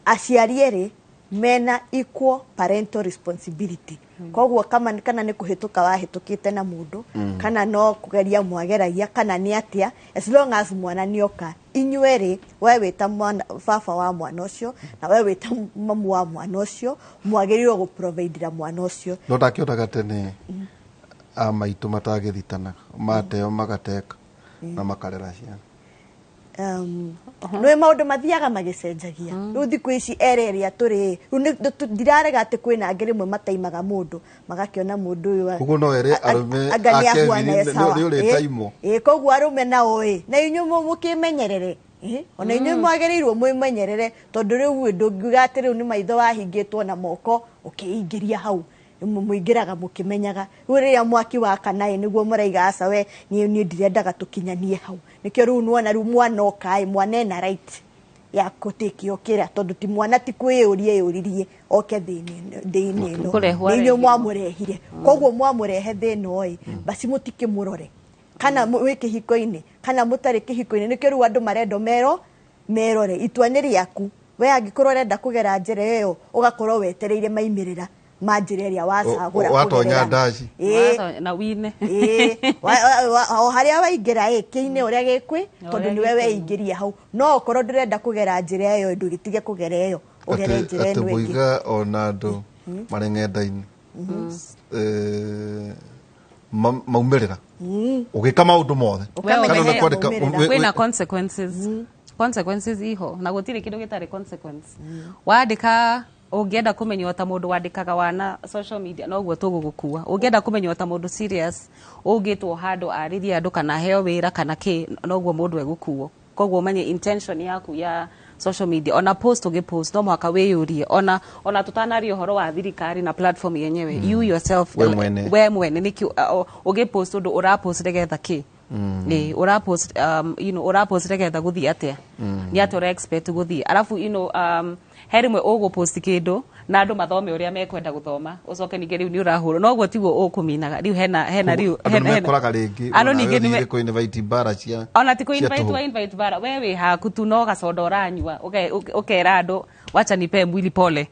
aciari erĩ mena equal parental responsibility. Koguo kama kana nĩ kũhĩtũka wahĩtũkĩte na mũndũ kana no kũgeria mwageragia kana nĩ atĩa, as long as mwana nĩoka inyuĩ we wĩta mwana baba wa mwana ũcio na we wĩta mamu wa mwana ũcio mwagĩrĩirwo gũprovidera mwana ũcio. No ndakĩonaga tene a maitũ matagĩthitanaga mateo magateka na makarera ciana. Nĩ maũndũ mathiaga magĩcenjagia. Rĩu thikũ ici ere ĩrĩa tũrĩ rĩu ndirarega atĩ kwĩna angĩ rĩmwe mataimaga mũndũ magakĩona mũndũ ũyũ koguo no ere arũme ake nĩ ũrĩtaimwo. Koguo arũme nao ĩ na inyuĩ mũkĩmenyerere, ona inyuĩ mwagĩrĩirwo mwĩmenyerere tondũ rĩu ndũngiuga atĩ rĩu nĩ maitho wahingĩtwo na moko ũkĩingĩria hau, mũingĩraga mũkĩmenyaga. Rĩu rĩrĩa mwaki wakana ĩ nĩguo mũraiga aca we niĩ ndirendaga tũkinyanie hau. Nĩkĩo rĩu nĩwona rĩu mwana oka ĩ mwana ena right ya gũtĩkio kĩra tondũ ti mwana ti kwĩyũria eyũririe oke thĩinĩ ĩno nĩ inyuĩ mwamũrehire. Koguo mwamũrehe thĩna ĩ basi mũtikĩmũrore kana wĩ kĩhiko-inĩ kana mũtarĩ kĩhiko-inĩ. Nĩkĩo rĩu andũ marendwo merore itua nĩ rĩaku we, angĩkorwo ũrenda kũgera njĩra ĩyo ũgakorwo wetereire maimĩrĩra ma njĩra ĩrĩa wacagũra watonya ndaci na wine o harĩa waingĩra ĩ kĩine ũrĩa gĩkwĩ tondũ nĩwe weingĩria hau. No okorwo ndũrenda kũgera njĩra ĩyo ndũgĩtige kũgera ĩyo ũgere njĩra ĩno ĩngĩ. Mũiga ona andũ marĩ ng'enda-inĩ maumĩrĩra ũgĩka maũndũ mothe kwĩna consequences. Consequences iho na gũtirĩ kĩndũ gĩtarĩ consequence. Wandĩka ũngĩenda kũmenywo ta mũndũ wandĩkaga wana social media noguo tũgũgũkua. Ũngĩenda kũmenywo ta mũndũ serious ũngĩtwo handũ arĩrie andũ kana heo wĩra kana kĩ noguo mũndũ egũkuo. Koguo ũmenye intention yaku ya social media ona post ũgĩpost no mũhaka wĩyũrie ona tũtanaria ũhoro wa thirikari na platform yenyewe you yourself we mwene nĩkĩ ũgĩpost ũndũ ũrapost nĩgetha kĩ ũrapost you know ũrapost nĩgetha gũthiĩ atĩa nĩ atĩa ũra expect gũthiĩ. Arabu you know he rĩmwe ũgũpost kĩndũ na andũ mathome ũrĩa mekwenda gũthoma ũcoke ningĩ rĩu nĩ ũrahũrwo noguo tiguo ũkũminaga rĩu hena rĩu andũ nĩmekoraga rĩngĩ andũ ningĩ nĩ kũ invite bara cia ona ti kũ invite wa invite bara we wĩ haku tu no gacondo ũranyua ũkera andũ wacha nipe mwili pole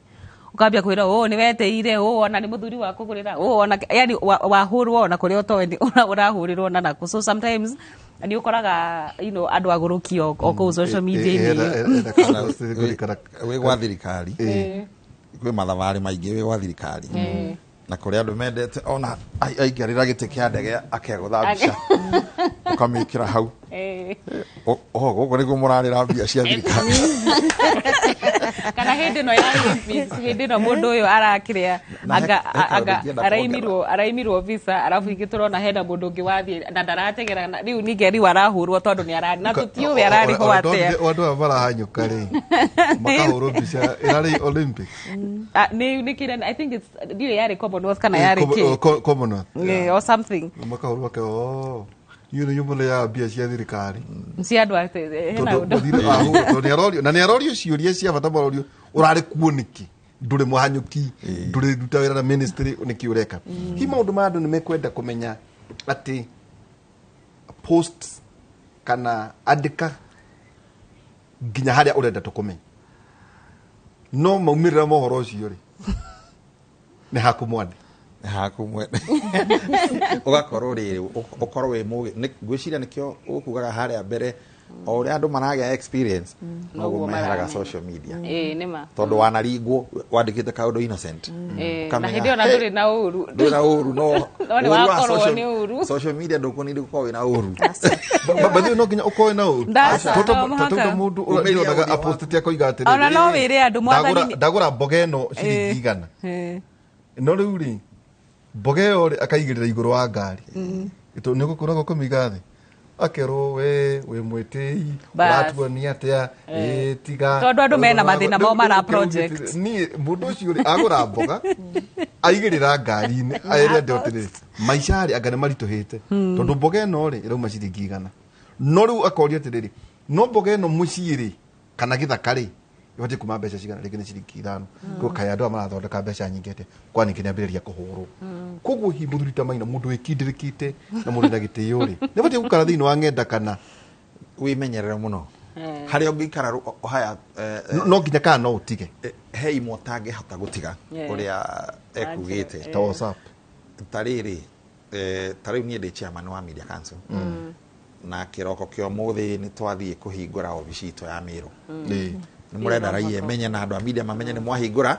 ukambia kwĩra ũ nĩ weteire ũ ona nĩ mũthuri wa kũgũrĩra ũ ona yani wahũrwo ona kũrĩa ũtoĩ ũrahũrĩrwo na naku. So sometimes nĩ ũkoraga you know andũ agũrũkio o kũu social media-inĩ. Wĩ gwa thirikari kwĩ mathabarĩ maingĩ wĩ gwa thirikari Na kũrĩ andũ mendete ona aingĩrĩra gĩtĩ kĩa ndege akegũtha mbica ũkamĩkĩra hau. Oho gũkũ nĩguo mũrarĩra mbia cia thirikari. Kana hĩndĩ ĩno ya Olympics, hĩndĩ ĩno mũndũ ũyũ arakĩrĩa anga araimirwo visa, arabu ingĩ tũrona hena mũndũ ũngĩ wathiĩ na ndarategera rĩu ningĩ rĩu arahũrwo tondũ nĩ ara na tũtiũĩ ararĩhwo atĩa. Andũ aya marahanyũka rĩ makahũrwo mbica ĩrarĩ Olympics. Nĩ kĩrĩa I think it's ndiũĩ yarĩ Commonwealth kana yarĩ kĩ. Commonwealth. Or something. Makahũrwo ke oh iyo nĩ nyũmba ya mbia cia thirikari cia andũ hena ũndũ tondũ na nĩ arorio ciũria cia bata marorio ũrarĩ kuo nĩkĩ ndũrĩ mũhanyũki ndũrĩ ruta wĩra na ministry nĩkĩ ũreka hi maũndũ ma andũ nĩ mekwenda kũmenya atĩ post kana andĩka nginya harĩa ũrenda tũkũmenya no maumĩrĩra mohoro ũcio rĩ nĩ haku mwene haku mwene ugakorwo riri ukorwo wi mugi ngwiciria nikio ukugaga haria mbere o uria andu maragia experience noguo meheraga social media nima tondu wanaringwo wandikite kaundu innocent na hindi ona nduri na uru nduri na uru no no wakorwo ni uru social media ndukunindi gukorwo wina uru bathi no nginya ukorwo na uru tondu mundu uronaga apostete akoiga atiri ona no wire andu mwathani ndagura mboga ino ciringi igana no riu ri mboga ĩyo rĩ akaigĩrĩra igũrũ wa ngari nĩ gũkoragwo kũmĩiga thĩ akerwo we wĩ mwĩtĩi ũratuonia atĩa ĩ tiga tondũ andũ mena mathĩna mao mara project niĩ mũndũ ũcio rĩ agũra mboga aigĩrĩra ngari-inĩ ere andũ atĩrĩrĩ maica rĩ anga nĩ maritũhĩte tondũ mboga ĩno rĩ ĩrauma ciringi igana no rĩu akoria atĩrĩrĩ no mboga ĩno mũciĩ rĩ kana gĩthaka rĩ ibatiĩ kuma mbeca cigana rĩngĩ nĩ ciringi ithano kaĩ andũ aya marathondeka mbeca nyingĩ atĩa kwa ningĩ nĩambĩrĩria kũhũrwo koguo hihi mũthuri ta Maina mũndũ wĩkindĩrĩkĩte na mũndũ wĩna gĩtĩo rĩ nĩabatiĩ gũikara thĩinĩ wa ng'enda kana wĩmenyerere mũno harĩa ũngĩikara haya no nginya kana no ũtige he imwe ũtangĩhota gũtiga ũrĩa ekugĩte ta WhatsApp ta rĩrĩ ta rĩu niĩ ndĩ chairman wa Media Council na kĩroko kĩa ũmũthĩ nĩ twathiĩ kũhingũra obici itũ ya Mĩrũ nĩ mũrenda raia menye na andũ a media mamenye nĩ mwahingũra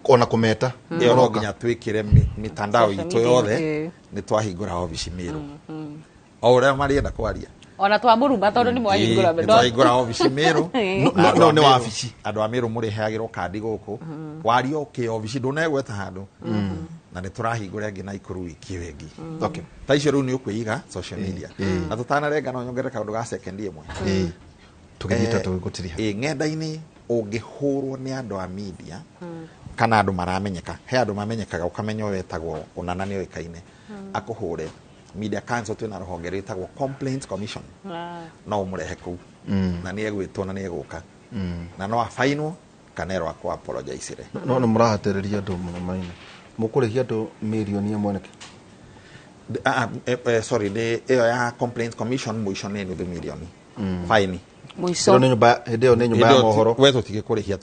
ona kũmeta ĩyo no nginya twĩkĩre mitandao itũ yothe nĩ twahingũra obici Mĩrũ o ũrĩa marĩenda kwaria ona twamũruma tondũ nĩ mwahingũra nĩ twahingũra obici Mĩrũ no nĩ wabici andũ a Mĩrũ mũrĩheagĩrwo kandi gũkũ wario kĩ obici ndũnegweta handũ na nĩ tũrahingũra ĩngĩ Naikuru wiki ĩyo ĩngĩ ta icio rĩu nĩ ũkwĩiga social media na tũtanarenga no nyongerere kaũndũ ga second ĩmwe tũgĩthiĩ tũgũtiriha ng'enda-inĩ ũngĩhũrwo nĩ andũ a media kana andũ maramenyeka he andũ mamenyekaga ũkamenya ũyũ etagwo ũnana nĩ oĩkaine akũhũre Media Council twĩna rũhonge rwĩtagwo Complaints Commission no ũmũrehe kũu na nĩ egwĩtwo na nĩ egũka na no abainwo kana erwo akũ apologize-re no nĩ mũrahatĩrĩria andũ mũno Maina mũkũrĩhia andũ mirioni ĩmwe nĩkĩ sorry nĩ ĩyo ya Complaints Commission mũico nĩ nuthu mirioni faini mũico nĩ nyũmba hĩndĩ ĩyo nĩ nyũmba ya mohoro we tũtigĩkũrĩhia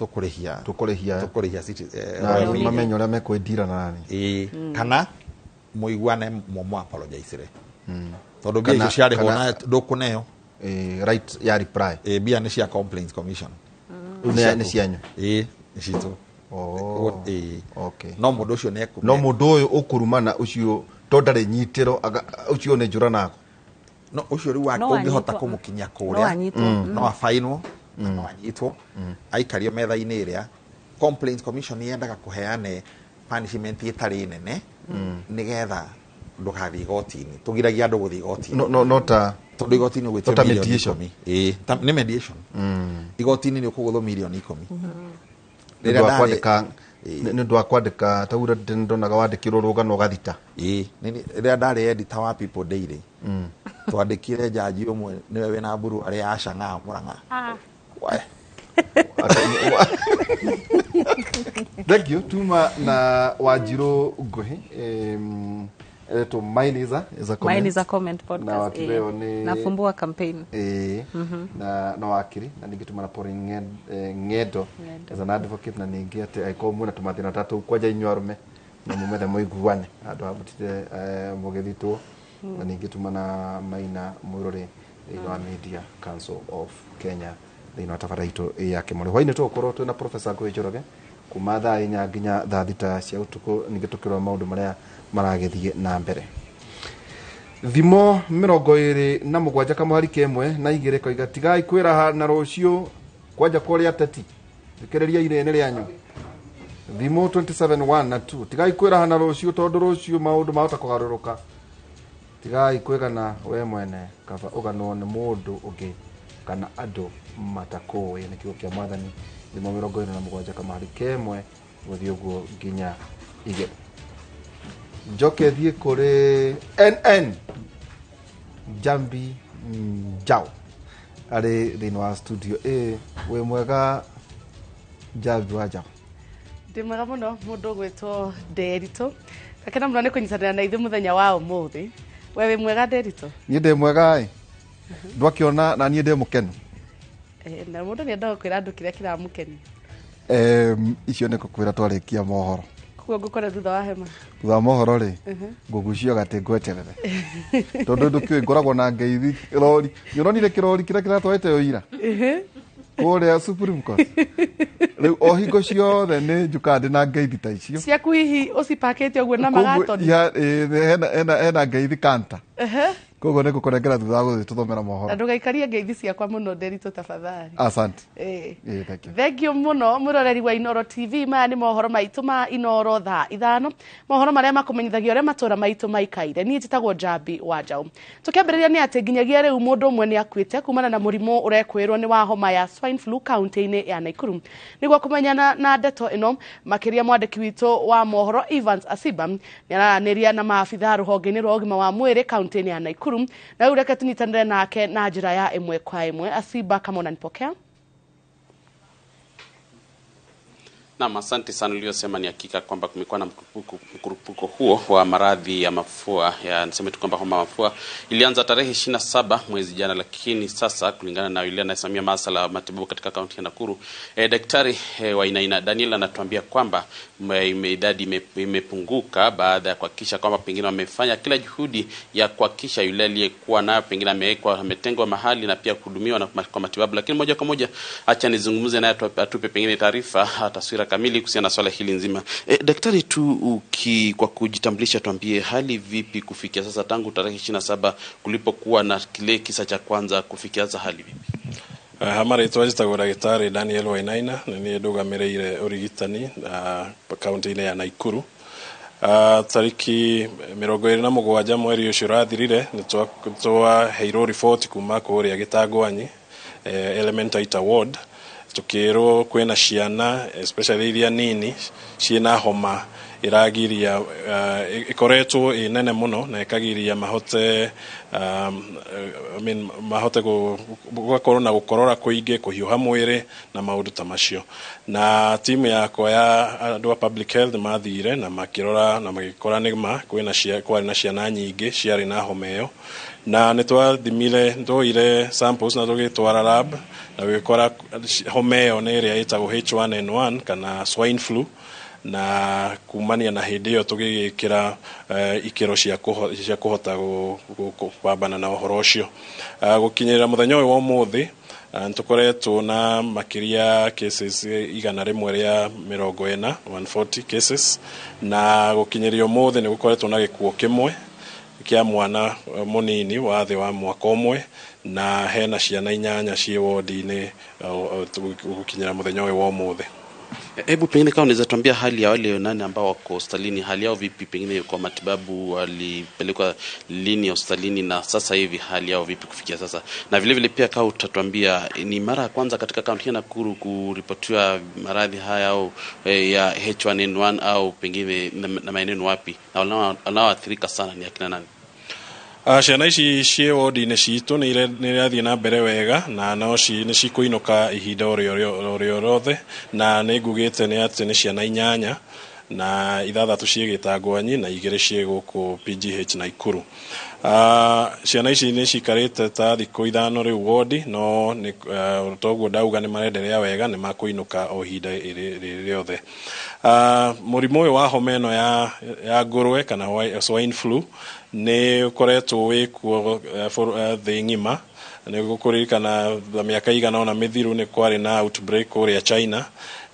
tũkũrĩhia na mamenye ũrĩa mekwĩndira na nani kana mũiguane mũmũ apologize-re tondũ mbia icio ciarĩhwo na ndũkũneo right ya reply mbia nĩ cia Complaints Commission nĩ cianyu nĩ citũ no mũndũ ũcio nĩ no mũndũ ũyũ ũkũrumana ũcio to ndarĩ nyitĩro ũcio nĩ njũra nako no ũcio rĩu ũngĩhota kũmũkinyia kũrĩa no abainwo no anyitwo aikario metha-inĩ ĩrĩa Complaints Commission yendaga kũheane punishment ĩtarĩ nene nĩgetha ndũgathiĩ igoti-inĩ tũgiragia andũ gũthiĩ igoti-inĩ no ta tondũ igoti-inĩ ũgwĩtio mirioni ikũmi nĩ mediation igoti-inĩ nĩ ũkũgũthwo mirioni ikũmi nĩ ũndũ wa kwandĩka ta ũrĩa ndonaga wandĩkĩrwo rũgano ũgathita rĩrĩa ndarĩ editor wa People Daily twandĩkire jaji ũmwe nĩwe wĩna mburu arĩa acang'aa Mũrang'a Thank you tuma na Wanjiru Nguhi to mine is a comment. Mine is a comment podcast na Fumbua campaign na wakiri na ningĩ tuma na Pauline Ng'endo as an advocate na ningĩ atĩ angĩkorwo mwĩna tũmathĩna ta tũu kwanja inyuĩ arũme na mũmethe mũiguane handũ ha mũtinde mũgĩthitwo na ningĩ tuma na Maina Mwĩrore thĩinĩ wa Media Council of Kenya thĩinĩ wa tabara itũ ya Kĩmũrĩ hwainĩ tũgũkorwo twĩna Professor Ngũgĩ Njoroge Kuma thaa 4 nginya thaa 6 cia ũtukũ, ningĩ tũkĩrora maũndũ marĩa maragĩthiĩ na mbere. Thimo 27 kamũhari 1 na 2 koiga tigai kwĩraha na rũciũ kwanja kũrĩa ateti. Thikĩrĩria irene rĩanyu. Thimo 27:1 na 2 tigai kwĩraha na rũciũ tondũ rũciũ maũndũ mahota kũgarũrũka. Tigai kwĩgana we mwene kaba ũganwo nĩ mũndũ ũngĩ kana andũ matakũĩ. Nĩ kiugo kĩa Mwathani. Thimo 27 kamũhari 1 gũthiĩ ũguo nginya 2. Njoke thiĩ kũrĩ NN Njambi Njau arĩ thĩinĩ wa studio. Wĩ mwega Njambi wa Njau? Ndĩ mwega mũno mũndũ ũgwĩtwo Nderitũ. Gakena mũno nĩ kũnyitanĩra na ithuĩ mũthenya wa ũmũthĩ. We wĩ mwega Nderitũ? Niĩ ndĩ mwega ĩ. Ndwakĩona na niĩ ndĩ mũkenu. Na mũndũ nĩ endaga kwĩra andũ kĩrĩa kĩramũkenia. Icio nĩ gũkwĩra twarĩkia mohoro. Koguo ngũkora thutha wa hema. Thutha wa mohoro rĩ, ngũgucio gatĩ ngweterere. Tondũ ndũkĩũĩ ngoragwo na ngeithi rori. Nĩũronire kĩrori kĩrĩa kĩratwarĩte ũira? Kũrĩa Supreme Court. Rĩu o hingo ciothe nĩ njukaga ndĩ na ngeithi ta icio. Ciaku hihi ũcipakĩte ũguo na magatoni? Hena ngeithi kanta. Koguo nĩ ngũkũnengera thutha wa gũthiĩ tũthomera mohoro. Na ndũgaikarie ngeithi ciakwa mũno Nderitũ tafadhali. Asante. Thank you. Thank you mũno mũroreri wa Inooro TV. Maya nĩ mohoro maitũ ma Inooro thaa 5, mohoro marĩa makũmenyithagia ũrĩa matũra maitũ maikaire. Niĩ njĩtagwo Njambi wa Njau. Tũkĩambĩrĩria nĩ atĩ nginyagia rĩu mũndũ ũmwe nĩ akuĩte kumana na mũrimũ ũrekwĩrwo nĩ wa homa ya swine flu kaunti-inĩ ya Nakuru. Nĩguo kũmenyana na ndeto ĩno makĩria, mwandĩki witũ wa mohoro Evans Asiba nĩ araranĩria na maabitha rũhonge-inĩ rwa ũgima wa mwĩrĩ kaunti-inĩ ya Nakuru, na rĩu reke tũnyitanĩre nake na njĩra ya ĩmwe kwa ĩmwe. Asiba, kama unanipokea? Naam, asante sana. Uliyosema ni hakika kwamba kumekuwa na mkurupuko huo wa maradhi ya mafua, ya niseme tu kwamba homa ya mafua ilianza tarehe 27 mwezi jana, lakini sasa kulingana na yule anayesimamia masuala ya matibabu katika kaunti ya Nakuru, Daktari Wainaina Daniel anatuambia kwamba idadi imepunguka baada ya kuhakikisha kwamba pengine wamefanya kila juhudi ya kuhakikisha yule aliyekuwa nayo pengine amewekwa, ametengwa mahali na pia kuhudumiwa na kwa matibabu. Lakini moja kwa moja acha nizungumze naye atupe pengine taarifa, taswira kamili kuhusiana na swala hili nzima. Daktari tu kwa kujitambulisha, tuambie hali vipi kufikia sasa tangu tarehe 27 kulipokuwa na kile kisa cha kwanza kufikia sasa, hali vipi? Marĩtwa njĩtagwo Ndagĩtarĩ Daniel Wainaina, na niĩ ndũgamĩrĩire ũrigitani kaunti-inĩ ya Nakuru. Tariki 27 mweri ũcio ũrathirire nĩ twaheirwo riboti kuma kũrĩa Gĩtangwanyi, Elementaita Ward, tukĩrwo kwĩna ciana especially iria nini ciĩna homa ĩragiria, ĩkoretwo ĩ nene mũno na ĩkagiria mahote mahote gũgakorwo na gũkorora kũingĩ, kũhiũha mwĩrĩ na maũndũ ta macio. Na timu yakwa ya andũ a public health mathire na makĩrora na magĩkora nĩ ma kwĩna kwarĩ na ciana nyingĩ ciarĩ na homa ĩyo, na nĩ twathimire, nĩtwoire samples na tũgĩtwara lab na gũgĩkora homa ĩyo nĩ ĩrĩa ĩtagwo H1N1 kana swine flu, na kumania na hĩndĩ ĩyo tũgĩgĩkĩra ikĩro cia kũhota kũpambana na ũhoro ũcio. Gũkinyĩrĩra mũthenya ũyũ wa ũmũthĩ nĩtũkoretwo na makĩria cases 140, 140 cases, na gũkinyĩria ũmũthĩ nĩ gũkoretwo na gĩkuũ kĩmwe kĩa mwana mũnini wa thĩ wa mwaka ũmwe, na hena ciana 8 ciĩ wodi-inĩ gũkinyĩra mũthenya ũyũ wa ũmũthĩ. Hebu pengine kama unaweza tuambia hali ya wale nane ambao wako hospitalini, hali yao vipi, pengine kwa matibabu walipelekwa lini hospitalini na sasa hivi hali yao vipi kufikia sasa? Na vile vile pia kama utatuambia ni mara ya kwanza katika kaunti ya Nakuru kuripotiwa maradhi haya au ya H1N1 au pengine na maeneo wapi, na wanaoathirika sana ni akina nani? Ciana ici ciĩ wodi-inĩ citũ nĩ irathiĩ na mbere wega, na no nĩ cikũinũka ihinda o rĩothe, na nĩ ngugĩte nĩ atĩ nĩ ciana 8 na 6 ciĩ Gĩtangwanyi na 2 ciĩ gũkũ PGH Nakuru. Ciana ici nĩ cikarĩte ta thikũ 5 rĩu wodi, no toguo ndauga nĩ marenderea wega, nĩ makũinũka o ihinda rĩothe. Mũrimũ ũyũ wa homa ĩno ya ngũrwe kana swine flu nĩ ũkoretwo wĩkuo thĩ ng'ima, Nĩ gũkũririkana mĩaka igana ona mĩthiru nĩ kwarĩ na outbreak kũrĩa China,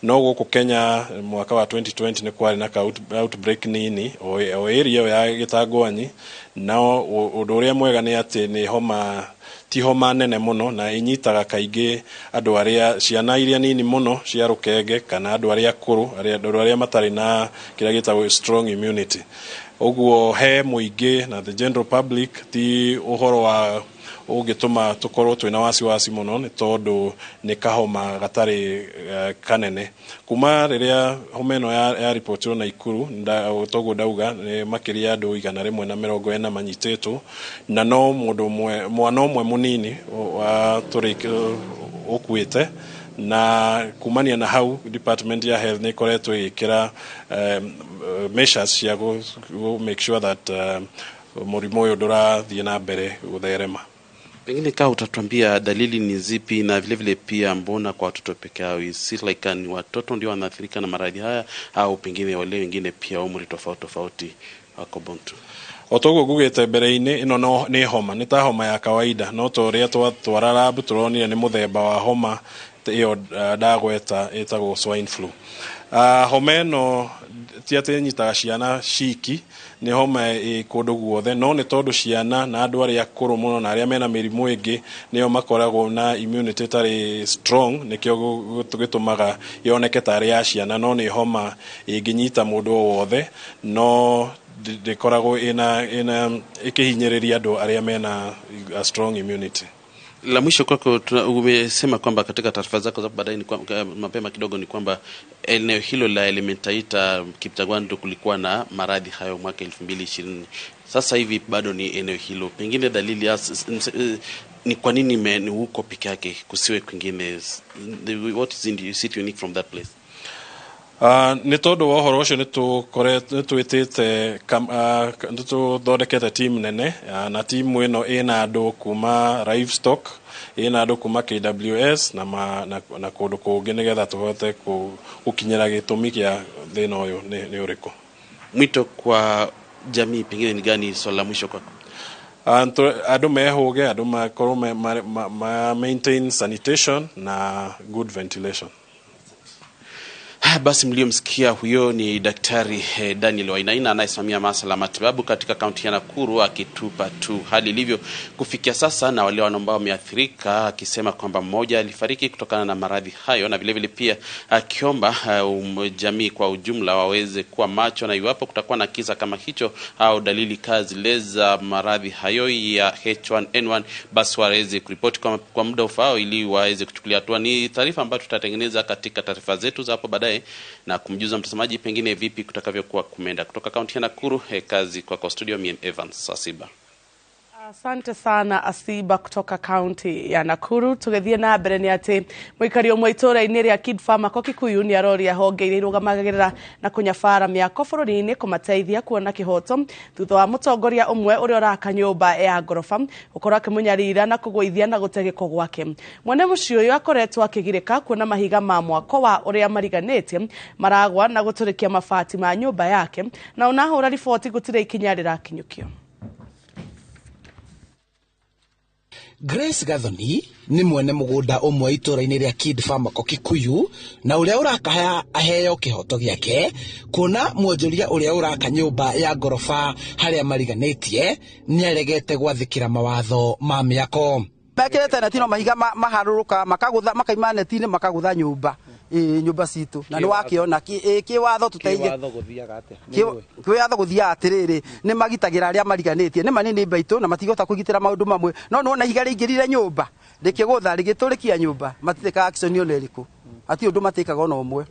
no gũkũ Kenya mwaka wa 2020 nĩ kwarĩ na outbreak nini o area ĩyo ya Gĩtangwanyi. No ũndũ ũrĩa mwega nĩ atĩ nĩ homa, ti homa nene mũno, na ĩnyitaga kaingĩ andũ arĩa ciana iria nini mũno cia rũkenge kana andũ arĩa akũrũ, andũ arĩa matarĩ na kĩrĩa gĩtagwo strong immunity. Ũguo he mũingĩ na the general public ti ũhoro wa ũngĩtũma tũkorwo twĩna wasiwasi mũno, nĩ tondũ nĩ kahoma gatarĩ kanene. Kuma rĩrĩa homa ĩno ya ripotirwo Naikuru, toguo ndauga nĩ makĩria andũ 140 manyitĩtwo, na no mũndũ ũmwe, mwana ũmwe mũnini wa ũkuĩte. Na kumania na hau department ya health nĩ ĩkoretwo ĩgĩkĩra measures cia go make sure that mũrimũ ũyũ ndũrathiĩ na mbere gũtherema. Pengine kaa utatuambia dalili ni zipi, na vile vile pia mbona kwa watoto peke yao? Is it like ni watoto ndio wanaathirika na maradhi haya, au pengine wale wengine pia umri tofauti tofauti wako bontu? O toguo ngugĩte mbere-inĩ, ĩno no nĩ homa, nĩ ta homa ya kawaida, no ta ũrĩa twatwara lab tũronire nĩ mũthemba wa homa ĩyo ndagweta ĩtagwo swine flu. Homa ĩno ti atĩ ĩnyitaga ciana ciki, nĩ homa ĩ kũndũ guothe, no nĩ tondũ ciana na andũ arĩa akũrũ mũno na arĩa mena mĩrimũ ĩngĩ nĩo makoragwo na immunity ĩtarĩ strong, nĩkĩo gĩtũmaga yoneke tarĩ ya ciana, no nĩ homa ĩngĩnyita mũndũ o wothe, no ndĩkoragwo ĩna ĩkĩhinyĩrĩria andũ arĩa mena a strong immunity. La mwisho kwako, umesema kwamba katika taarifa zako za baadaye, mapema kidogo, ni kwamba eneo hilo la Elementaita Kiptagwandu kulikuwa na maradhi hayo mwaka 2020. Sasa hivi bado ni eneo hilo. Pengine dalili ni kwa nini ni huko peke yake kusiwe kwingine? What is in the city unique from that place? Nĩ tondũ wa ũhoro ũcio nĩ twĩtĩte, nĩ tũthondekete team nene, na timu ĩno ĩna andũ kuma livestock, ĩna andũ kuma KWS na kũndũ kũngĩ, nĩgetha tũhote gũkinyĩra gĩtũmi kĩa thĩna ũyũ nĩ ũrĩkũ. Mwito kwa jamii pengine ni gani, swala la mwisho kwako? Andũ mehũge, andũ makorwo ma maintain sanitation na good ventilation. Basi mliomsikia huyo ni Daktari Daniel Wainaina anayesimamia masuala ya matibabu katika kaunti ya Nakuru, akitupa tu hali ilivyo kufikia sasa na wale ambao wameathirika, akisema kwamba mmoja alifariki kutokana na maradhi hayo, na vile vile pia akiomba jamii kwa ujumla waweze kuwa macho, na iwapo kutakuwa na kisa kama hicho au dalili kazi za maradhi hayo ya H1N1, basi waweze kuripoti kwa muda ufaao ili waweze kuchukulia hatua. Ni taarifa ambayo tutatengeneza katika taarifa zetu za hapo baadaye na kumjuza mtazamaji pengine vipi kutakavyokuwa kumenda. Kutoka kaunti ya Nakuru, kazi kwa studio, mimi Evans Asiba. Asante sana Asiba kutoka kaunti ya Nakuru. Tugithie na mbere ni ati muikari ũmwe itũra-inĩ rĩa Kid Farmer ko Kikuyu nĩ aroria honge iria irũgamagĩrĩra na kũnyabara mĩako bũrũri-inĩ kũmateithia kuona kĩhoto thutha wa mũtongoria ũmwe ũrĩa ũraka nyũmba ya ngoroba gũkorwo akĩmũnyarira na kũgũithia na gũte gĩko gwake. Mwene mũciĩ ũyũ akoretwo akĩgirĩka kuona mahiga ma mwako wa ũrĩa mariganĩtie maragwa na gũtũrĩkia mabati ma nyũmba yake, na onahũra riboti gũtirĩ ikinya rĩrakinyũkio. Grace Gathoni nĩ mwene mũgũnda ũmwe itũra-inĩ rĩa Kid Farmer ko Kikuyu, na ũrĩa ũrakaya aheo kĩhoto gĩake kuona mwonjoria ũrĩa ũraka nyũmba ya ngoroba harĩa mariganĩtie nĩaregete gwathĩkĩra mawatho ma mĩako. Mekĩrĩte neti no mahiga maharũrũka makagũtha makaima neti-inĩ makagũtha nyũmba nyũmba citũ, na nĩ wakĩona kĩwatho tũteithie kĩwatho gũthiaga atĩrĩrĩ, nĩ magitagĩra arĩa mariganĩtie, nĩ ma nĩ neighbor itũ na matigota kũgitĩra maũndũ mamwe, no nĩwona ihiga rĩingĩrire nyũmba rĩkĩgũtha rĩgĩtũrĩkia nyũmba, matitĩkaga action ona ĩrĩkũ, hatirĩ ũndũ matĩkaga ona ũmwe.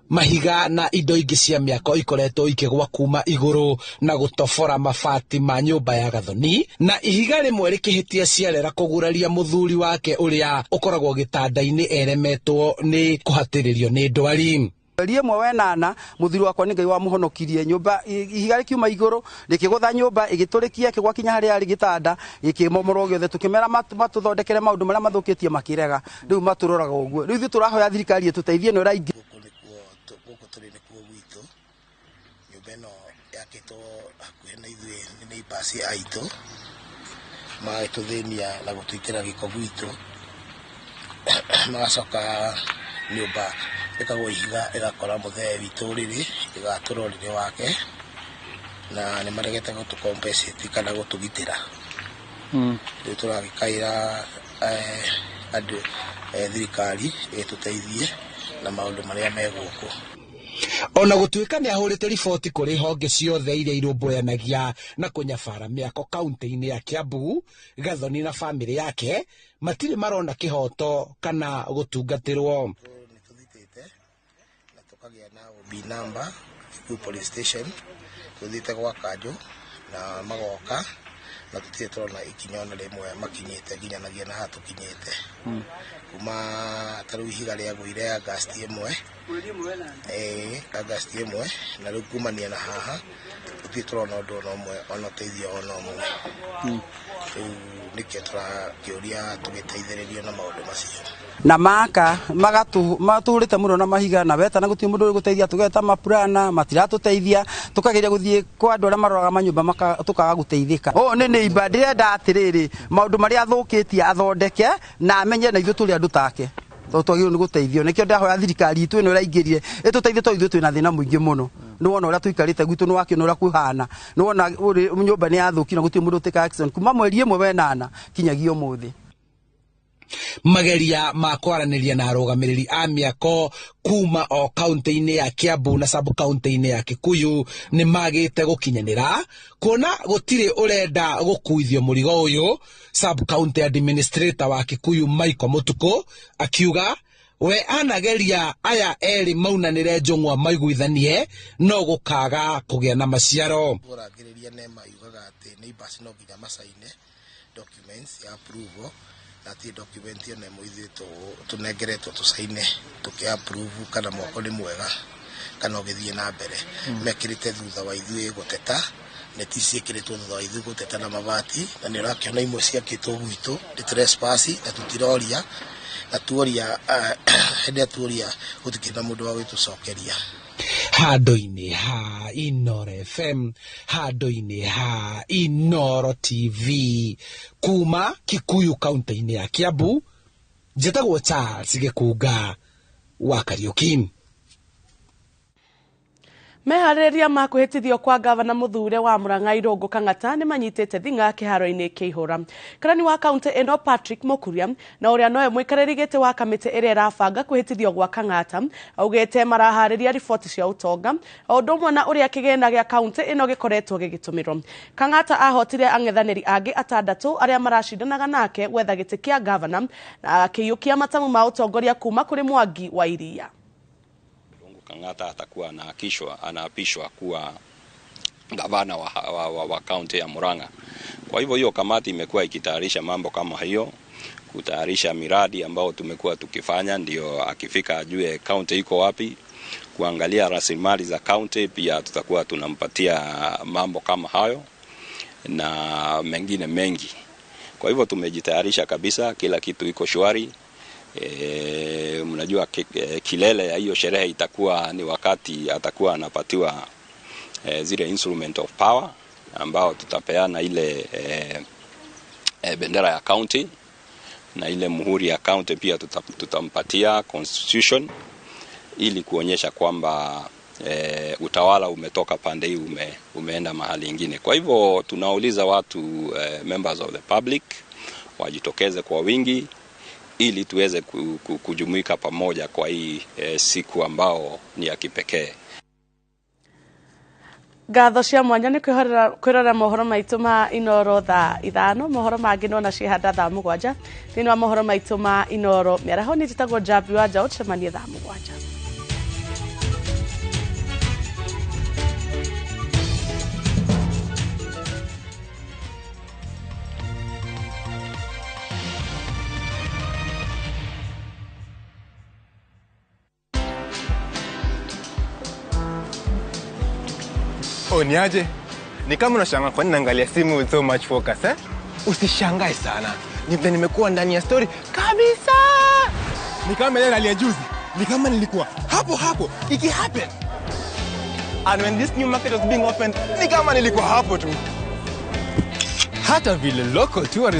Mahiga na indo ingĩ cia mĩako ikoretwo ikĩgwa kuma igũrũ na gũtobora mabati ma nyũmba ya Gathoni, na ihiga rĩmwe rĩkĩhĩtia ciarera kũguraria mũthuri wake ũrĩa ũkoragwo gĩtanda-inĩ eremetwo nĩ kũhatĩrĩrio nĩ ndwari. Mweri ĩmwe wenana mũthuri wakwa nĩ Ngai wamũhonokirie, nyũmba ihiga rĩkiuma igũrũ rĩkĩgũtha nyũmba ĩgĩtũrĩkia kĩgwa kinya harĩa arĩ gĩtanda gĩkĩmomorwo gĩothe, tũkĩmera matũthondekere maũndũ marĩa mathũkĩtie makĩrega, rĩu matũroraga ũguo. Rĩu ithuĩ tũrahoya thirikari ĩtũteithie nĩ ũraingĩ. Gũkũ tũrĩ nĩkuo gwitũ, nyũmba ĩno yakĩtwo hakuhĩ na ithuĩ nĩ neighbors aitũ, Magagĩtũthĩnia na gũtũitĩra gĩko gwitũ, magacoka nyũmba ĩkagwo ihiga ĩgakora mũthee witũ ũrĩrĩ, ĩgatũra ũrĩrĩ wake, na nĩ maregete gũtũ compensate kana gũtũgitĩra. Rĩu tũragĩkaĩra andũ thirikari ĩtũteithie na maũndũ marĩa me gũkũ. Ona gũtuĩka nĩ ahũrĩte riboti kũrĩ honge ciothe iria irũmbũyanagia na kũnyabara mĩako kaunti-inĩ ya Kiambu, Gathoni na bamĩrĩ yake matirĩ marona kĩhoto kana gũtungatĩrwo. Nĩtũthitĩte na tũkagĩa na OB number Kikuyu police station, tũthiĩte gwa kanjũ na magoka na tũtirĩ tũrona ikinya ona rĩmwe makinyĩte nginyanagia na haha tũkinyĩte. Kuma ta rĩu ihiga rĩagũire August 1, August 1, na rĩu kumania na haha tũtirĩ tũrona ũndũ ona ũmwe ona ũteithio ona ũmwe. Rĩu nĩkĩo tũrakĩũria tũgĩteithĩrĩrio na maũndũ macio. Na maka matũhũrĩte mũno na mahiga na weta na gũtirĩ mũndũ ũrĩ gũteithia, tũgeta mapurana matiratũteithia, tũkageria gũthiĩ kwa andũ arĩa maroraga manyũmba tũkaga gũteithĩka. Ũũ nĩ neighbor, ndĩrenda atĩrĩrĩ maũndũ marĩa athũkĩtie athondeke na amenye na ithuĩ tũrĩ andũ take, tondũ twagĩrĩirwo nĩ gũteithio. Nĩkĩo ndĩrahoya thirikari itũ ĩno ĩraingĩrire ĩtũteithie, tondũ ithuĩ twĩna thĩna mũingĩ mũno. Nĩ wona ũrĩa tũikarĩte gwitũ, nĩ wakĩona ũrĩa kũhana, nĩ wona nyũmba nĩ yathũkire na gũtirĩ mũndũ ũtĩka action kuma mweri 1 wenana kinyagia ũmũthĩ. Mageria ma kwaranĩria na arũgamĩrĩri a mĩako kuma o kaunti-inĩ ya Kiambu na sub kaunti-inĩ ya Kikuyu nĩ magĩte gũkinyanĩra, kuona gũtirĩ ũrenda gũkuithio mũrigo ũyũ. Sub county administrator wa Kikuyu Michael Mutuku akiuga we anageria aya erĩ maunanĩre njũng'wa maiguithanie no gũkaga kũgĩa na maciaro. Kũrangĩrĩria NEMA yugaga atĩ neighbors no nginya macaine documents ya approval, na ti document ĩno ĩmwe ithuĩ tũnengeretwo tũcaine tũkĩ approve kana mwako nĩ mwega kana ũgĩthiĩ na mbere. Mekĩrĩte thutha wa ithuĩ gũteta, neti ciĩkĩrĩtwo thutha wa ithuĩ gũteta na mabati, na nĩ ũrakĩona imwe ciakĩtwo gwitũ nĩ trespass na tũtiroria, na tuoria hĩndĩ ĩrĩa tuoria gũtikĩrĩ na mũndũ wa gũtũcokeria. Handũ-inĩ ha Inooro FM, handũ-inĩ ha Inooro TV, kuma Kikuyu kaunti-inĩ ya Kiambu, njĩtagwo Charles Gĩkunga wa Kariuki. Meharĩrĩria ma kwĩhĩtithio kwa gavana mũthure wa Murang'a Irũngũ Kang'ata nĩ manyitĩte thing'a kĩharo-inĩ kĩa ihũra. Karani wa kaunti ĩno Patrick Mũkuria na ũrĩa nowe mũikarĩri gĩtĩ wa kamĩtĩ ĩrĩa ĩrabanga kwĩhĩtithio gwa Kang'ata augĩte maraharĩria riboti cia ũtonga o ũndũ ũmwe na ũrĩa kĩgĩna gĩa kaunti ĩno gĩkoretwo gĩgĩtũmĩrwo. Kang'ata ahotire ang'ethanĩri angĩ atandatũ arĩa maracindanaga nake gwetha gĩtĩ kĩa gavana na akĩiyũkia matamu ma ũtongoria kuma kũrĩ Mwangi wa Iria. Kang'ata atakuwa anaapishwa kuwa gavana wa kaunti ya Murang'a. Kwa hivyo hiyo kamati imekuwa ikitayarisha mambo kama hiyo, kutayarisha miradi ambayo tumekuwa tukifanya, ndio akifika ajue kaunti iko wapi, kuangalia rasilimali za kaunti, pia tutakuwa tunampatia mambo kama hayo na mengine mengi. Kwa hivyo tumejitayarisha kabisa, kila kitu iko shwari. Mnajua kilele ya hiyo sherehe itakuwa ni wakati atakuwa anapatiwa zile instrument of power ambao tutapeana ile bendera ya county na ile muhuri ya county, pia tutampatia constitution ili kuonyesha kwamba utawala umetoka pande hii umeenda mahali ingine. Kwa hivyo tunauliza watu members of the public wajitokeze kwa wingi ili tuweze kujumuika pamoja kwa hii siku ambao ni ya kipekee. Ngatho cia mwanya nĩ kwĩrora mohoro maitũ ma Inooro thaa 5, mohoro mangĩ nona ciĩhanda thaa 7 thĩinĩ wa mohoro maitũ ma Inooro mĩaraho. Nĩ njĩtagwo Njambi wa Njaũ, tũcemanie thaa 7. Oh, niaje? Ni kama unashangaa kwa nini naangalia simu with so much focus, eh? Usishangae sana. Ni vile nimekuwa ndani ya story kabisa. Ni kama ile hali ya juzi. Ni kama nilikuwa hapo hapo iki happen. And when this new market was being opened, ni kama nilikuwa hapo tu. Hata vile local tourism